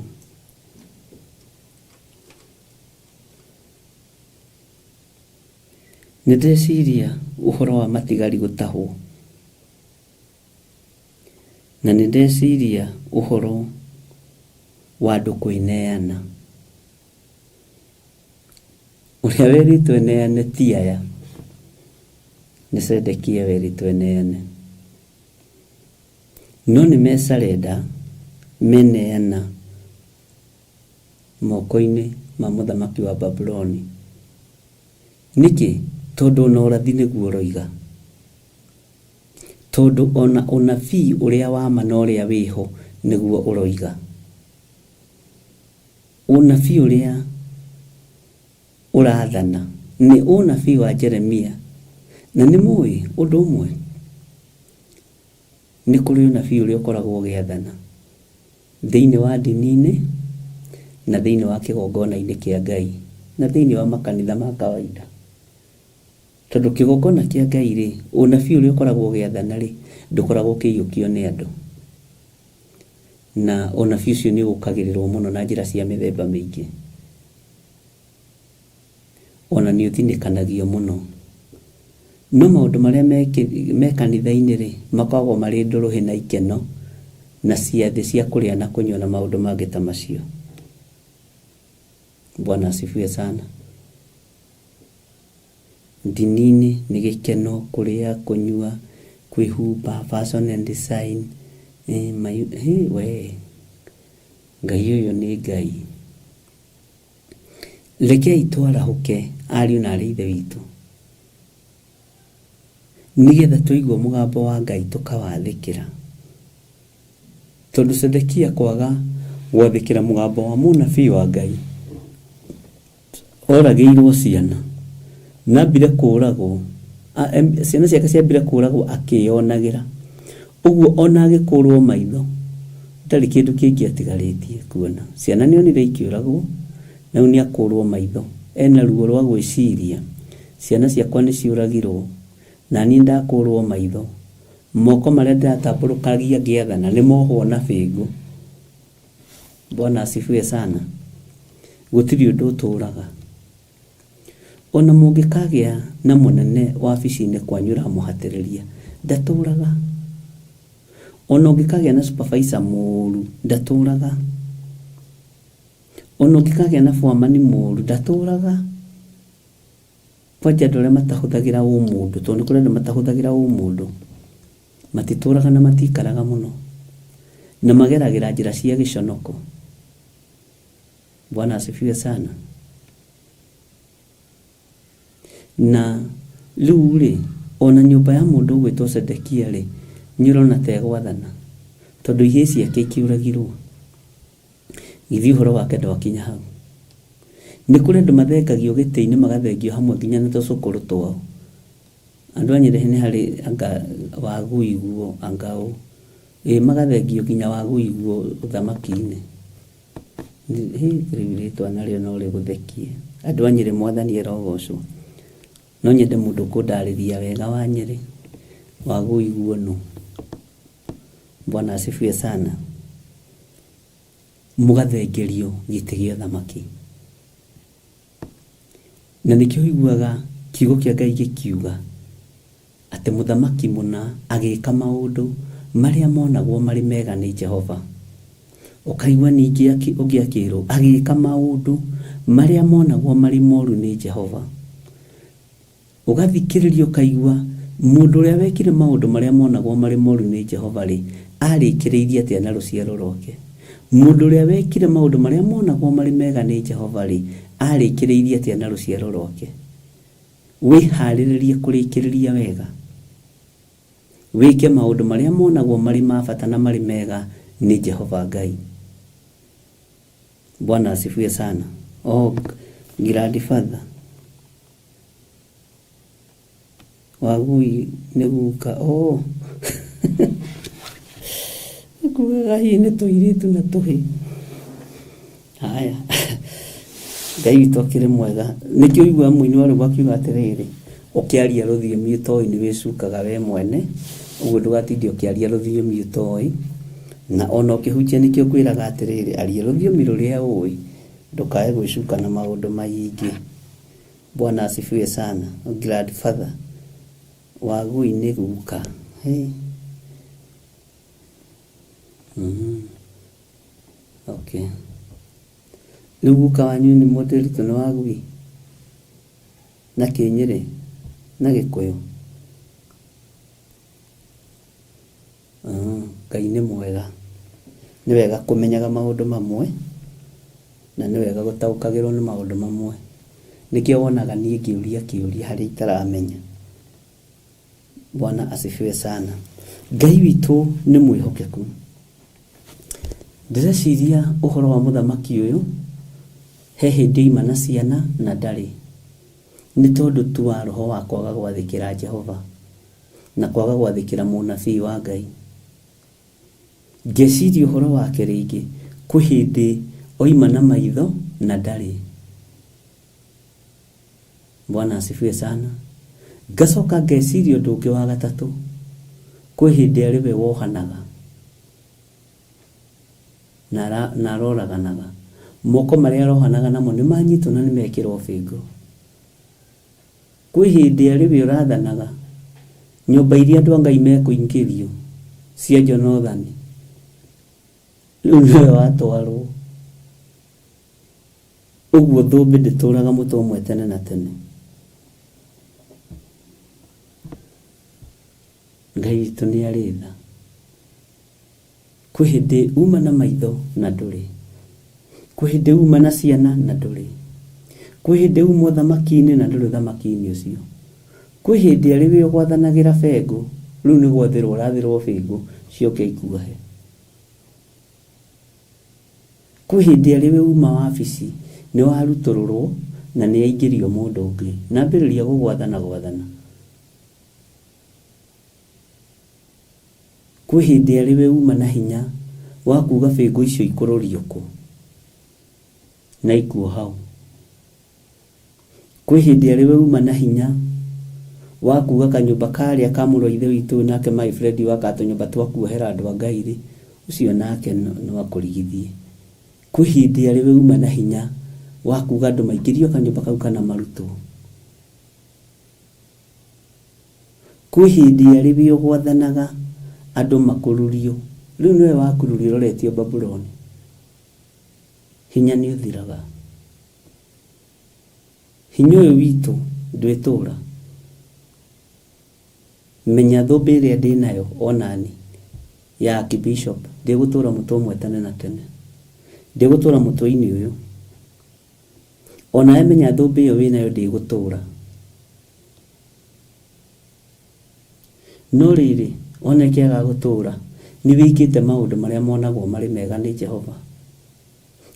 Nĩ ndeciria ũhoro wa matigari gũtahwo, na nĩ ndeciria ũhoro wa andũ kwĩneana. Ũrĩa werĩtwo eneane ti aya, nĩ Zedekia werĩtwo eneane. No nĩ mecarenda meneana moko-inĩ ma mũthamaki wa Babuloni. Nĩkĩ? Tondũ ona ũrathi nĩguo ũroiga. Tondũ ona ũnabii ũrĩa wa ma na ũrĩa wĩho nĩguo ũroiga. Ũnabii ũrĩa ũrathana nĩ ũnabii wa Jeremia. Na nĩ mũĩ ũndũ ũmwe? Nĩ kũrĩ ũnabii ũrĩa ũkoragwo ũgĩathana thĩinĩ wa ndini-inĩ na thĩinĩ wa kĩgongona-inĩ kĩa Ngai na thĩinĩ wa makanitha ma kawaida. Tondũ kĩgongona kĩa Ngai rĩ, ũnabii ũrĩa ũkoragwo ũgĩathana rĩ, ndũkoragwo ũkĩiyũkio nĩ andũ. Na ũnabii ũcio nĩ ũkagĩrĩrwo mũno na njĩra cia mĩthemba mĩingĩ. Ona nĩ ũthinĩkanagio mũno. No maũndũ marĩa me kanitha-inĩ rĩ, makoragwo marĩ ndũrũhĩ na ikeno na ciathĩ cia kũrĩa na kũnyua na maũndũ mangĩ ta macio. Bwana asifiwe sana. Ndini-inĩ nĩ gĩkeno, kũrĩa, kũnyua, kwĩhumba, fashion and design, we, Ngai ũyũ nĩ Ngai. Rekei twarahũke ariũ na aarĩ a Ithe witũ, nĩgetha twaigua mũgambo wa Ngai tũkawathĩkĩra. Tondũ Zedekia kwaga gwathĩkĩra mũgambo wa mũnabii wa Ngai, oragĩirwo ciana, na ambire kũragwo, ciana ciake ciambire kũragwo akĩyonagĩra. Ũguo ona agĩkũrwo maitho, ndarĩ kĩndũ kĩngĩ atigarĩtie kuona. Ciana nĩonire ikĩũragwo, na rĩu nĩakũrwo maitho. Ena ruo rwa gwĩciria, ciana ciakwa nĩciũragirwo, na niĩ ndakũrwo maitho. Moko marĩa ndĩratambũrũkagia ngĩathana nĩmohwo na bĩngũ. Bwana asifiwe sana. Gũtirĩ ũndũ ũtũraga. Ona mũngĩkagĩa na mũnene wabici-inĩ kwanyu ũramũhatĩrĩria, ndatũraga. Ona ũngĩkagĩa na supervisor mũru, ndatũraga. Ona ũngĩkagĩa na foreman mũru, ndatũraga. Kwanja andũ arĩa matahũthagĩra ũmũndũ, tondũ nĩ kũrĩ andũ matahũthagĩra ũmũndũ, matitũraga na matikaraga mũno. Na mageragĩra njĩra cia gĩconoko. Bwana asifiwe sana. Na rĩu rĩ, ona nyũmba ya mũndũ ũgwĩtwo Zedekia rĩ, nĩ ũrona ta ĩgwathana, tondũ ihĩĩ ciake ikĩũragirwo. Githĩ ũhoro wake ndwakinya hau? Nĩ kũrĩ andũ mathengagio gĩtĩ-inĩ magathengio hamwe nginya na tũcũkũrũ twao. Andũ a Nyĩrĩ nĩ harĩ anga waguiguo anga ũ. Ĩ magathengio nginya waguiguo ũthamaki-inĩ. Hĩ rĩu rĩtwa narĩo no rĩgũthekie. Andũ a Nyĩrĩ Mwathani arogocwo. No nyende mũndũ ũkũndarĩria wega wa Nyĩrĩ, waguiguo nũ. Bwana asifiwe sana. Mũgathengerio gĩtĩ gĩa ũthamaki. Na nĩkĩo ũiguaga Kiugo kĩa Ngai gĩkiuga atĩ mũthamaki mũna agĩka maũndũ marĩa monagwo marĩ mega nĩ Jehova. Ũkaigua ningĩ ũngĩ akĩrwo agĩka maũndũ marĩa monagwo marĩ moru nĩ Jehova. Ũgathikĩrĩria ũkaigua mũndũ ũrĩa wekire maũndũ marĩa monagwo marĩ moru nĩ Jehova-rĩ, arĩkĩrĩirie atĩa na rũciaro rwake? Mũndũ ũrĩa wekire maũndũ marĩa monagwo marĩ mega nĩ Jehova-rĩ, arĩkĩrĩirie atĩa na rũciaro rwake? Wĩharĩrĩrie kũrĩkĩrĩria wega. Wĩke maũndũ marĩa monagwo marĩ ma bata na marĩ mega nĩ Jehova Ngai. Bwana asifiwe sana. Oh, grandfather. Wagui nĩ guka. Oh. Kugaga hihi nĩ tũirĩtu na tũhĩ. Haya. Ngai witũ akĩrĩ mwega. Nĩkĩo ũiguaga mũini wa rwĩmbo akiuga atĩrĩrĩ, ũkĩaria rũthiomi ũtoĩ nĩ wĩcukaga we mwene, ũguo ndũgatinde ũkĩaria rũthiomi ũtoĩ. Na ona ũkĩhunjia nĩkĩo ngwĩraga atĩrĩrĩ, aria rũthiomi rũrĩa ũĩ, ndũkae gwĩcuka na maũndũ maingĩ. Bwana asifiwe sana. Grandfather. Wagui nĩ guka. Hey. Okay. Rĩu guka wanyu nĩ mũndĩritũ nĩ wagui? Na kĩnyĩrĩ? Na gĩkũyũ? Ngai nĩ mwega. Nĩ wega kũmenyaga maũndũ mamwe na nĩ wega gũtaũkagĩrwo nĩ maũndũ mamwe. Nĩkĩo wonaga niĩ ngĩũria kĩũria harĩa itaramenya. Bwana asifiwe sana. Ngai witũ nĩ mwĩhokeku. Ndĩreciria ũhoro wa mũthamaki ũyũ, he hĩndĩ oima na ciana na ndarĩ. Nĩ tondũ tu wa roho wa kwaga gwathĩkĩra Jehova na kwaga gwathĩkĩra mũnabii wa Ngai. Ngeciria ũhoro wake rĩngĩ, kwĩ hĩndĩ oima na maitho na ndarĩ. Bwana asifiwe sana. Ngacoka ngeciria ũndũ ũngĩ wa gatatũ, kwĩ hĩndĩ arĩ we wohanaga na aroraganaga. Moko marĩa arohanaga namo nĩ manyitwo na nĩ mekĩrwo bĩngũ. Kwĩ hĩndĩ arĩ we ũrathanaga nyũmba iria andũ a Ngai mekũingĩrio cia Jonathani, rĩu nĩwe watwarwo. Ũguo thũmbĩ ndĩtũraga mũtwe ũmwe tene na tene. Ngai witũ nĩ arĩ tha. Kwĩ hĩndĩ uma na maitho na ndũrĩ. Kwĩ hĩndĩ uma na ciana na ndũrĩ. Kwĩ hĩndĩ uma ũthamaki-inĩ na ndũrĩ ũthamaki-inĩ ũcio. Kwĩ hĩndĩ arĩ we ũgwathanagĩra bengũ, rĩu nĩ gwathĩrwo ũrathĩrwo bĩngũ ciũke ikuohe. Kwĩ hĩndĩ arĩ we uma wabici nĩ warutũrũrwo na nĩ aingĩrio mũndũ ũngĩ na ambĩrĩria gũgwatha na gwathana. Kwĩ hĩndĩ arĩ we uma na hinya wa kuga bĩngũ icio ikũrũrio kũ na ikuo hau. Kwĩ hĩndĩ arĩ we uma na hinya wa kuga kanyũmba karĩa ka mũrũ wa ithe witũ ũyũ nake my friend wakaga tũnyũmba twa kuohera andũ a Ngai rĩ, ũcio nake no akũrigithie. Kwĩ hĩndĩ arĩ we uma na hinya wa kuga andũ maingĩrio kanyũmba kau kana marutwo. Kwĩ hĩndĩ arĩ we ũgwathanaga andũ makũrurio. Rĩu nĩwe wakururio ũroretio Babuloni. Hinya nĩ ũthiraga. Hinya ũyũ witũ ndwĩtũra. Menya thũmbĩ ĩrĩa ndĩnayo onani ya Archbishop ndĩgũtũra mũtwe ũmwe tene na tene. Ndĩgũtũra mũtwe-inĩ ũyũ. Onawe menya thũmbĩ ĩyo wĩnayo ndĩgũtũra. No rĩrĩ, ona ĩkĩaga gũtũra, nĩ wĩkĩte maũndũ marĩa monagwo marĩ mega nĩ Jehova.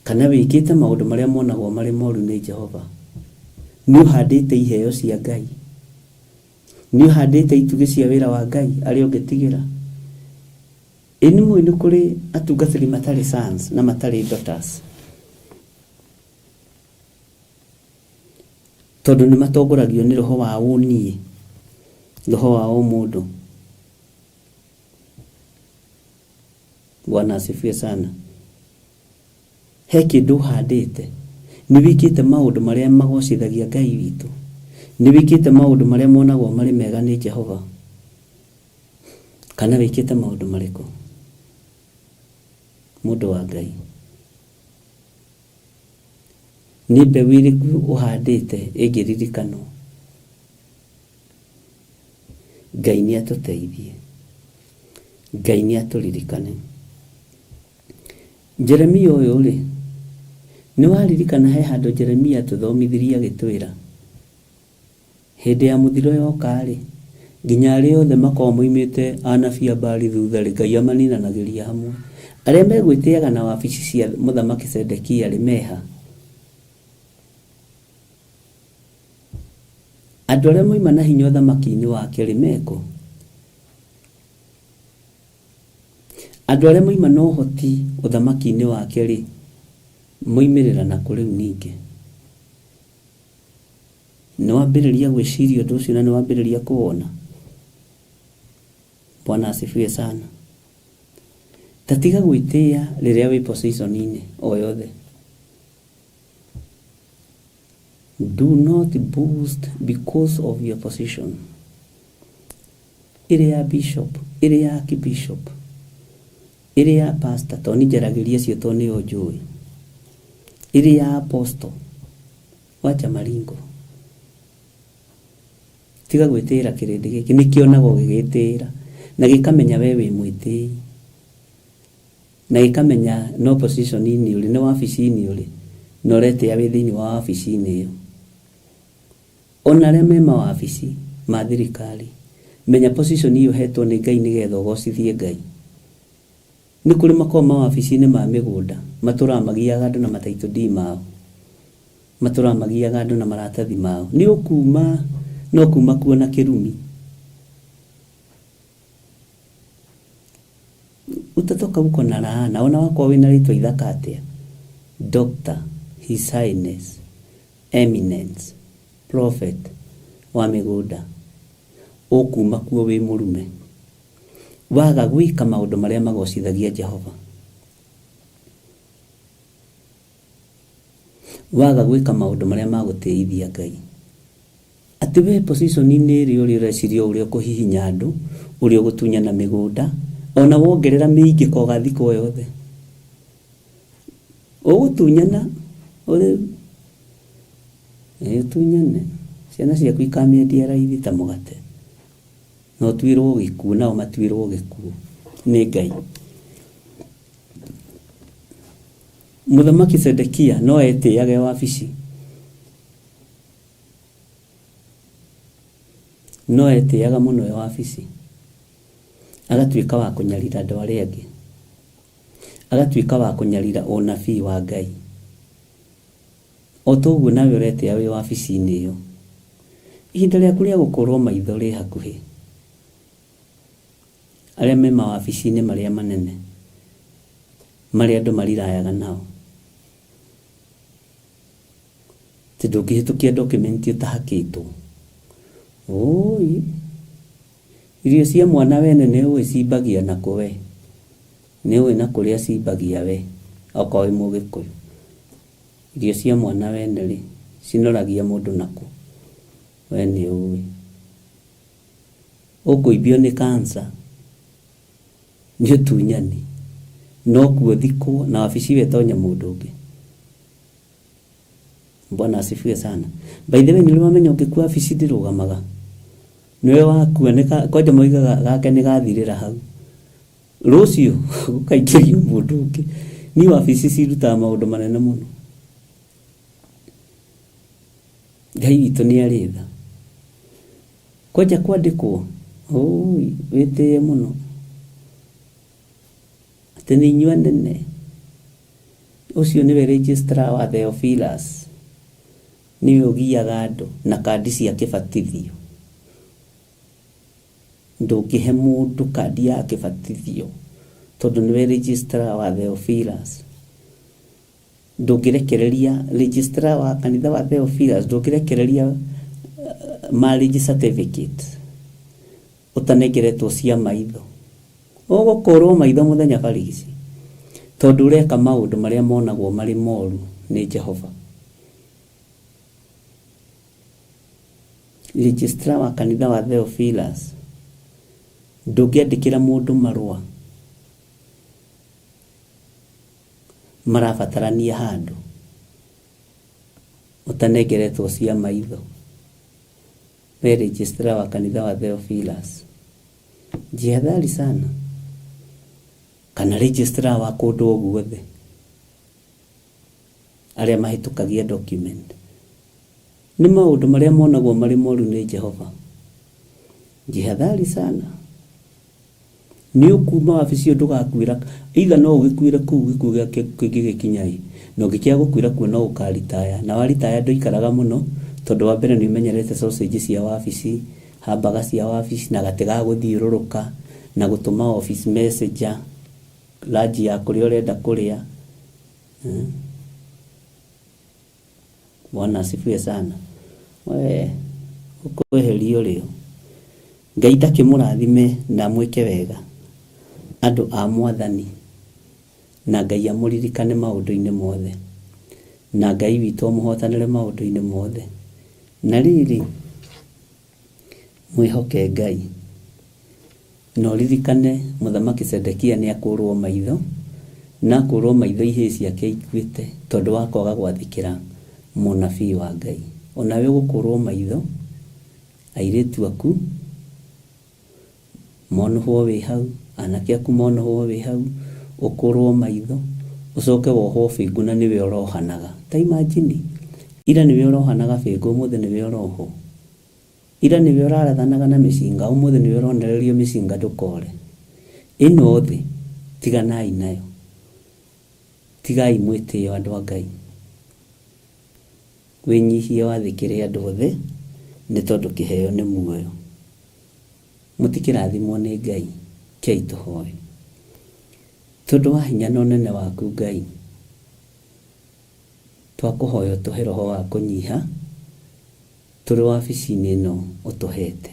Kana wĩkĩte maũndũ marĩa monagwo marĩ moru nĩ Jehova? Nĩ ũhandĩte iheo cia Ngai? Nĩ ũhandĩte itugĩ cia wĩra wa Ngai arĩa ũngĩtigĩra? Ĩ nĩ mũĩ nĩ kũrĩ atungatĩri matarĩ sons na matarĩ daughters? Tondũ nĩ matongoragio nĩ roho wa ũniĩ, roho wa ũmũndũ. Bwana asifiwe sana. He kĩndũ ũhandĩte? Nĩ wĩkĩte maũndũ marĩa magocithagia Ngai witũ? Nĩ wĩkĩte maũndũ marĩa monagwo marĩ mega nĩ Jehova? Kana wĩkĩte maũndũ marĩkũ? Mũndũ wa Ngai. Nĩ mbeũ ĩrĩkũ ũhandĩte ĩngĩririkanwo? Ngai nĩ atũteithie. Ngai nĩ atũririkane. Jeremia ũyũ rĩ, nĩ waririkana he handũ Jeremia atũthomithirie agĩtwĩra, hĩndĩ ya mũthiro yoka-rĩ, nginya arĩa othe makoragwo moimĩte anabii a Baali thutha-rĩ, Ngai amaninanagĩria hamwe. Arĩa megwĩtĩaga na wabici cia mũthamaki Zedekia-rĩ, meha? Andũ arĩa moima na hinya ũthamaki-inĩ wake-rĩ, mekũ? Andũ arĩa moima na ũhoti ũthamaki-inĩ wake-rĩ, moimĩrĩra nakũ rĩu ningĩ? Nĩ wambĩrĩria gwĩciria ũndũ ũcio na nĩ wambĩrĩria kũwona? Bwana asifiwe sana. Ta tiga gwĩtĩĩa rĩrĩa wĩ position-inĩ o yothe. Do not boast because of your position. Ĩrĩ ya bishop, ĩrĩ ya archbishop, ĩrĩ ya pastor, tondũ niĩ njaragĩria acio tondũ nĩo njũĩ. Ĩrĩ ya apostle, wacha maringo. Tiga gwĩtĩĩra kĩrĩndĩ gĩkĩ, nĩ kĩonaga ũgĩgĩtĩĩra na gĩkamenya we wĩ mwĩtĩi na gĩkamenya no position-inĩ ũrĩ, nĩ wabici-inĩ ũrĩ na ũretĩĩa wĩ thĩinĩ wa wabici-inĩ ĩyo. Ona arĩa me mawabici ma thirikari, menya position ĩyo ũhetwo nĩ Ngai nĩgetha ũgocithie Ngai. Nĩ kũrĩ makoragwo mawabici-inĩ ma mĩgũnda, matũraga magiaga andũ na ma title deed mao, matũraga magiaga andũ na maratathi mao. Nĩ ũkuma, no kuma kuo na kĩrumi. Utatoka uko na laana, ona wakorwo wĩna rĩtwa ithaka atĩa, Doctor, His Highness, Eminence, Prophet wa mĩgũnda, ũkuma kuo wĩ mũrume. Waga gwĩka maũndũ marĩa magocithagia Jehova. Waga gwĩka maũndũ marĩa ma gũtĩithia Ngai. Atĩ we position-inĩ ĩrĩa ũrĩ ũreciria o ũrĩa ũkũhihinya andũ, ũrĩa ũgũtunyana mĩgũnda, ona wongerera mĩingĩ ka ũgathikwo yothe. Ũgũtunyana ũrĩ ũtunyane, ciana ciaku ikamĩendia raithi ta mũgate. Na ũtuĩrwo gĩkuũ nao matuĩrwo gĩkuũ nĩ Ngai. Mũthamaki Zedekia no etĩage wabici, no etĩaga mũno e wabici, agatuĩka wa kũnyarira andũ arĩa angĩ, agatuĩka wa kũnyarira ũnabii wa Ngai. O ta ũguo nawe ũretĩa wĩ wabici-inĩ ĩyo. Ihinda rĩaku rĩa gũkũrwo maitho rĩ hakuhĩ. Arĩa me mawabici-inĩ marĩa manene, marĩa andũ marirayaga nao. Atĩ ndũngĩhĩtũkia document ũtahakĩtwo. Ũũi! Irio cia mwana wene nĩ ũĩ cimbagia nakũ we? Nĩ ũĩ na kũrĩa cimbagia we okorwo wĩ mũgĩkũyũ? Irio cia mwana wene rĩ, cinoragia mũndũ nakũ? We nĩ ũĩ. Ũkũimbio nĩ cancer, nĩ ũtunyani, na ũkue ũthikwo na wabici ĩyo ĩtonye mũndũ ũngĩ. Bwana asifiwe sana. By the way, nĩ ũrĩ wamenya ũngĩkua wabici ndĩrũgamaga? Nĩwe wakua, kwanja moigaga gake nĩ gathirĩra hau. Rũciũ gũkaingĩrio mũndũ ũngĩ. Niĩ wabici cirutaga maũndũ manene mũno. Ngai witũ nĩ arĩ tha. Kwanja kwandĩkwo, ũi, wĩtĩe mũno. Atĩ nĩ inyuĩ anene. Ũcio nĩwe registrar wa Theophilus. Nĩwe ũgiaga andũ na kandi cia kĩbatithio. Ndũngĩhe mũndũ kandi ya kĩbatithio tondũ nĩwe registrar wa Theophilus. Ndũngĩrekereria registrar wa kanitha wa Theophilus, ndũngĩrekereria marriage certificate ũtanengeretwo cia maitho. Ũgũkũrwo maitho mũthenya barigici tondũ ũreka maũndũ marĩa monagwo marĩ moru nĩ Jehova. Registrar wa kanitha wa Theophilus, ndũngĩandĩkĩra mũndũ marũa marabatarania handũ ũtanengeretwo cia maitho. We registrar wa kanitha wa Theophilus, jihadhari sana. Kana registrar wa kũndũ o guothe arĩa mahĩtũkagia document. Nĩ maũndũ marĩa monagwo marĩ moru nĩ Jehova. Jihadhari sana. Nĩ ũkuma wabici ĩyo ndũgakuĩra, either no ũgĩkuĩre kũu gĩkuũ kĩngĩgĩkinya ĩ, na ũngĩkĩaga gũkuĩra kuo no ũkaritaya, na waritaya ndũikaraga mũno, tondũ wa mbere nĩ ũmenyerete sausage cia wabici, hamburger cia wabici, na gatĩ ga gũthiũrũrũka, na gũtũma office messenger, lunch ya kũrĩa ũrenda kũrĩa. Bwana asifiwe sana. We ũkweherio rĩo. Ngai ndakĩmũrathime na amwĩke wega andũ a Mwathani, na Ngai amũririkane maũndũ-inĩ mothe, na Ngai witũ amũhotanĩre maũndũ-inĩ mothe. Na rĩrĩ, mwĩhoke Ngai. Na ũririkane Mũthamaki Zedekia nĩ akũrwo maitho, na akũrwo maitho ihĩĩ ciake ikuĩte tondũ wa kwaga gwathĩkĩra mũnabii wa Ngai. O nawe ũgũkũrwo maitho, airĩtu aku monũhwo wĩ hau, anake aku monũhwo wĩ hau, ũkũrwo maitho, ũcoke wohwo bĩngũ na nĩwe ũrohanaga. Ta imagine, ira nĩwe ũrohanaga bĩngũ, ũmũthĩ nĩwe ũrohwo. Ira nĩwe ũrarathanaga na mĩcinga, ũmũthĩ nĩwe ũronererio mĩcinga ndũkore. Ĩno thĩ, tiganai nayo. Tigai mwĩtĩo andũ a Ngai. Wĩnyihie wathĩkĩre andũ othe, nĩ tondũ kĩheo nĩ muoyo. Mũtikĩrathimwo nĩ Ngai, kei tũhoe. Tondũ wa hinya na ũnene waku Ngai, twakũhoya ũtũhe roho wa kũnyiha, tũrĩ wabici-inĩ ĩno ũtũhete.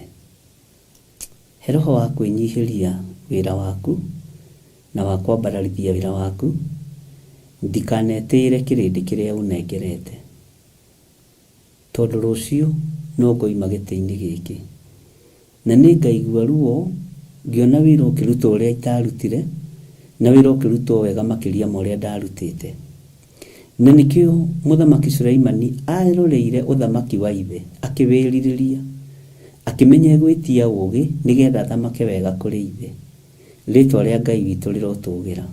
He roho wa kwĩnyihĩria wĩra waku na wa kwambararithia wĩra waku, ndikanetĩĩre kĩrĩndĩ kĩrĩa ũnengerete, tondũ rũciũ no ngoima gĩtĩ-inĩ gĩkĩ, na nĩngaigua ruo ngĩona wĩra ũkĩrutwo ũrĩa itarutire, na wĩra ũkĩrutwo wega makĩria ma ũrĩa ndarutĩte. Na nĩkĩo Mũthamaki Suleimani aaroreire ũthamaki wa ithe, akĩwĩrirĩria, akĩmenya egwĩtia ũũgĩ nĩgetha athamake wega kũrĩ ithe. Rĩĩtwa rĩa Ngai witũ rĩrotũũgĩra.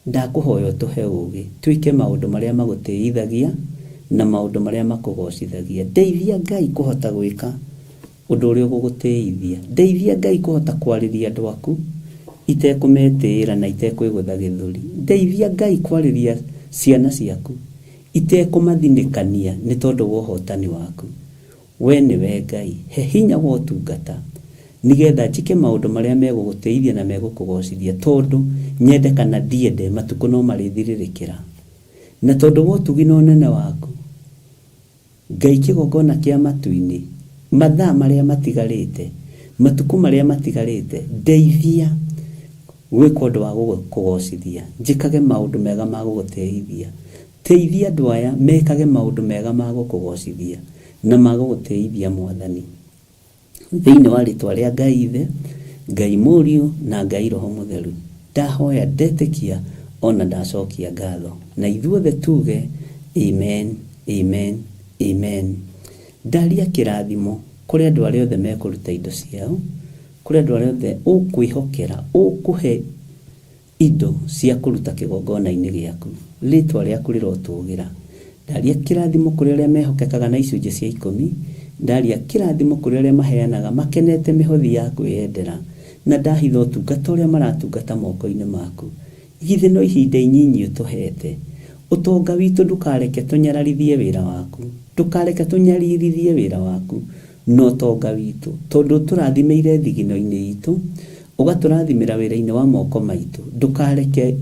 Ndakũhoya ũtũhe ũũgĩ, twĩke maũndũ marĩa magũtĩithagia na maũndũ marĩa makũgoocithagia. Ndeithia Ngai kũhota gwĩka ũndũ ũrĩa ũgũgũtĩithia. Ndeithia Ngai kũhota kwarĩria andũ aku itekũmetĩĩra na itekwĩgũtha gĩthũri. Ndeithia Ngai kwarĩria ciana ciaku itekũmathinĩkania nĩ tondũ wa ũhotani waku. Wee nĩwe Ngai, he hinya wa ũtungata, nĩgetha njĩke maũndũ marĩa megũgũtĩithia na megũkũgoocithia, tondũ nyende kana ndiende, matukũ no marĩthirĩrĩkĩra. Na tondũ wa ũtugi na ũnene waku, Ngai kĩgongona kĩa matu-inĩ, mathaa marĩa matigarĩte, matukũ marĩa matigarĩte, ndeithia gwĩka ũndũ wa gũkũgoocithia, njĩkage maũndũ mega ma gũgũtĩithia. Teithia andũ aya mekage maũndũ mega ma gũkũgoocithia na ma gũgũtĩithia, Mwathani. Thĩinĩ wa rĩtwa rĩa Ngai Ithe, Ngai Mũriũ, na Ngai Roho Mũtheru, ndahoya, ndetĩkia, o na ndacokia ngatho. Na ithuothe tuge, Amen, amen, amen. Ndaria kĩrathimo kũrĩ andũ arĩa othe mekũruta indo ciao, kũrĩ andũ arĩa othe ũkwĩhokera, ũkũhe Indo cia kũruta kĩgongona-inĩ gĩaku, rĩĩtwa rĩaku rĩrotũũgĩra. Ndaria kĩrathimo kũrĩ arĩa mehokekaga na icunjĩ cia ikũmi, ndaria kĩrathimo kũrĩ arĩa maheanaga makenete mĩhothi ya kwĩyendera, na ndahitha ũtungata ũrĩa maratungata moko-inĩ maku. Githĩ no ihinda inyinyi ũtũheete? Ũtonga witũ ndũkareke tũnyararithie wĩra waku, ndũkareke tũnyaririthie wĩra waku na ũtonga witũ, tondũ ũtũrathimĩire thigino-inĩ itũ, Ũgatũrathimĩra wĩra-inĩ wa moko maitũ. Ndũkareke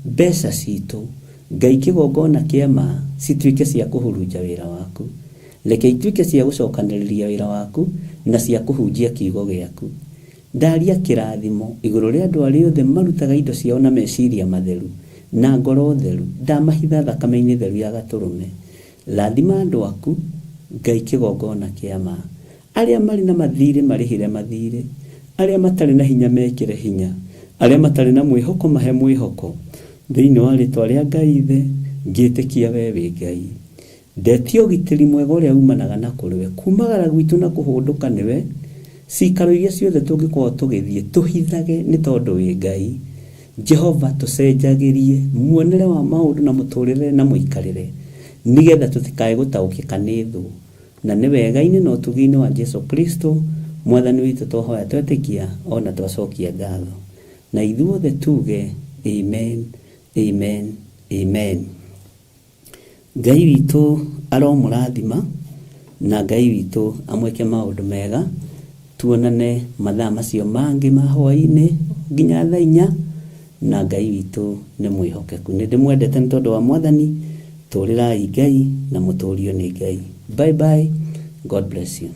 mbeca citũ, Ngai kĩgongona kĩa ma, cituĩke cia kũhurunja wĩra waku. Reke ituĩke cia gũcokanĩrĩria wĩra waku na cia kũhunjia kiugo gĩaku. Ndaria kĩrathimo igũrũ rĩa andũ arĩa othe marutaga indo ciao na meciria matheru na ngoro theru. Ndamahitha thakame-inĩ theru ya Gatũrũme. Rathima andũ aku, Ngai kĩgongona kĩa ma. Arĩa marĩ na mathiirĩ marĩhĩre mathiirĩ, arĩa matarĩ na hinya mekĩre hinya, arĩa matarĩ na mwĩhoko mahe mwĩhoko. Thĩinĩ wa rĩtwa rĩa Ngai Ithe, ngĩtĩkia wee wĩ Ngai. Ndetia ũgitĩri mwega ũrĩa umanaga na kũrĩ we, kumagara gwitũ na kũhũndũka nĩwe, ciikaro iria ciothe tũngĩkorwo tũgĩthiĩ, tũhithage nĩ tondũ wĩ Ngai. Jehova tũcenjagĩrie muonere wa maũndũ na mũtũrĩre na mũikarĩre, nĩgetha tũtikae gũtaũkĩka nĩ thũ. Na nĩ wega-inĩ na ũtugi-inĩ wa Jesu Kristo, Mwathani witũ twahoya twetĩkia o na twacokia ngatho. Na ithuothe tuge, Amen, Amen, Amen. Ngai witũ aromũrathima na Ngai witũ amwĩke maũndũ mega. Tuonane mathaa macio mangĩ ma hwaĩ-inĩ nginya thaa inya, na Ngai witũ nĩ mwĩhokeku. Nĩ ndĩmwendete nĩ tondũ wa Mwathani. Tũrĩrai Ngai na mũtũrio nĩ Ngai. Bye bye. God bless you.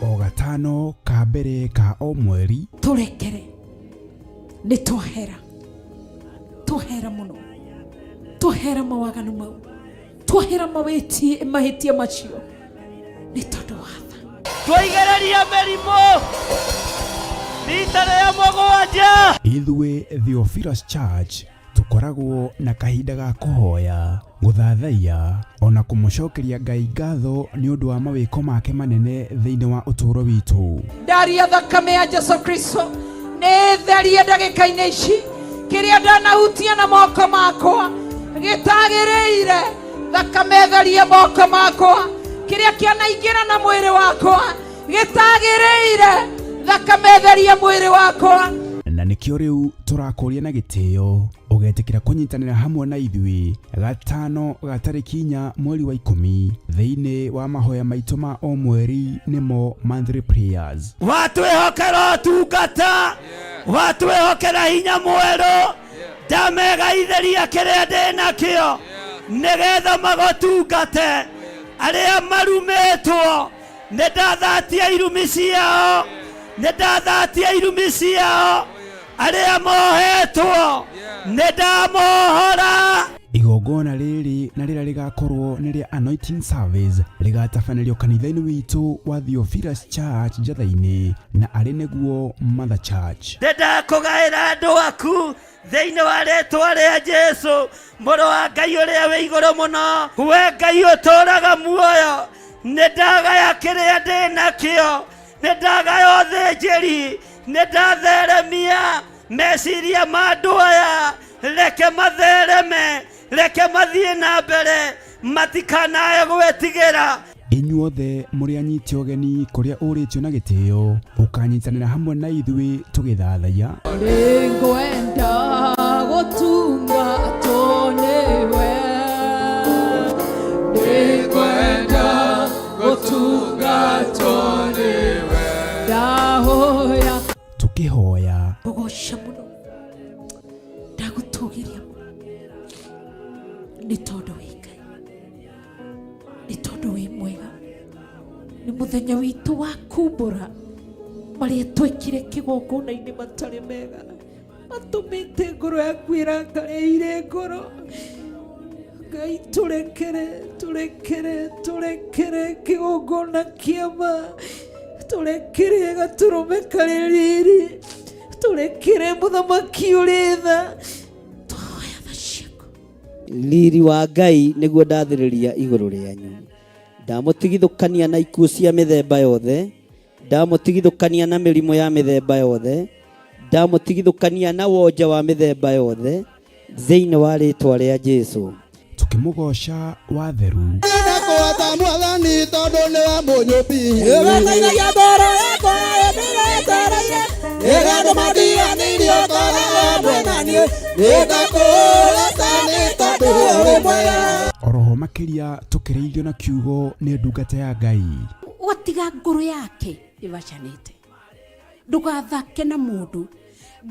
O gatano ka mbere ka o mweri.
Tũrekere nĩ twahera, twahera mũno, twahera mawaganu mau, twahera mawĩtie mahĩtia macio nĩ tondũ wa tha.
Twaigĩrĩria mĩrimũ rita rĩa mũgwanja.
Ithuĩ Theophilus Church Tũkoragwo na kahinda ga kũhoya, gũthathaiya, o na kũmũcokeria Ngai ngatho nĩ ũndũ wa mawĩko make manene thĩinĩ wa ũtũũro witũ.
Ndaria thakame ya Jesu Kristo nĩ therie ndagĩka-inĩ ici kĩrĩa ndanahutia na moko makwa gĩtagĩrĩire thakame therie moko makwa kĩrĩa kĩanaingĩra na mwĩrĩ wakwa gĩtagĩrĩire thakame therie mwĩrĩ wakwa.
Na nĩkĩo rĩu tũrakũria na gĩtĩo ũgetĩkĩra kũnyitanĩra hamwe na ithuĩ gatano ga tarĩki inya mweri wa ikũmi thĩinĩ wa mahoya maitũ ma o mweri nĩmo monthly prayers.
Watwĩhokera ũtungata, watwĩhokera hinya mwerũ, ndamegaithĩria kĩrĩa ndĩ nakĩo nĩgetha magũtungate. Arĩa marumĩtwo nĩ ndathatia irumi ciao, nĩ ndathatia irumi ciao. Arĩa mohetwo nĩ ndamohora.
Igongona rĩrĩ na rĩrĩa rĩgakorwo nĩ rĩa anointing service rĩgatabanĩrio kanitha-inĩ witũ wa Theophilus Church Njatha-inĩ na arĩ nĩguo Mother Church.
Nĩ ndakũgaĩra andũ aku thĩinĩ wa rĩtwa rĩa Jesu, mũrũ wa Ngai ũrĩa wĩ igũrũ mũno. We Ngai ũtũũraga muoyo, nĩ ndagaya kĩrĩa ndĩ nakĩo, nĩ ndagaya ũthĩnjĩri, nĩ ndatheremia meciria ma andũ aya. Reke mathereme, reke mathiĩ na mbere, matikanae gwĩtigĩra.
Inyuothe mũrĩ anyite ũgeni kũrĩa ũrĩtio na gĩtĩo, ũkanyitanĩra hamwe na ithuĩ tũgĩthathaiya.
Nĩngwenda gũtungatwo nĩwe, nĩngwenda gũtungatwo nĩwe, ndahoya
Tũkĩhoya.
Ngũgoca mũno, ndagũtũgĩria mũno, nĩ tondũ wĩ Ngai, nĩ tondũ wĩ mwega. Nĩ mũthenya witũ wa kumbũra marĩa twekire kĩgongona-inĩ matarĩ mega, matũmĩte ngoro yaku ĩrakare ire ngoro. Ngai tũrekere, tũrekere, tũrekere kĩgongona kĩa ma, tũrekere gatũrũme karĩ riri, tũrekere mũthamaki ũrĩ tha. Twahoya tha ciaku.
Riri wa Ngai nĩguo ndathĩrĩria igũrũ rĩanyu. Ndamũtigithũkania na ikuũ cia mĩthemba yothe, ndamũtigithũkania na mĩrimũ ya mĩthemba yothe, ndamũtigithũkania na wonje wa mĩthemba yothe. Thĩinĩ wa rĩtwa rĩa Jesu.
Tũkĩmũgoca watheru.
Ndakũhota mwathani tondũ nĩwe mũnyũmbi.
Ĩgateithagia ngoro yakwa ĩndĩretereire ĩrĩa andũ matiganĩirie ũkoragwo hamwe na niĩ nĩndakũrata nĩ tondũ ũrĩ mwega.
Oroho makĩria tũkĩrĩithio na kiugo nĩ ndungata ya Ngai.
Ũgatiga ngoro yake ĩbacanĩte. Ndũgathake na mũndũ.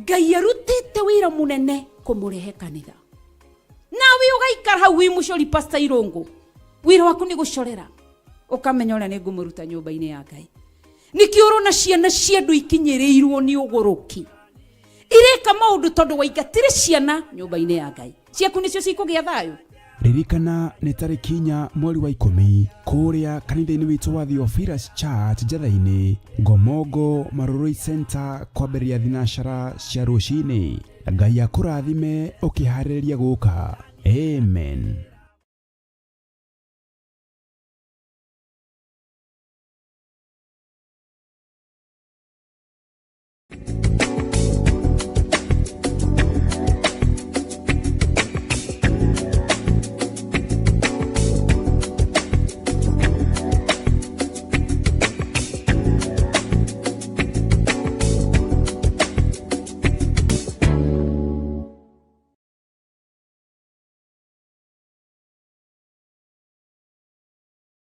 Ngai arutĩte wĩra mũnene kũmũrehe kanitha. Nawe ũgaikara hau wĩ mũcori Pastor Irũngũ. Wĩra waku nĩ gũcorera. Ũkamenya ũrĩa nĩ ngũmũruta nyũmba-inĩ ya Ngai. Nĩkĩo ũrona ciana cia andũ ikinyĩrĩirwo nĩ ũgũrũki. Ireka maũndũ tondũ waingatire ciana nyũmba-inĩ ya Ngai. Ciaku nĩcio cikũgĩa thayũ.
Ririkana nĩ tarĩki 4 mweri wa 10 kũrĩa kanitha-inĩ witũ wa Theophilus Church Njatha-inĩ, Ngomongo Marurui Center kwambĩrĩria thinacara cia rũcinĩ. Ngai akũrathime ũkĩharĩrĩria gũka. Amen.